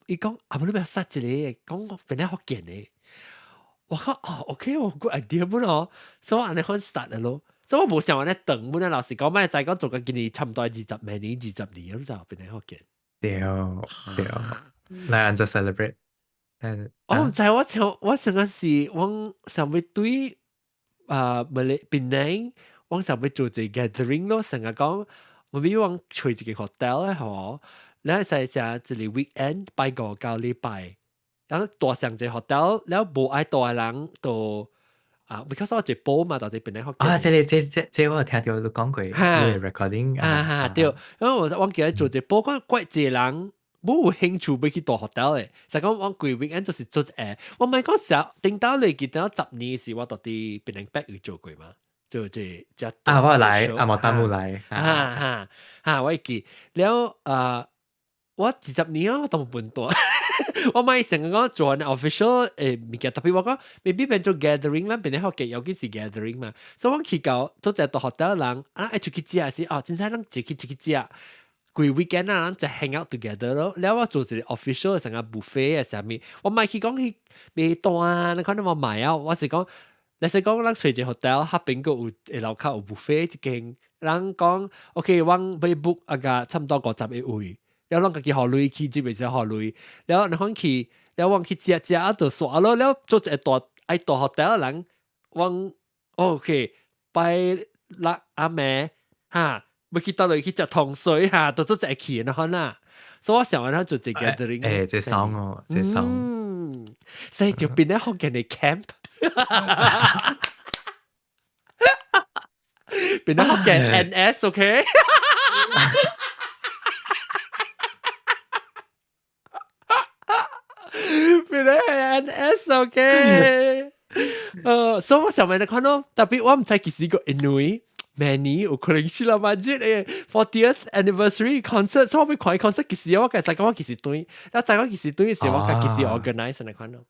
伊講阿嬤你欲 start 一个講檳城福建的，我講哦，OK，我 good idea 本哦，所以我按呢款 start 了咯。所以我無想按呢長，本來老實講，莫知講做到今年差不多20明年20年，你知檳城福建。對對，來按怎 celebrate？我毋知，我想我上個是我想欲對啊，馬來檳城，我想欲做一個 gathering 咯，成日講，我比如講揣一個 hotel 咧吼，你使成一個 weekend 拜五到禮拜，然後蹛上一個 hotel，了無愛蹛的人就啊，because 我一波嘛，到底檳城福建。啊，這个這這這我有聽到你講過，你 recording 哈哈對，因為我我記得做一波，講怪一個人。無有興趣欲去蹛 hotel 的，就講我規 weekend 就是做一個，我毋係講成頂到你記得10年時，我到佇檳城北有做過嘛，做這這啊，我來，啊，無耽誤來，哈哈哈，我會記了啊，我20年我都無分蹛，我咪成日講做 official 誒物件，特別我講 maybe 變做 gathering 啦，檳城福建尤其是 gathering 嘛，所以我去到做一個蹛 hotel 人，啊愛出去食時，哦，真正咱一起出去食。規 weekend 啊，咱就 hang out together 咯。了我做一個 official 成個 buffet 啊，啥物，我毋係去講去買單，你看你冇買啊？我是講，你是講咱揣一個 hotel，彼邊閣有樓跤有 buffet 一間，人講 OK，我欲 book 啊個差不多50個位，了咱家己予鐳去，這邊是予鐳，了你看去，了我去食食啊，就煞咯，了做一個大愛蹛 hotel 人，我 OK 拜六暗暝哈。欲去佗落去食糖水哈，都做一去然後啦，所以我想完做一個 gathering。欸，這爽哦，這爽。嗯，所以就變咗福建的 camp，變咗福建 NS，OK？變咗 NS，OK？所以我上面就看到，特別我毋知其實個因為。明年有可能是啦，嘛這個 40th anniversary concert，所以我欲看 concert 其實我計知講我幾時轉，我知講幾時轉時，我計幾時 organize 來看咯。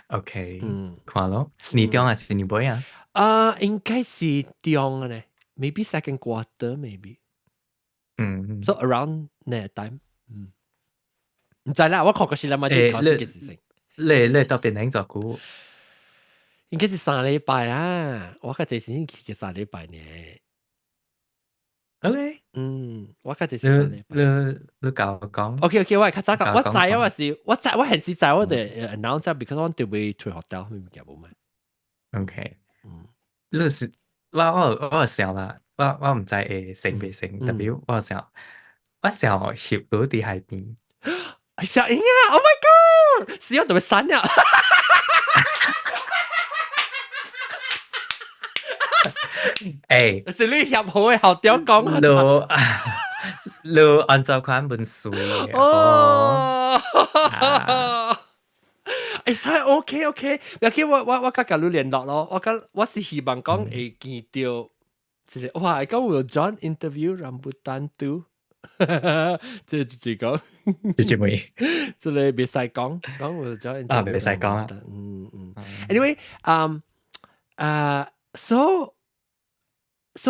OK，嗯，看咯，年中還是年尾啊？啊，應該是中嘅呢，maybe second quarter maybe。So around 呢 time，唔知啦，我確實是諗住考試嘅事情。你到邊頂做久？應該是3禮拜啦，我較濟先去3禮拜呢。 OK，我較濟是三禮拜。你教我講。 OK，我較早講，我知啊，我我是我知，我現時知我哋 announce because 我特別出學校，物件無嘛。 OK，你是我想啦，我毋知會成袂成，特別我想翕到佇海邊。小英啊！Oh my god！是要特別刪了。欸，是你翕好嘅後屌講。你按照款本書哦。會使 OK OK，要緊我較佮你聯絡咯，我佮我是希望講會見到一個哇，講有 John interview rambutan 都，這就是講，這就會，這個袂使講，講有 John 啊，袂使講啊，嗯，anyway，so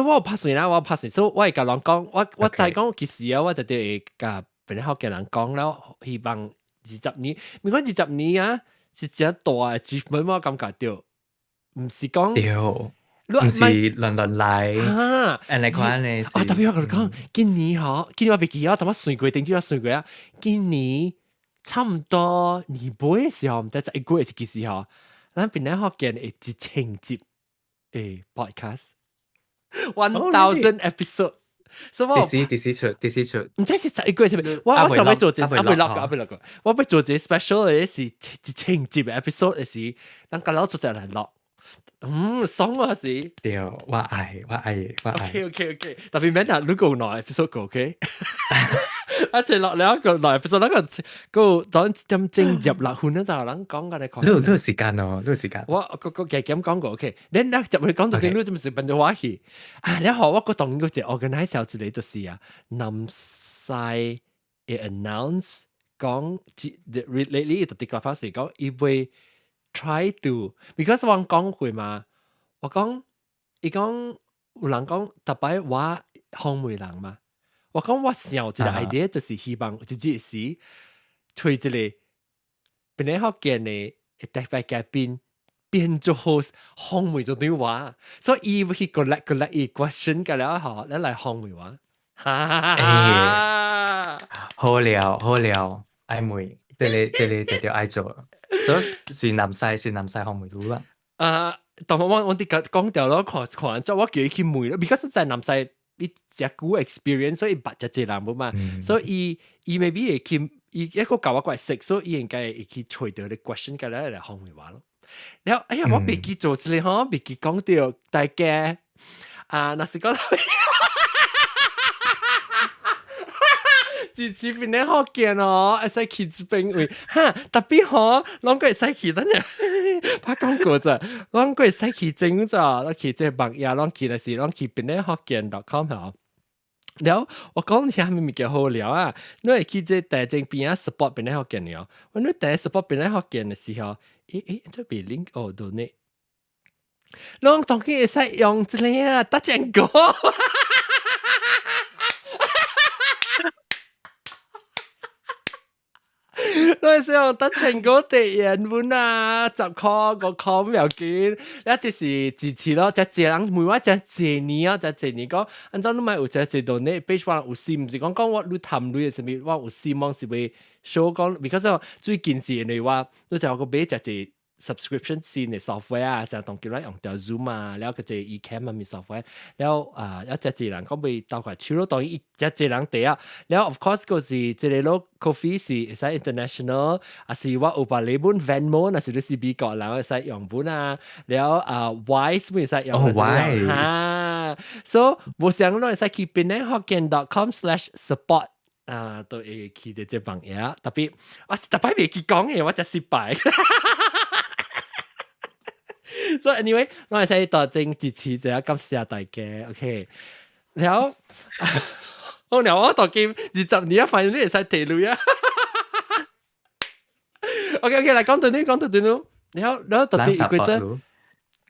我有拍算啦，我拍算，所以我會共人講，我知講其實啊，我特別會共邊個嘅人講了，希望二十年，毋過二十年啊，是真大嘅 achievement，我感覺到，毋是講，對，毋是輪輪來，按呢款咧，啊，特別我共你講，今年嗬，今年我袂記啊，淡薄算過，頂次我算過啊，今年差唔多年尾嘅時候，毋知11月是幾時嗬，咱邊個福建會1000集嘅 podcast。1000 episode，所以我幾時幾時出？幾時出？毋知是11月係咪？我想欲做一個，還未落過，還未落過。我欲做一個 special 嘅是1000集嘅 episode 是，咱個老出來錄，爽啊是。對，我愛，我愛，我愛。 OK，特別免啊，如果兩 episode 個 OK，啊，一落兩個兩 episode 那個個當點鐘入六分就人講個你看。你有時間哦，你有時間。我個個加減講過 OK，你那入去講到頂，你就是變做我去。啊，你好，我個當個一 organize 一個就是啊，南西會 announce 講，lately 就啲個是講，伊會 try to，because 我講過嘛，我講伊講有人講，逐擺我訪問人嘛，我講我想一個 idea 就是希望一日時揣一個邊個福建的特別嘉賓變做 host 訪問就對我，所以伊會去 collect collect 伊 question 個了後，咱來訪問我。哈哈，好了好了，愛問，這個特別愛做，所以是南西是南西訪問到啦。啊，但我啲講掉咯，看看，就我叫伊去問咯，because 在南西伊誠久 experience，所以捌誠濟人無嘛，所以伊 maybe 會去，伊一個共我過識，所以伊應該會去揣著啲 question 過來來訪問我咯。然後哎呀，我袂記做出來吼，袂記講著大家啊，若是講。支持邊個福建哦，會使去這邊位哈，特別吼，攏閣會使去，等下拍廣告咋，攏閣會使去整咋，攏去這網頁，攏去就是攏去邊個福建 .com 吼。然後我講啥物物件好料啊？你會去這大正邊仔 support 邊個福建了？我你第 support 邊個福建的時候，咦，這邊 link 哦，donate，攏當然會使用這個啊，Touch 'n Go。你使用 Touch 'n Go 兌現本啊，10箍5箍唔要緊，你就是支持咯，誠濟人問我誠濟年啊，誠濟年講，按怎你莫有誠濟度呢？比如話有時毋是講講我你趁鐳的啥物，我有希望是會 show 講，because 最近是因為我，你就個買誠濟 subscription 新的 software 啊，像當叫咱用著 Zoom 啊，了個這 Ecamm 啊物 software，了啊，一誠濟人講欲鬥塊手咯，當然誠濟人提啊，了 of course 個是這個咯，coffee 是會使 international，啊是我有別禮本 Venmo，若是你是美國人會使用本啊，了啊 Wise 會使用，哦 Wise，哈，所以無想攏會使去 penanghokkien.com/support 啊，都會去著這網頁，特別我是逐擺袂記講的，我才失敗。所以 anyway，我係使多正支持者，感謝大家。OK，然後我了我當今20年啊，發現你會使提鐳啊。OK OK，來講到你，講到你咯。然後到底人 Equator support 你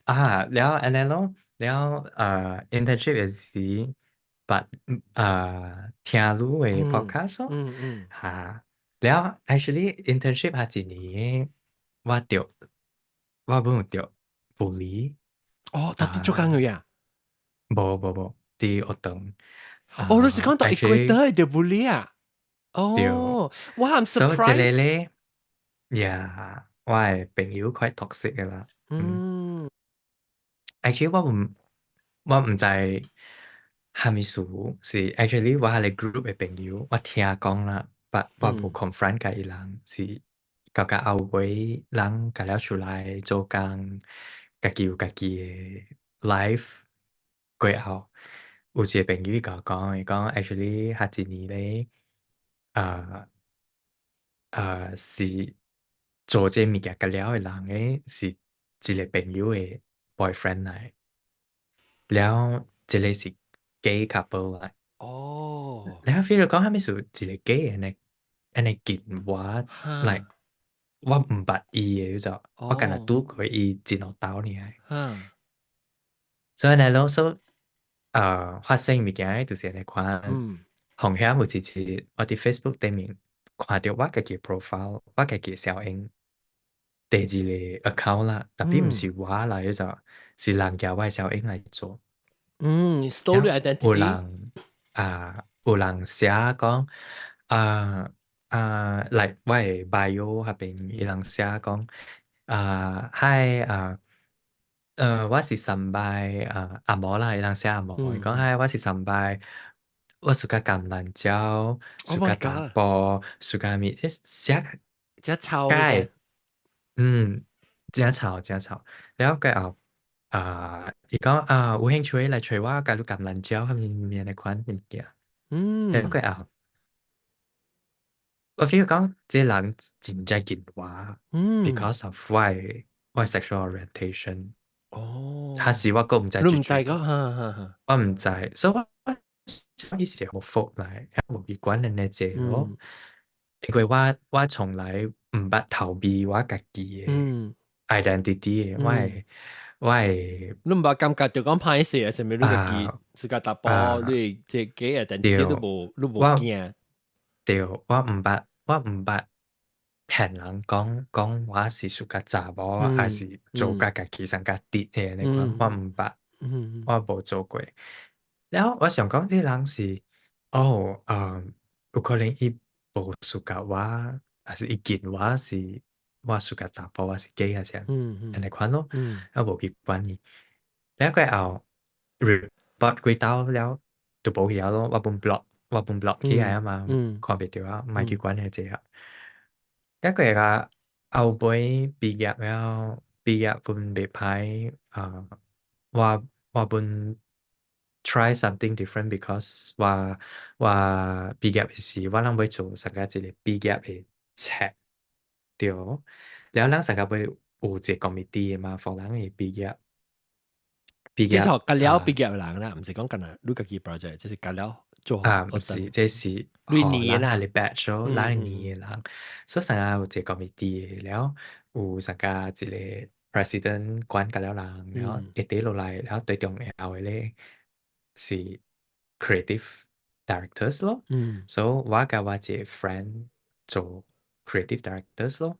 啊，了按呢咯，了internship 的時，捌聽你的 podcast 咯，嚇，了 actually internship 係一年我著我本有著 bully。哦，到底做工嘅呀？無無無，佇學堂。哦，你是講到 Equator 的 bully 啊？哦，我 I'm 所以這個 surprised。咧，呀，我的朋友 quite toxic 的啦。Actually 我毋知啥物事，是 actually 我彼个 group 的朋友，我聽講啦，but 我無 confront 共伊人，是到到後尾人共了出來做工，家己有家己的 life 過後，有一個朋友伊共我講，伊講 actually 彼一年咧，是做這個物件共了的人咧，是一個朋友的 boyfriend 來，了這個是 gay couple 來。了 feel 講啥物事，一個 gay 按呢按呢見我，like 我毋捌伊的，就我干焦拄過伊一兩兜爾。所以呢，囉所發生物件就是按呢款。風險有一次，我佇 Facebook 頂面看著我家己 profile，我家己小英第二個 account 啦，tapi 毋是我來，就是人叫我的小英來做。嗯，stolen identity。有人啊，有人寫講啊啊，like 我的 bio 彼邊，伊人寫講啊，hi 啊，我是三擺啊，紅毛啦，伊人寫紅毛，伊講 hi，我是三擺，我 suka 橄欖蕉，suka 查埔，suka 物，這寫真臭嘅，真臭真臭，了過後啊，伊講啊，有興趣來揣我，共你橄欖蕉，啥物物按呢款物件，了過後，我 feel 講這人真正見我，because of 我的 sexual orientation。還是我閣毋知。你毋知個，哈哈哈。我毋知，所以我伊是 homophobe 來，無去管按呢這咯。因為我從來毋捌逃避我家己的 identity 的，我的你毋捌感覺著講歹勢啊？啥物你家己自家查埔，你這個 identity 你無驚。對，我毋捌騙人講講我是 suka 查某，還是做甲家己上較直的按呢款，我毋捌，我無做過。然後我想講這人是，哦，有可能伊無 suka 我，還是伊見我是我 suka 查埔，我是 gay 還是按呢款咯，我無去管伊。了過後 report 幾兜了，就無去啊咯，我本 block 起來啊嘛，看袂著啊，莫去管彼這啊。了過後後尾畢業了，畢業本袂歹啊，我本 try something different because 我畢業的時，我攏欲做參加一個畢業的冊，對。了咱參加欲有一個 committee 的嘛，for 人的畢業。畢這是業甲了畢業的人啦，毋是講干焦你家己 project，這是甲了做啊，毋是，這是你年啦，咱的 batch 咯，咱年的人，所以參加有一個 committee 的，了有參加一個 president 管甲了人，了一底落來，了最重要的咧是 creative directors 咯，所以我共我一個 friend 做 creative directors 咯，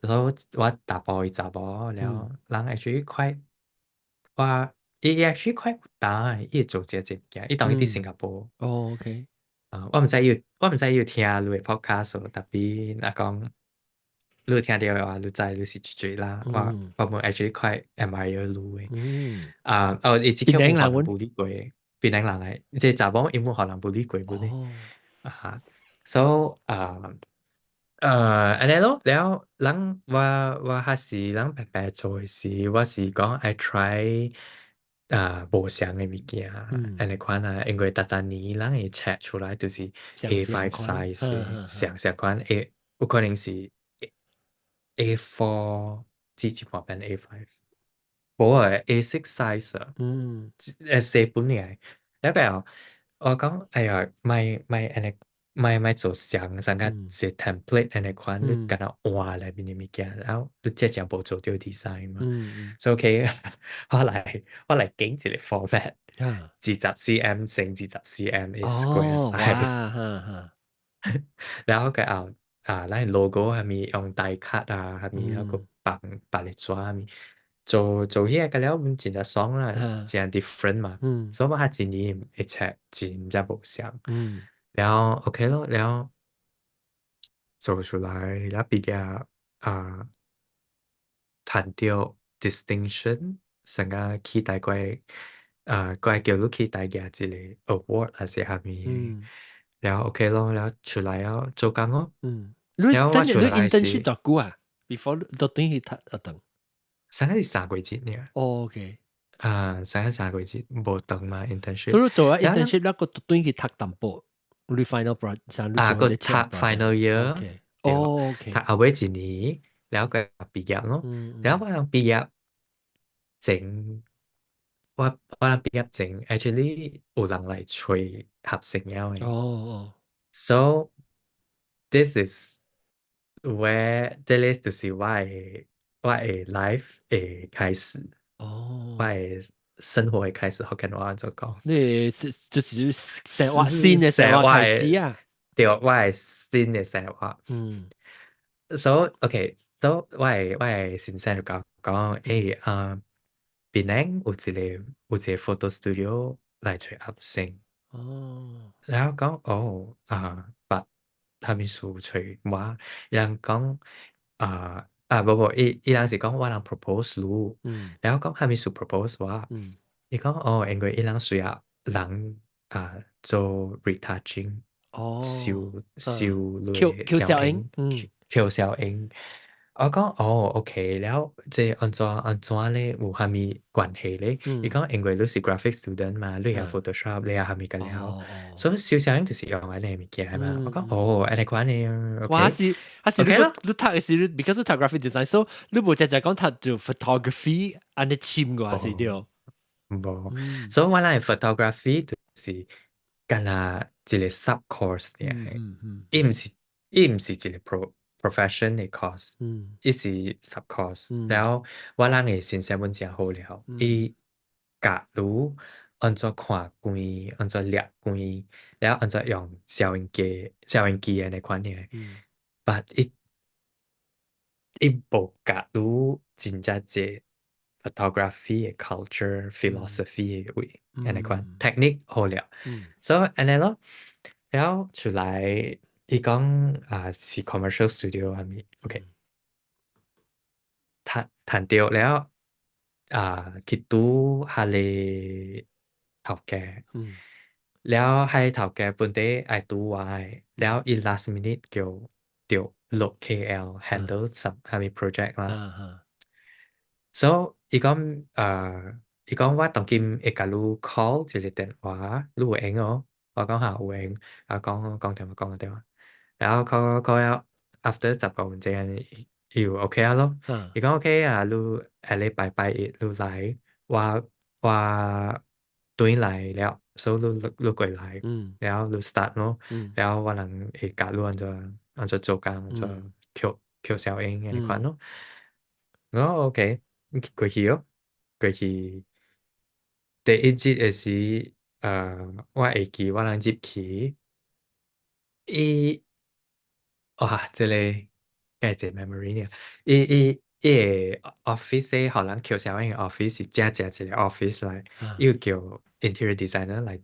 所以我查埔伊查某，了人 actually quite 我伊 actually quite 有膽，伊會做這個物件，伊當伊佇新加坡。哦，OK。啊，我毋知伊有聽你的 podcast， tapi 若講你有聽著的話，你知你是誰啦。我本 actually quite admire 你的。啊，哦，伊這個有予人 bully 過，檳城人來，這查某伊無予人 bully 過本的。啊，so 啊，按呢咯，了人我還是人白白做的時，我是講愛 try 啊無相的物件，按呢款啊，因為逐逐年人會冊出來就是 A5 size 相相款 A 有可能是 A4 紙一半變 A5，無啊 A6 size 啊，細本爾，了過後我講哎呀，莫莫按呢莫莫做像上個是 template 按呢款，你敢若換內面的物件，然後你這正無做著 design 嘛。所以 OK，我來揀一個 format，20 cm 乘20 cm 的 square size。然後過後啊，咱 logo 係咪用 die cut 啊，係咪那個綁白的紙係咪做做起來個了，真正爽啦，真 different 嘛。所以我較一年會冊真正無相。然後 OK 咯，然後做出來，然後畢業啊，談到 distinction，成個去大概啊，過叫你去大家一個 award 還是啥物？然後 OK 咯，然後出來了做工咯。你等你 internship 多久啊？before 都等於讀一等。上個是3個月爾。哦，OK。啊，上個3個月無長嘛 internship。所以做啊 internship 那個轉去讀淡薄，你 final project 啊，個讀 final year。哦，OK。讀後尾一年，然後佢畢業咯。然後我人畢業前，我人畢業前，actually 有人來揣學生了的。So this is where 這個就是我的 life 的開始。我的生活的開始，福建話按怎講？你是就是生活新的生活開始啊？對，我的新的生活。So OK，so 我的先生就講講，啊，檳城有一個 photo studio 來揣學生。然後講哦啊，but 啥物事揣我，伊人講啊啊無無，伊人是講我人 propose 你，然後講啥物事 propose 我，伊講哦，因為伊人需要人啊做 retouching，修修類 Q 小影， Q 小影。我講哦，OK，了這按怎按怎咧有啥物關係咧？伊講因為你是 graphic student 嘛，你會 Photoshop，你會啥物個了，所以修小影就是用按呢物件嘛。我講哦，按呢款的，哇，是還是你讀的是你，because 你讀 graphic design，所以你無直接講讀做 photography 按呢深過還是對？無，所以我人 photography 就是敢若一個 sub course 爾，伊毋是一個 profession 的 course，伊是 sub course。然後我人的先生本誠好了，伊教你按怎看光，按怎掠光，然後按怎用攝影機按呢款的。But 伊無教你真正濟 photography 的 culture、philosophy 的位，按呢款 technique 好了。所以按呢咯，然後出來伊講啊是 commercial studio 啥物，OK。談著了啊，去拄彼個頭家，了彼個頭家本地愛拄我的，了伊 last minute 叫著落 KL handle some 啥物 project 啦。所以伊講伊講我當今會共你 call 一個電話，你有閒哦？我講哈有閒，啊講講電話講個電話，然後 call call 了 after 10個分鐘按呢，伊就 OK 啊咯。伊講 OK 啊，你下禮拜拜一你來，我轉來了，所以你過來，然後你 start 咯，然後我人會教你按怎按怎做工，按怎扣扣小影按呢款咯。我 OK，過去咯，過去第一日的時，我會記我人入去，伊哇，這個該一個 memory 爾，伊個 office 予人扣小影的 office 是正正一個 office 來，伊有叫 interior designer 來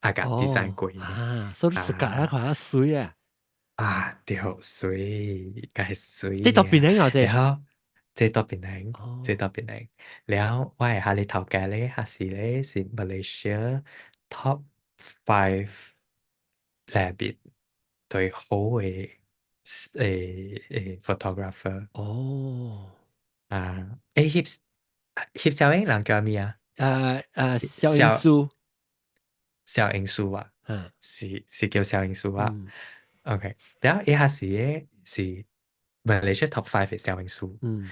啊共 design 過。啊，所以你自家看較媠啊。啊，對，媠，該媠。這佗檳城啊，這。然後這佗檳城，這佗檳城。然後我的彼個頭家咧，還是咧是 Malaysia top five 內面最好的photographer。啊，翕翕攝影人叫咩啊？攝影師。攝影師啊，是叫攝影師啊。OK，然後伊還是咧是 Malaysia top five 的攝影師。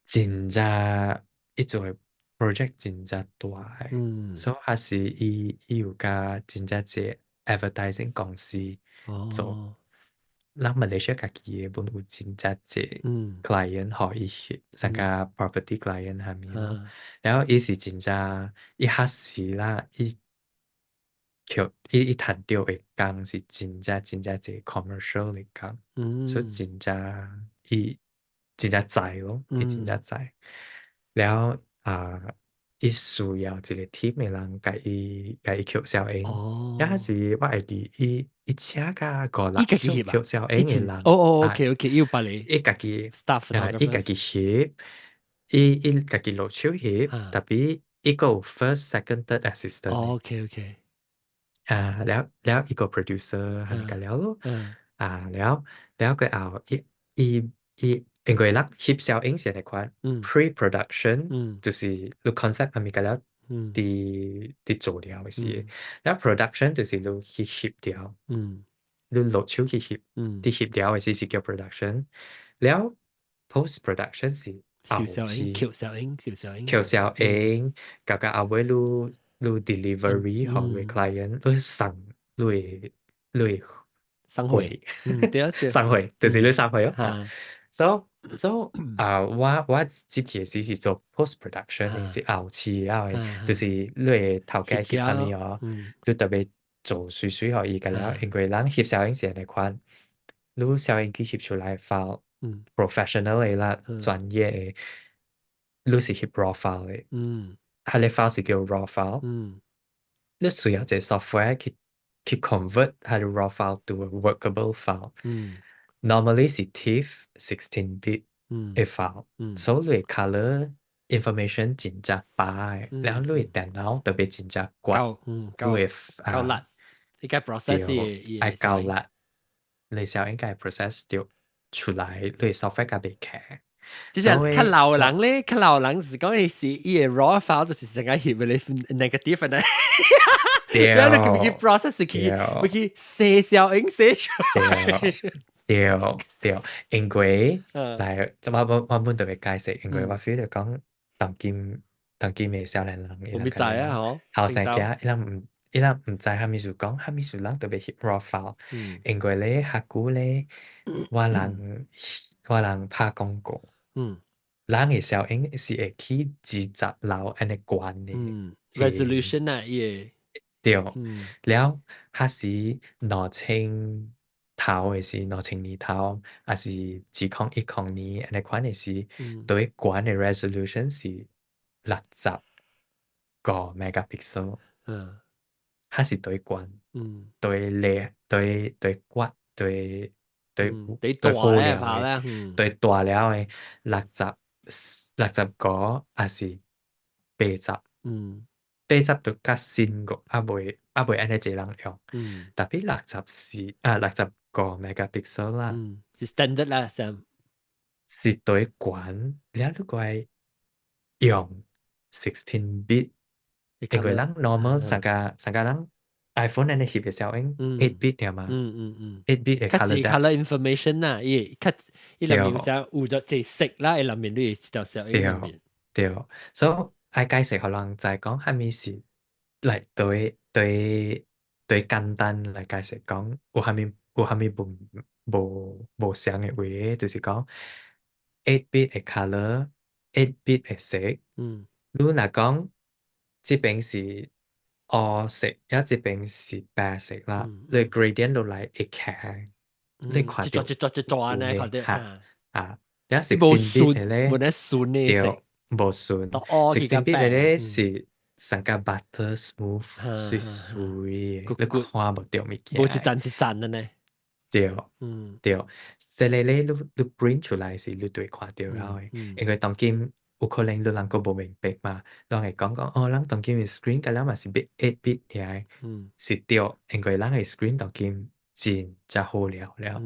真正伊做的 project 真正大的，所以還是伊有共真正濟 advertising 公司做。咱馬來西亞家己的本有真正濟client 予伊翕，參加 property client 啥物咯。然後伊是真正，伊較時啦，伊抾伊伊趁著的工是真正真正濟 commercial 的工，所以真正伊真正知咯，伊真正知。然後啊，伊需要一個 team 的人共伊翕攝影。抑是我會記伊請甲五六伊家己翕翕攝影的人。哦哦，OK，伊有別個伊家己 staff。啊，伊家己翕，伊家己落手翕，tapi 伊閣有 first、second、third assistant。哦，OK。啊，了了伊個 producer 係咪了咯？啊，了了過後，伊伊伊因為咱翕攝影是按呢款，pre-production 就是你 concept 係咪了，佇做了的時，了 production 就是你去翕掉，你落手去翕，佇翕了的時是叫 production，了 post production 是後期，翕攝影，翕攝影，翕攝影，到後尾你你 delivery 予你 client，你送你你送貨，對啊對，送貨就是你送貨哦。So 啊，我接去的時是做 post production，是後期啊，就是你的頭家翕啥物哦，你特別做媠媠予伊個了，因為咱翕攝影是按呢款，你攝影機翕出來 file professional 的啦，專業的，你是翕 raw file 的，彼个 file 是叫 raw file，你需要一個 software 去 convert 彼个 raw file to a workable file。Normally 是 TIFF 16 bit 的 file，所以你 color information 真正白，然後你的電腦特別真正倔，夠夠力，應該 process 對，愛夠力，你先應該 process 著出來，你 software 較袂卡。就是較老人咧，較老人是講伊是伊個 raw file 就是成個翕的 negative 的，然後你去 process 去去寫小影寫出來。對對，因為來我本特別解釋，因為我 feel 著講當今的少年人，無知啊吼，後生囝伊人毋知啥物事講，啥物事人特別翕 raw file，因為咧較久咧，我人拍廣告，人的效應是會去20樓按呢懸的，resolution 啊，伊個對，了較是2000頭的是2002頭，抑是2010年按呢款的時，對懸的 resolution 是65 megapixel，較是對懸，對靚，對對骨，對對對對好大了的，對大了的65抑是80，80就較新個，猶未按呢濟人用，tapi 64啊65 megapixel 啦，是 standard 啦，上是對懸，了你閣愛用 16 bit，因為咱 normal 上個人 iPhone 按呢翕的時候用 8 bit 爾嘛，8 bit 的較濟 color information 啦，伊較伊內面有啥有咗濟色啦，伊內面都會一條小影內面。對，所以愛解釋予人知講啥物是來對對對簡單來解釋講有啥物無無相的話，就是講 8 bit 的 color，8 bit 的色，你若講這邊是烏色，抑這邊是白色啦，你 gradient 落來會徛，你看著一撮一撮一撮按呢看著，啊，了 16 bit 的咧，無咧順的色，無順，16 bit 的咧是上較 butter smooth，媠媠的，你看無著物件，無一層一層的呢。對，對，這个咧，你 print 出來時，你就會看著了的，因為當今有可能你人閣無明白嘛，人會講講哦，咱當今的 screen 甲咱嘛是 8 bit 爾，是對，因為咱的 screen 當今真正好了了，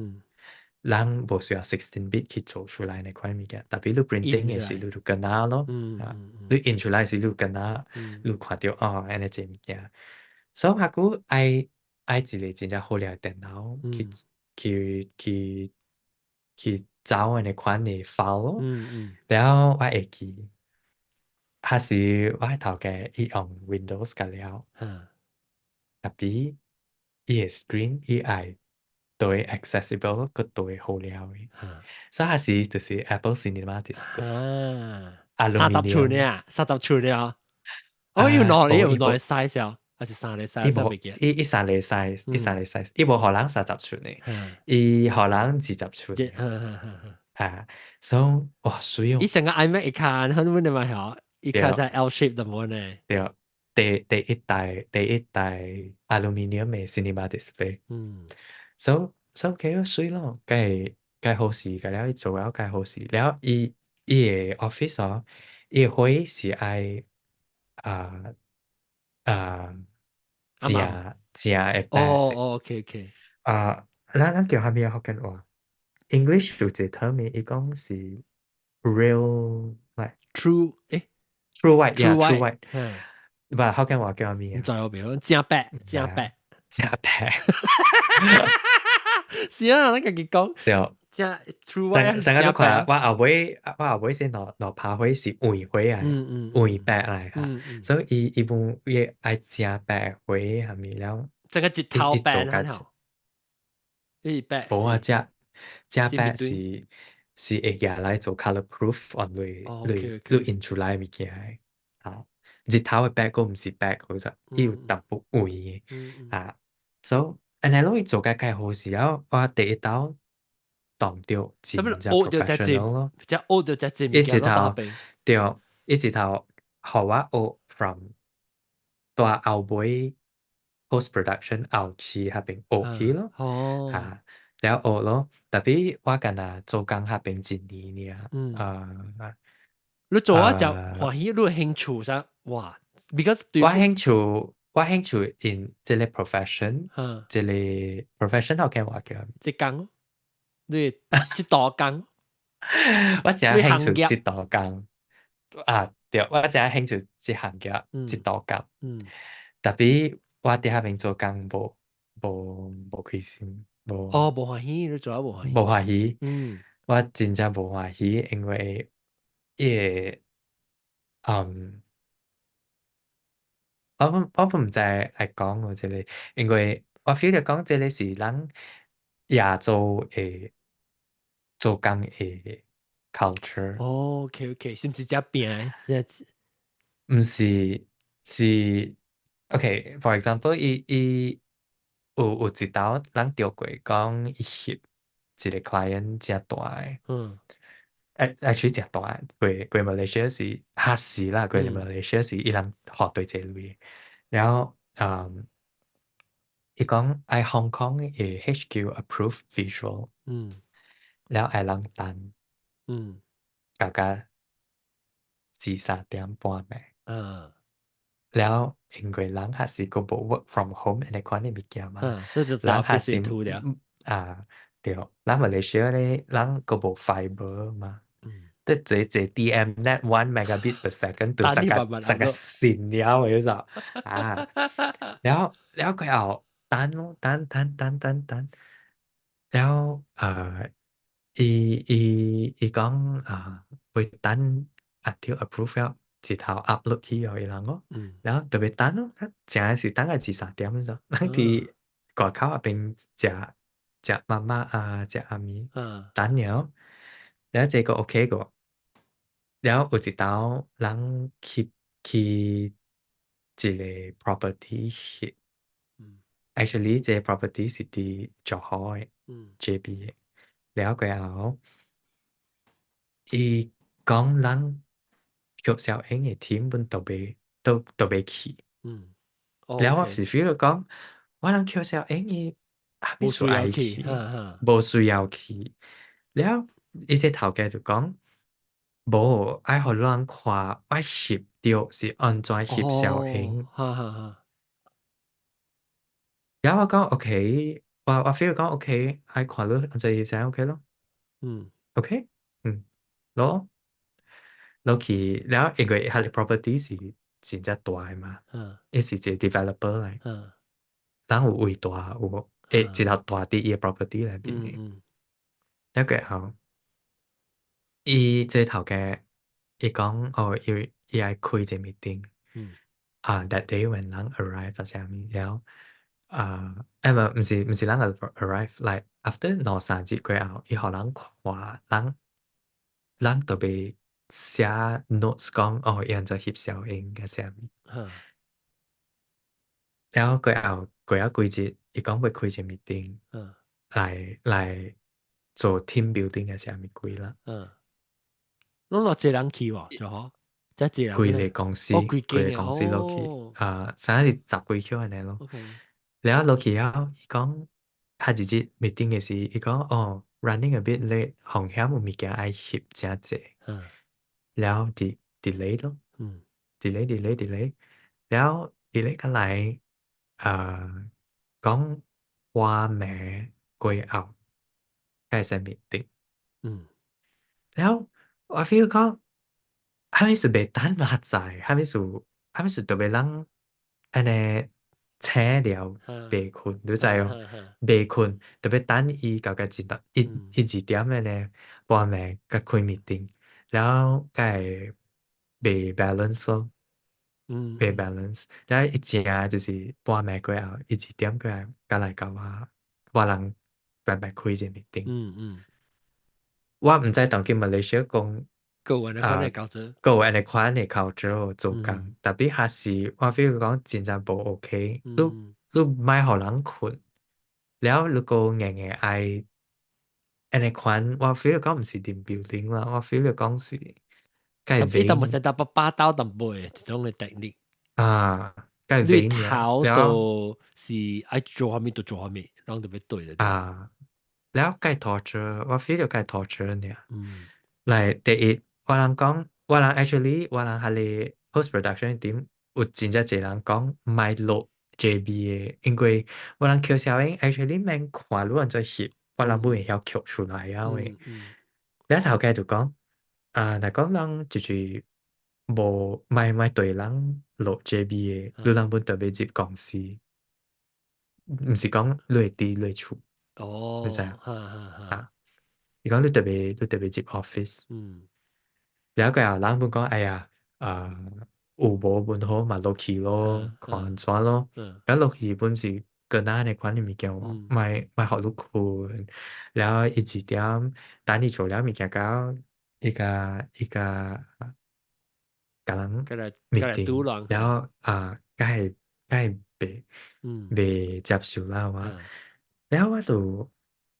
咱無需要 16 bit 去做出來那款物件，tapi 你 printing 的時，你就更加咯，啊，你印出來時，你更加，你看著哦，按呢這物件，所以較久愛一个真正好料的電腦去去找按呢款的 file 咯，了我會記，還是我的頭家伊用 Windows 甲了，tapi 伊个 screen 伊愛對 accessible 閣對好料的，所以還是就是 Apple Cinema Display。 30寸呢，30寸呢。哦，有兩個有兩個 size 啊，還是三個 size？伊無，伊三個 size，伊三個 size，伊無予人30寸的，伊予人20寸。啊，所以哇，媠哦！伊成個 iMac 一看，很穩的嘛，嗬，伊看在 L shape 的麼呢？對，第一代 aluminium 的 cinema display。所以幾個媠咯，計計好勢，計了伊做了計好勢，了伊伊个 office 哦，伊个會是愛啊啊正正的白色。哦，OK。啊，咱叫啥物啊？福建話？English 有一個 term，伊講是 real white。 True 誒，true white，yeah，true white。唔係福建話叫啥物啊？唔知我袂，正白，正白，正白。是啊，咱家己講。對。正 true white。上個你看，我後尾先落拍火是黃火啊，黃白來嚇，所以伊伊本伊愛正白火係咪了？這個一頭白啦，伊白。無啊，正正白是會舉來做 color proof 按類類類印出來物件啊。日頭的白閣毋是白，好似伊有淡薄黃的啊。所以按呢攏伊做甲蓋好勢了，我第一道當著真正 professional 咯。只學著只一直頭對，一直頭予我學 from 大後尾 post production 後期彼邊學去咯。啊，了學咯，特別我干焦做工彼邊一年爾，啊，你做啊就歡喜，你有興趣啥？哇，because 我興趣 in 這個 profession，這個 profession 福建話叫這工，你這道工，我真興趣這道工，啊，對，我真興趣這行業，這道工。特別我佇彼邊做工無開心，無。哦，無歡喜，你做啊無歡喜。無歡喜。我真正無歡喜，因為伊個，我毋知愛講我這個，因為我 feel 著講這個是咱亞洲的做工的 culture。哦，OK，是毋是遮拼？毋是，是 OK，for example，伊伊有一道咱著過講伊翕一個 client 誠大的，actually 誠大的，過過 Malaysia 是較細啦，過 Malaysia 是伊人花對濟鐳，然後伊講愛 Hong Kong 的 HQ approve visual，了愛人等，到甲2、3點半暝，了因為人還是閣無 work from home 按呢款的物件嘛，所以就人還是吐了。啊，對，咱 Malaysia 咧，人閣無 fiber 嘛，即做做 TM net 1 megabit per second 都成個線了的就啊，了了過後等咯，等等等等等，了伊講啊，會等 until approve 了，一頭 upload 去予伊人咯，然後特別等咯，誠是等到2、3點咗，咱佇外口彼邊食食媽媽啊，食暗暝，等了，了這個 OK 個，了有一道人去一個 property 翕，actually 這個 property 是佇柔佛的JB 的，了過後，伊講人翕攝影的 team 本都袂都袂去，了我是 feel 講，我人翕攝影伊無需要去，無需要去，了伊這頭家就講，無愛予人看我翕著是按怎翕攝影。了我講 OK，我 feel 講 OK，愛看你按怎翕相 OK 咯。OK，咯，落去了，因為彼個 property 是真正大的嘛，伊是一個 developer 來，人有位大有無？一頭大佇伊個 property 內面的。了過後，伊這頭家伊講哦，伊愛開一個 meeting，啊，that day when 人 arrive 啥物了，啊，誒唔是人 arrive，like after 兩三日過後，伊予人看，人特別寫 notes 講哦，伊按怎翕小影個啥物。然後過後過咗幾日，伊講欲開一個 meeting，來做 team building 嘅啥物鬼啦。嗯，攏偌濟人去喎，就嗬，這濟人。規個公司，規個公司落去，啊，啥是十幾口按呢咯。 然後落去後，伊講較一日 meeting 嘅時，伊講哦，running a bit late，風險有物件愛翕誠濟，然後 delay 咯，delay delay delay，然後 delay 過來，啊，講半暝過後，開始 meeting，然後我 feel 講，啥物事袂等明仔載，啥物事特別人按呢醒了袂睏，你知無？袂睏，特別等伊到個一二點按呢半暝才開 meeting，然後才會袂 balance 咯，袂 balance，然後伊正就是半暝過後，一二點過後，才來共我我人白白開一個 meeting。我毋知當今馬來西亞講閣有按呢款的 culture，閣有按呢款的 culture 做工，特別還是我 feel 講真正無 OK，你莫予人睏，了如果硬硬愛按呢款，我 feel 講毋是 team building 啦，我 feel 講是該伊淡薄是淡薄霸道淡薄的這種的 technique。啊，該你頭都是愛做啥物就做啥物，攏特別對的。啊，了該 torture，我 feel 該 torture 呢。來第一，我人講，我人 actually，我人彼個 post production 點有真正濟人講莫落 JB 的，因為我人抾小英 actually 免看你按怎翕，我人不會曉抾出來啊喂。了頭家就講，啊，若講人就是無莫對人落 JB 的，你人本特別入公司，毋是講你會佇你厝，你知影？啊，伊講你特別入 office，了過後人本講，哎呀，啊，有無本好嘛落去咯，看按怎咯，了落去本是閣那按呢款的物件，莫莫予你睏，了伊一點等你做了物件到，伊共共人 meeting，了啊，會袂接受啦我，了我就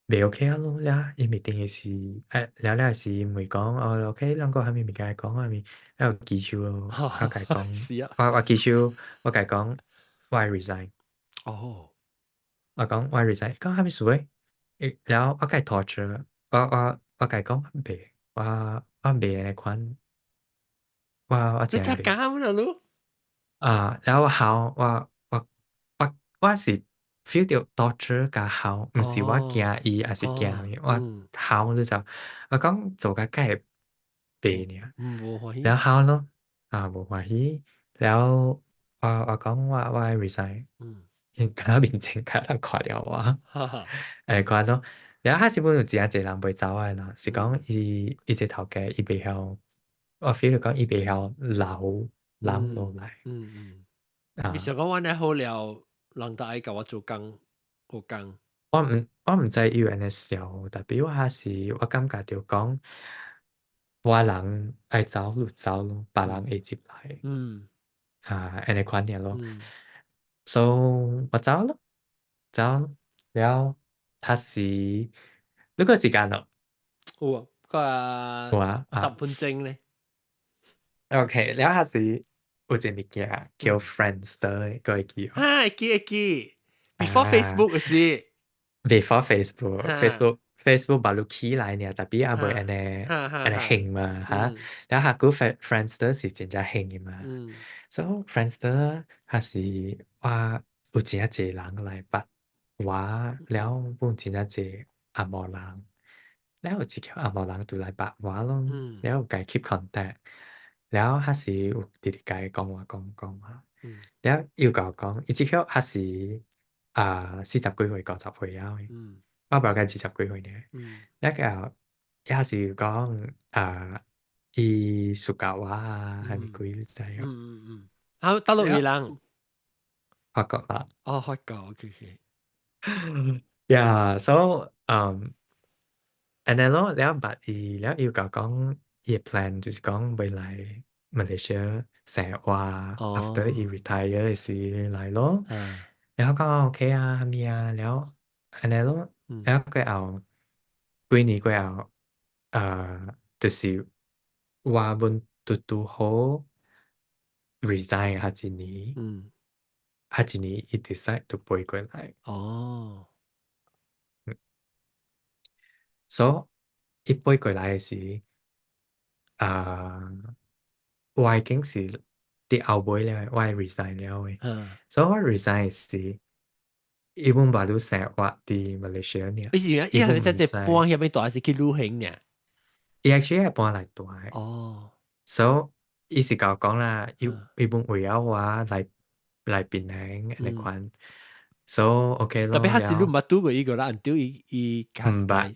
袂 OK 啊咯，了伊 meeting 的時，了了時問講哦 OK，咱閣有啥物物件愛講啥物，了有舉手咯，我共伊講，我舉手，我共伊講我愛 resign。我講我 resign，講啥物事咧？了我共伊 torture，我共伊講袂，我袂按呢款，我真袂。你真敢啦你？啊，了我哭，我是 feel 到 torture 共哭，毋是我驚伊，抑是驚伊，我哭你知，我講做較會袂爾，無歡喜。了哭咯，啊無歡喜，了我講我愛 resign，敢若面前較人看著我，按呢款咯，了彼時本有真濟人袂走的啦，是講伊這頭家伊袂曉，我 feel 講伊袂曉留人落來。你想講我呢好了，人就愛共我做工，學工。我毋知伊有按呢想，特別我還是我感覺著講，我人愛走就走咯，別人會入來。啊，按呢款爾咯。So 我走咯，走了，彼時你個時間咯？有啊，個有啊， 10分鐘咧。 OK，了彼時有一個物件叫 Friendster，閣會記無？哈，會記會記。Before Facebook 的時。 Before Facebook，Facebook 捌起來爾，特別猶未按呢按呢興嘛，哈。了彼久 Friendster 是真正興的嘛。So Friendster 彼時我有真正濟人來捌我，了本真正濟紅毛人，了有一個紅毛人就來捌我咯，了有共伊 keep contact，了彼時有直直共伊講話講講話，了伊有共我講，伊這個彼時啊40幾歲50歲啊，我無甲20幾歲爾，了過後伊彼時講啊，伊 suka 我啊，啥物鬼你知無？嗯嗯嗯，啊，大陸的人？法國啦。哦，法國，OK。 Yeah, so and then 咯，了捌伊了伊共講伊 plan 就是講欲來馬來西亞生活，after 伊 retire 時來咯。了講 OK 啊，啥物啊，了按呢咯，了過後幾年過後，就是我阮拄拄好 resign 彼一年，彼一年伊 decide 就飛過來。So 伊飛過來時，我已經是佇後尾了，我 resign 了的。所以我 resign 時，伊阮捌拄生活佇馬來西亞爾。伊是伊係咪在這搬遐邊住，還是去旅行爾？伊 actually 係搬來住的。所以伊是共我講啦，伊伊阮為了我來檳城按呢款，so OK 咯。特別彼時你毋捌拄過伊個啦，毋伊伊毋捌，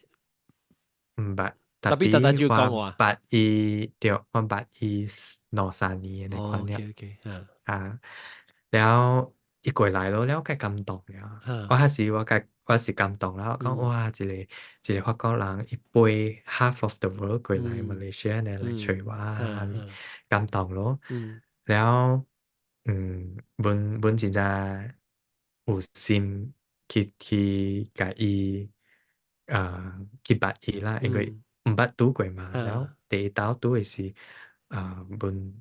毋捌。特別特特就講話。捌伊對，我捌伊兩三年按呢款了。 OK，啊，了伊過來咯，了我較感動了。我彼時我較我是感動啦，我講哇，一個一個法國人伊飛 half of the world 過來馬來西亞呢來揣我，感動咯。了，阮阮真正有心去共伊，去捌伊啦，因為毋捌拄過嘛。了第一道拄的時，阮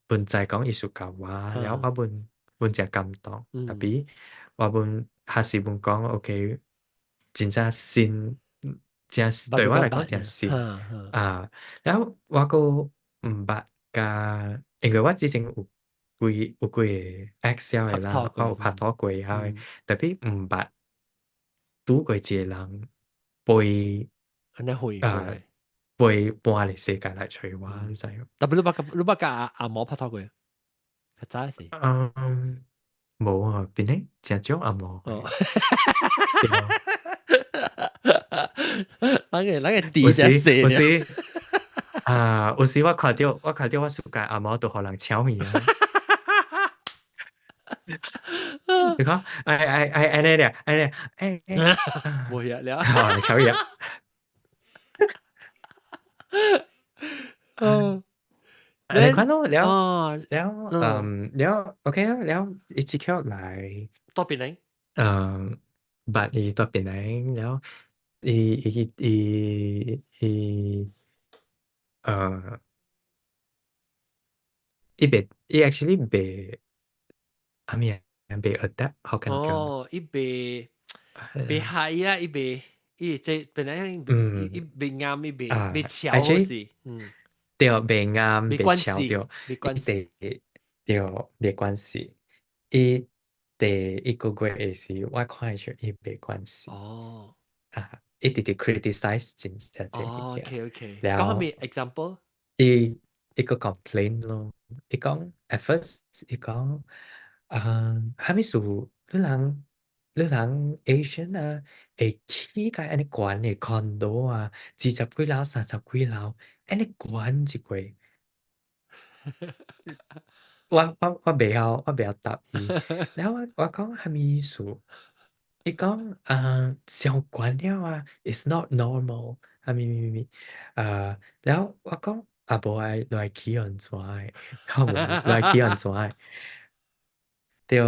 阮知講伊 suka 我，了我阮阮誠感動。Tapi 我阮彼時阮講 OK，真正新，真對我來講誠新啊。了我閣毋捌共，因為我之前有幾個 ex 的啦，我有拍拖過啊，tapi 毋捌拄過一個人飛按呢飛過來，飛半個世界來揣我，你知無？ Tapi 你捌共阿毛拍拖過？較早時。嗯，無啊，檳城誠少阿毛。哦。咱個地有時有時啊，有時我看著我 suka 阿毛，就予人搶去啊。你看，哎哎哎，按呢咧，按呢，哎哎，無嘢了。好，搶去啊！你看到了了，了，OK 啊，了，伊這口來，蹛檳城？捌伊蹛檳城了，伊伊伊伊，伊袂，伊 actually 袂，啥物啊？袂 adapt 好感覺。哦，伊袂害啊，伊袂，伊這本來伊伊袂啱，伊袂袂巧是，對，袂啱，袂巧對，袂關係，對，袂關係。伊第一個月的時，我看出伊袂關係。啊，伊直直 criticize 真正這物件。 OK。講啥物 example？伊伊個 complain 咯，伊講 at first 伊講，啊，啥物事你人 Asian 啊，會起共按呢懸的 condo 啊，20幾樓、30幾樓，按呢懸一個。我袂曉答伊，然後我講啥物意思？伊講啊，傷懸了啊，It's not normal，啥物物物，然後我講啊，無愛來起按怎的？我問來起按怎的？對，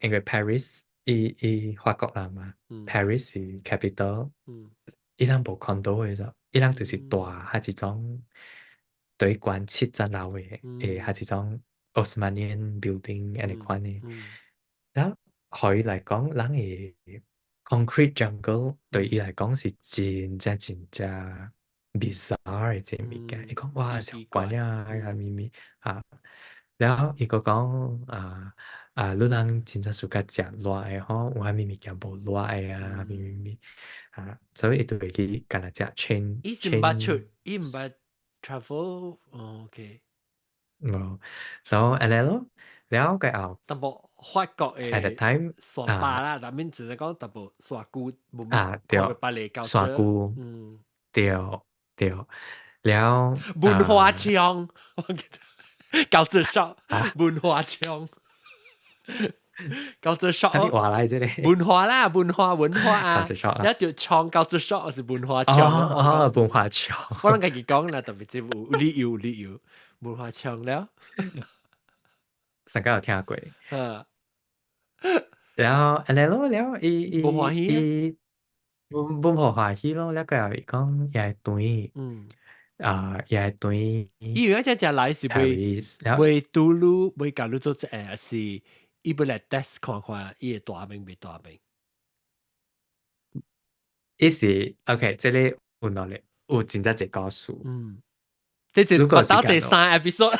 因為 Paris 伊伊法國人嘛，Paris 是 capital，伊人無 condo 的咋，伊人就是住彼一種對懸7層樓的，彼一種 Haussmannian building 按呢款的。然後予伊來講，人的 concrete jungle 對伊來講是真正真正 bizarre 的一個物件。伊講哇，傷懸啊，啥物物啊，然後伊閣講啊啊，你人真正 suka 食熱的吼，有啥物物件無熱的啊，啥物物物啊，所以伊就會去干焦食 chain。伊是毋捌出，伊毋捌 travel，哦，OK。無，所以按呢咯，了過後，淡薄法國的 at the time 山巴啦，內面只是講淡薄山區，無啊對，山區，對對，了文化牆，我記得，高智商，文化牆。culture shock。啥物話來這個？文化啦，文化文化啊， culture shock 啊。你著創 culture shock 是文化衝。哦，文化衝。我攏家己講啦，特別這有理由理由，文化衝了。上個有聽過。然後按呢咯，了伊伊無歡喜。伊無無歡喜咯，了過後伊講伊愛轉，啊，伊愛轉。伊有一隻隻來是袂袂拄你，袂共你做這個，是伊欲來 test 看看伊會大面袂大面。伊是 OK，這個有能力有真正一個故事。嗯，這是到第三 episode。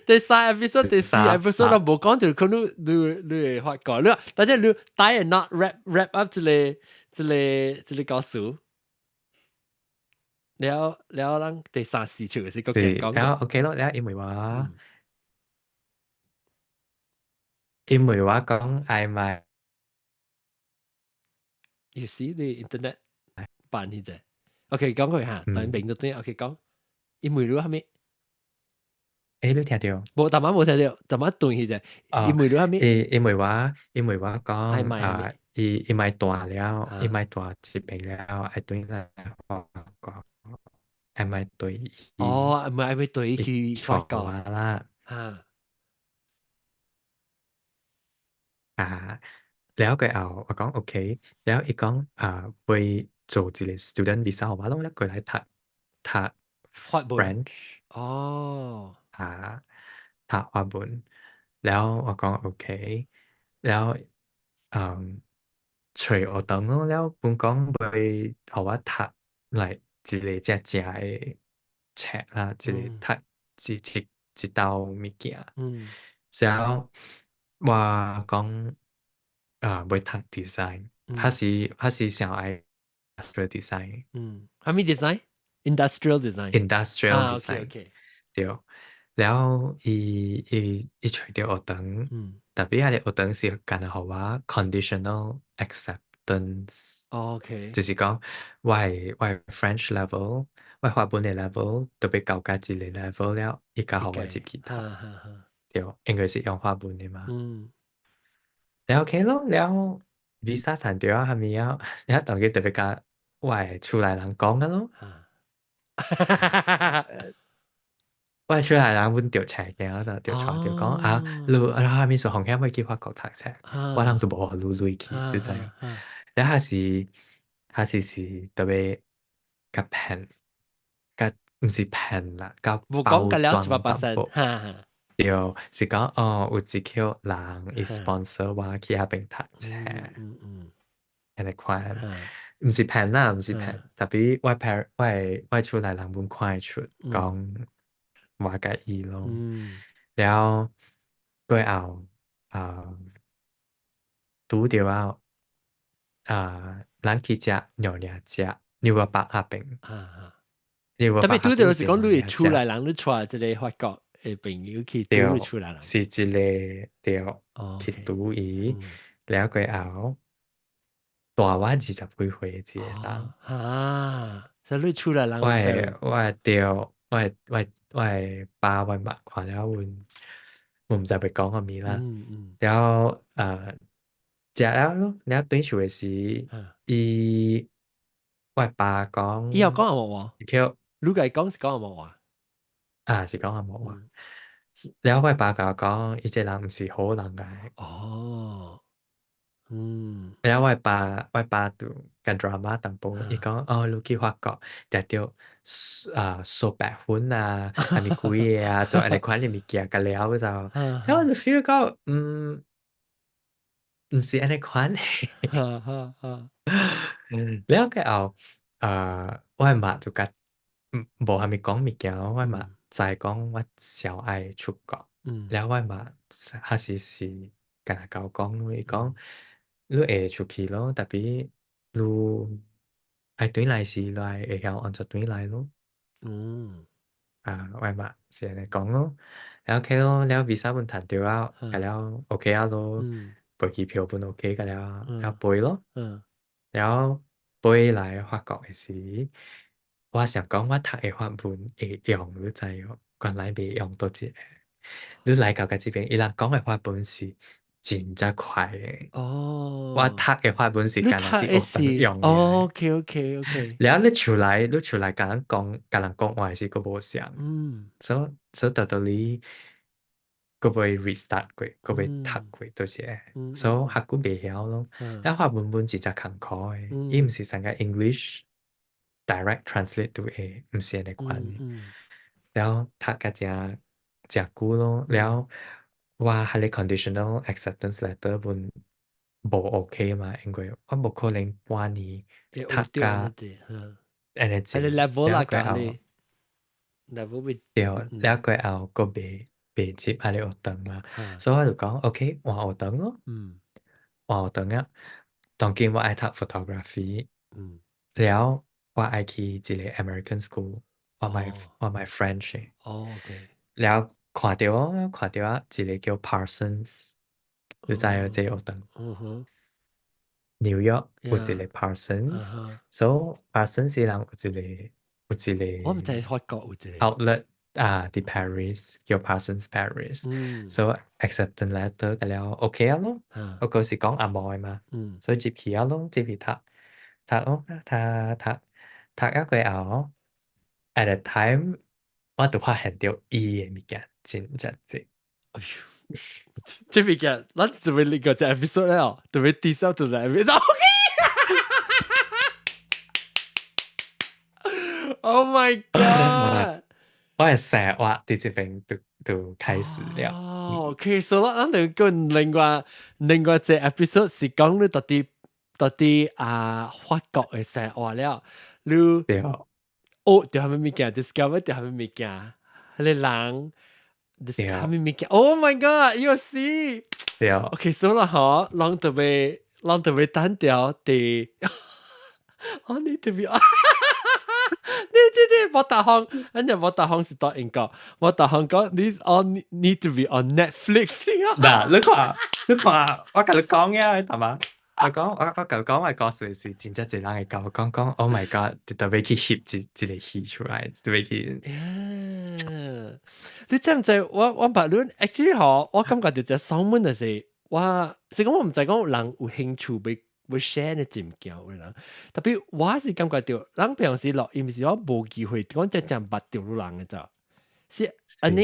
第三 episode、第四 episode 都無講到，可能你會發覺，你但係你 tie a knot wrap up 這個這個這個故事。了了，咱第三四場是個講。了 OK 咯，了因為我講愛買。 You see the internet 辦呢隻？OK，講佢嚇，等明咗啲。OK，講，因為你係咪？欸，你聽著？無，逐晚無聽著，逐晚斷去隻。因為你係咪？因為我講啊，伊伊欲蹛了，伊欲蹛這邊了，愛轉來法國，愛欲對。哦，唔係愛欲對去法國啦。啊。啊，了過後我講 OK，了伊講啊，會做一個 student visa，我攏了過來讀讀法文。 French。哦。啊，讀法文，了我講 OK，了嗯，揣學堂咯，了本講欲予我讀來一個正正的冊啦，一個讀一一一道物件。然後我講啊，欲讀 design，還是想愛 industrial design。嗯，啥物 design？Industrial design。 Industrial design。對。了伊伊伊揣著學堂，特別彼个學堂是干焦予我 conditional acceptance。 就是講我的 French level，我法文的 level 特別到達一個 level 了，伊才予我入去讀。對，因為是用法文的嘛。了 OK 咯，了 visa 趁著啊，啥物啊，了當佢特別共我的厝內人講啊咯。我的厝內人阮著冊嘅，就著帶著講啊，你啊啥物事風險欲去法國讀冊，我人就無予你入去，你知無？了還是還是是特別較騙，較毋是騙啦，較包裝淡薄。對，是講哦，有一個人伊 sponsor 我去彼邊讀冊，按呢款，毋是騙啦，毋是騙，特別我 parent 我的厝內人阮看會出講我佮伊咯，了過後啊，拄著啊，啊，咱去食牛掠食牛肉包彼邊，特別拄著是講你厝內人，你帶一個法國的朋友去拄你厝內人，是一個對，去拄伊，了過後大我20幾歲的一個人，啊，所以你厝內人，我的對，我的爸我媽看了阮，我毋知欲講啥物啦，了啊，食了咯，了轉厝的時，伊我爸講，伊有講紅毛話，你共伊講是講紅毛話，啊，是講紅毛話，了我爸共我講，伊這人毋是好人來。哦，嗯。了我爸就共 drama 淡薄，伊講哦，你去法國定著啊掃白粉啊，啥物鬼的啊，做按呢款的物件，共了就，了我就 feel 到，嗯，毋是按呢款的。了過後，我的媽就共無啥物講物件，我媽知講我想愛出國，了我媽還是是共共我講，伊講你會出去咯，特別你愛轉來時，你愛會曉按怎轉來咯。啊，我媽是按呢講咯，了 OK 咯，了 visa 阮趁著啊，共了 OK 啊咯，飛機票本 OK 共了，了飛咯，了飛來法國的時，我想講我讀的法文會用，你知無？原來袂用佗一个。你來到這邊，伊人講的法文是真正快的。我讀的法文是你敢若佇學堂用的。哦，OK。了你出來，你出來共人講，共人講話是閣無相。所以到到你閣欲 restart 過，閣欲讀過，都是會。所以較久袂曉咯。了法文本是真艱苦的，伊毋是像個 English direct translate 都會，毋是按呢款的。了讀甲誠誠久咯，了我彼個 conditional acceptance letter 本無 OK 嘛，因為我無可能半年讀甲按呢這 level 啦，過後 level 會對，了過後閣袂入彼個學堂嘛，所以我就講 OK 換學堂咯，換學堂啊，當今我愛讀 photography，了我愛去一個 American school，我買 French。了看著啊，一個叫 Parsons，你知影這個學堂？紐約有一個 Parsons，so Parsons 伊人有一個我毋知法國有一個 outlet 啊，佇 Paris 叫 Parsons Paris，so acceptance letter 了 OK 啊咯，我嗰時講紅毛的嘛，所以入去啊咯，入去讀讀咯，讀讀讀一過後，at that time 我就發現著醫的物件真正濟。哎喲，這物件，咱準備另個隻 episode 了，準備第三隻 episode。Oh my god！我的生活佇這邊就開始了。哦，OK，所以咱就講另外一隻 episode 是講你到底啊法國的生活了，你學著啥物物件，discover 著啥物物件，彼個人啥物物件？Oh my god！伊個死。OK，所以啦吼，人特別單調佇，I need to be 你這這莫達康，咱就莫達康是到英國，莫達康講 This all need to be on Netflix。嗱，你看，你看，我共你講呀，係嘛？我講我共你講，我故事是真正濟人會共我講講，Oh my god！特別去翕一個戲出來，特別去。你知毋知？我捌你，actually 吼，我感覺就這上門就是我，是講我毋知講人有興趣欲 share 呢物件有人，特別我是感覺著，人平時錄音是我無機會講真正捌著人的咋，是按呢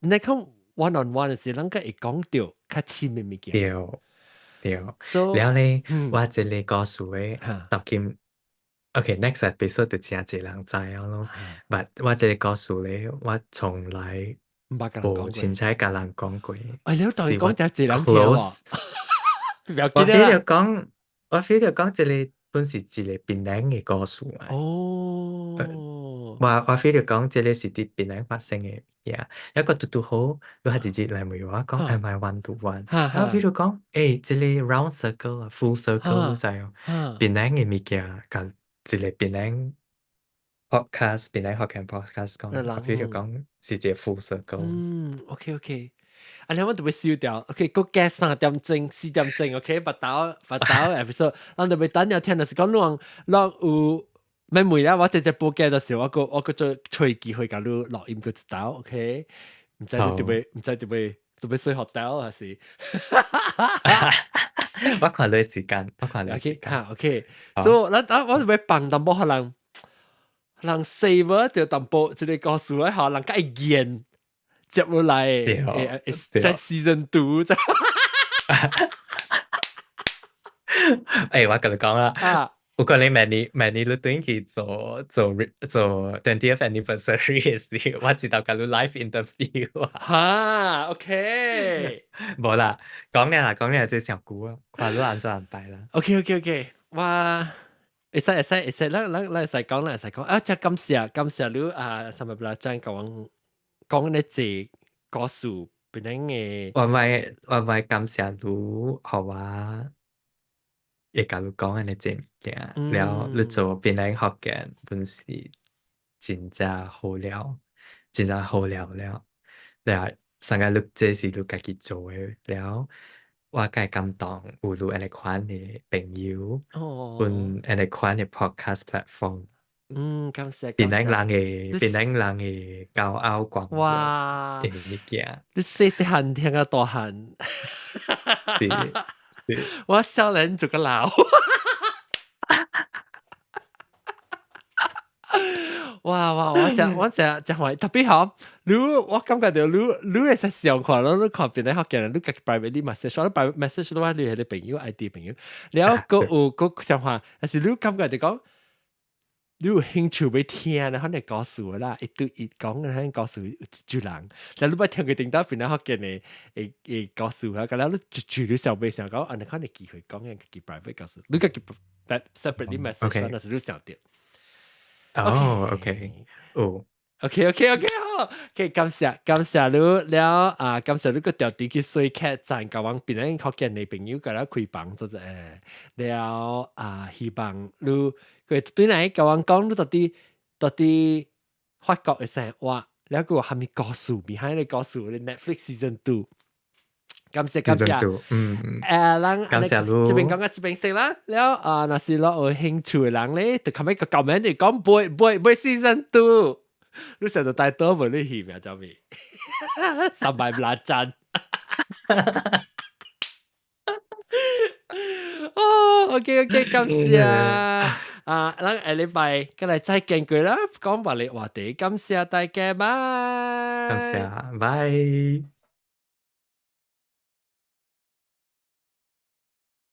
你講 one on one 的時，人較會講著較深的物件。對對，了咧，我這個故事的，當今 OK，next episode 就真濟人知影咯。But 我這個故事咧，我從來毋捌共人講過。無凊彩共人講過。哎，你當然講真濟人聽喎。我 feel 著講，我 feel 著講這個本是一個檳榔的故事嘛。我 feel 著講這個是佇檳榔發生的嘢，一個拄拄好，你還直接來問我講，Am I one to one？我 feel 著講，這個 round circle 啊，full circle 你知無？檳榔的物件，共一個檳榔 podcast，檳榔福建 podcast 講，我 feel 著講是一個 full circle。嗯，OK。啊，你我特別燒掉，OK，閣加3點鐘、4點鐘，OK，捌到捌到 episode，咱特別等下聽，就是講攏攏有咩問啦，我直接報價的時候，我閣做揣機會共你錄音閣一道，OK，毋知你特別毋知特別特別需學到還是？我看你時間，我看你時間。嚇，OK，所以咱我是欲放淡薄，予人 save 著淡薄這個故事咧，予人較會見。接落來，在 season two。我共你講啦，我可能明年明年你轉去做 20th anniversary 的時，我知道共你 live interview 啊。哈，OK。無啦，講了啦，講了這上久啊，看你按怎安排啦。 OK，我會使會使會使，咱會使講，咱會使講啊！真感謝感謝你啊，三百八張共阮講呢這故事，變成的。我毋感謝你，予我會共你講按呢這物件，了你做檳榔福建本是真正好料，真正好料了。了，上個你這是你家己做的，了我較會感動有你按呢款的朋友，阮按呢款的 podcast platform。嗯，感謝。檳榔人的檳榔人的驕傲光榮的物件。你細細漢聽到大漢，是是，我少年做個老。哇哇！我真我真真歡喜，特別好。你我感覺到你你會使上看咯，你看別人學見，你家己 private message，我 private message 都話你係你朋友 ID 朋友，了閣有閣想法，但是你感覺就講，你有興趣欲聽，然後你告訴我啦，一對一講，然後告訴一組人，但你捌聽過頂到邊個福建的會會告訴我，然後你一句你想欲想講，按呢款的機會講，家己 private 告訴，你家己 separately message，那是你想著。哦，OK，哦，OK，OK，OK，好，OK，感謝感謝你了啊，感謝你閣調轉去水客棧，共阮檳榔福建的朋友共咱開房做者，了啊，希望你佢對來共阮講，你到底到底法國的生活，了閣有啥物故事？behind 的故事，你 Netflix season two。感謝感謝，咱感謝這邊講到這邊先啦，了啊，若是若有興趣的人咧，就後尾個 comment 就講買買買 season two，你成日帶多無你去咩？做咩？Sambal belacan。哦，OK OK，感謝啊，咱下禮拜過來再見過啦，講別个話題，感謝大家，拜。感謝，拜。